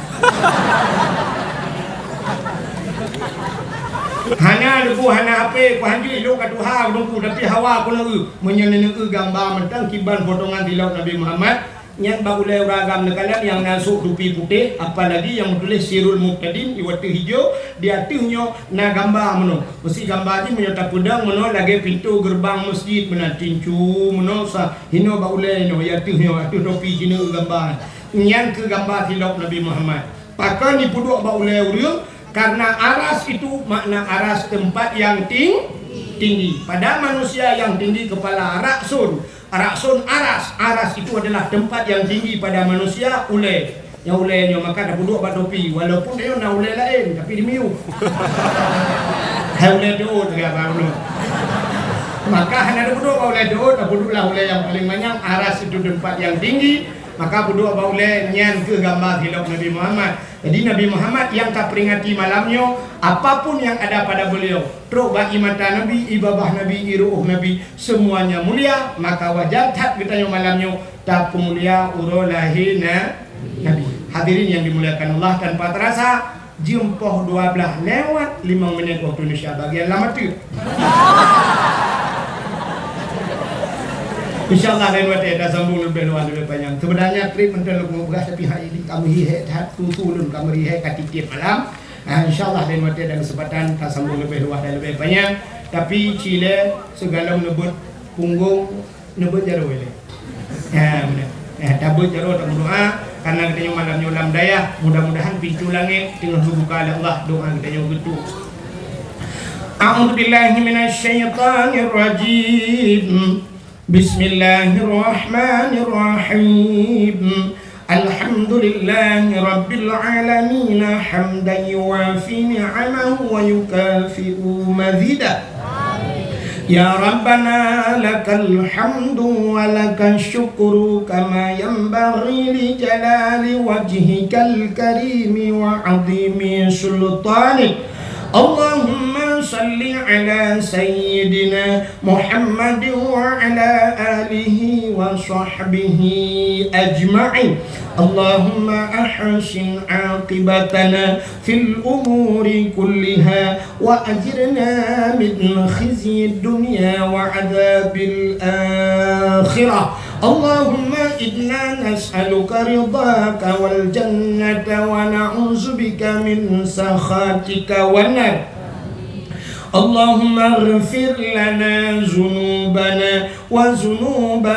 Hana, Teungku, hana H P, ku hanjeuet lôn ka tuha, Teungku, tapi hawa ku na eu. Meunyoe na eu gamba mantong kiban potongan silop Nabi Muhammad, nyan bak ulèe ureueng agam neukalon nyang na sôk tupi putéh, apalagi nyang meutuléh Sirul Muhtadin di ateueh ijo, di ateueh nyoe na gamba meunoe. Meusti gamba jih meunyoe tapeudong meunoe lagèe pintoe geureubang meuseujid meunan tincu meunoe sa hinoe bak ulèe nyoe, di ateueh nyoe, ateueh topi jinoe gamba. Nyan keuh gamba silop Nabi Muhammad. Pakon jipeuduek bak ulèe ureueng? Karena aras itu makna aras tempat yang ting-, tinggi. Pada manusia yang tinggi kepala, raksun. Raksun aras. Aras itu adalah tempat yang tinggi pada manusia, ulèe. Nyang ulèe nyoe maka tapeuduek bak topi, walaupun nyoe na ulèe laén, tapi di miyueb. Hai ulèe teuôt, ya, baru nyoe. Maka hana tapeuduek bak ulèe teuôt, tapeuduek lah ulèe nyang paleng manyang, aras itu tempat yang tinggi, maka peuduek bak ulèe nyan keuh gamba silop Nabi Muhammad. Jadi Nabi Muhammad nyang taperingati malam nyoe, apapun yang ada pada beliau, trok bak ié mata Nabi, ié babah Nabi, ié ru'uh Nabi, semuanya mulia, maka wajar that geutanyoe malam nyoe tapeumulia uroe lahé na-, Nabi. Hadirin yang dimuliakan Allah, tanpa terasa, jeuem poh dua belas lewat lima menit waktu Indonesia bagian lama tu. Insya Allah lain watèe tasambong leubeh luwah leubeh panyang. Sebenarnya trip mantong lôn peugah, tapi hai ini kami hihek that, susu lôn kami hihek ka tiep malam. Ah, insya Allah lain watèe dan kesempatan tasambong leubeh luwah dan leubeh panyang. Tapi cilèe sigohlom neubeuet punggong, neubeuet jaroe lé. Ya, beuna. Ya, tabeuet jaroe, tameudoa karena geutanyoe malam nyoe lam dayah. Mudah-mudahan pintoe langèt teungoh geubuka lé Allah, doa geutanyoe geutuek. A'udzubillahi minasyaitonirrajim. Bismillahirrahmanirrahim. الحمد لله رب العالمين، حمدا يوافي نعمه ويكافئ مزيده. يا ربنا، لك الحمد ولك الشكر، كما ينبغي لجلال وجهك الكريم وعظيم سلطانك. اللهم صل على سيدنا محمد وعلى آله وصحبه أجمعين. اللهم أحسن عاقبتنا في الأمور كلها وأجرنا من خزي الدنيا وعذاب الآخرة. اللهم إنا نسألك رضاك والجنة ونعوذ بك من سخطك والنار. اللهم اغفر لنا ذنوبنا وذنوب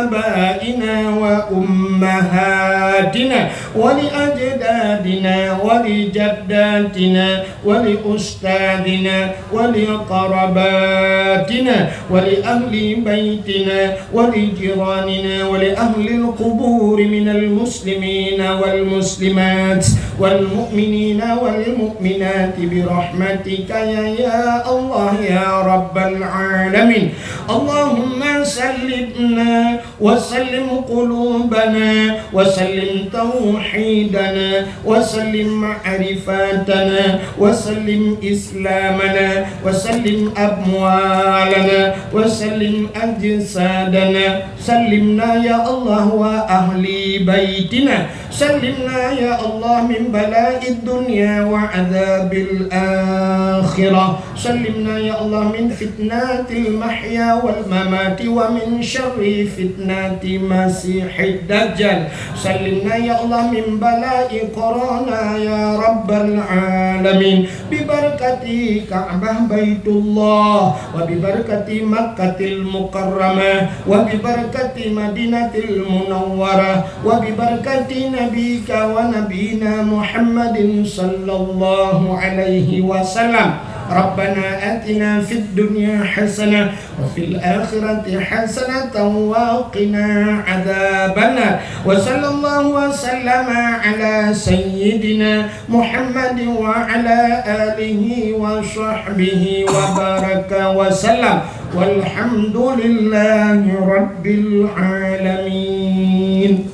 آبائنا وأمهاتنا ولأجدادنا ولجداتنا ولأستاذنا ولقرباتنا ولأهل بيتنا ولجيراننا ولأهل القبور من المسلمين والمسلمات والمؤمنين والمؤمنات برحمتك يا، يا الله يا رب العالمين. اللهم سلمنا وسلم قلوبنا وسلم توحيدنا وسلم معرفتنا وسلم إسلامنا وسلم أموالنا وسلم أجسادنا. سلمنا يا الله وأهل بيتنا. سلمنا يا الله من بلاء الدنيا وعذاب الآخرة. سلمنا يا الله من فتنة المحيا والممات ومن شر فتنة المسيح الدجال. سلمنا يا الله من بلاء كورونا يا رب العالمين. ببركة كعبة بيت الله وببركة مكة المكرمة وببركة مدينة المنورة وببركة نبيك ونبينا محمد صلى الله عليه وسلم. ربنا آتنا في الدنيا حسنة وفي الآخرة حسنة وقنا عذاب النار. وصلى الله وسلم على سيدنا محمد وعلى آله وصحبه وبارك وسلم. والحمد لله رب العالمين.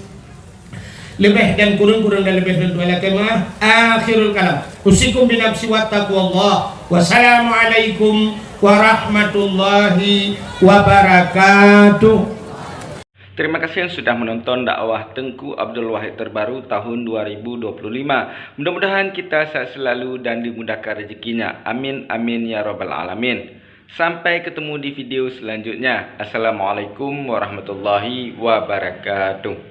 Leubeh dan kureueng, kureueng dan leubeh lôn tuan lakée meu'ah. Akhirul kalam. Usikum binafsi wa taqwallah. Wassalamualaikum warahmatullahi wabarakatuh. Terima kasih yang sudah menonton dakwah Tengku Abdul Wahid terbaru tahun dua ribu dua puluh lima. Mudah-mudahan kita sehat selalu dan dimudahkan rezekinya. Amin, amin, ya rabbal alamin. Sampai ketemu di video selanjutnya. Assalamualaikum warahmatullahi wabarakatuh.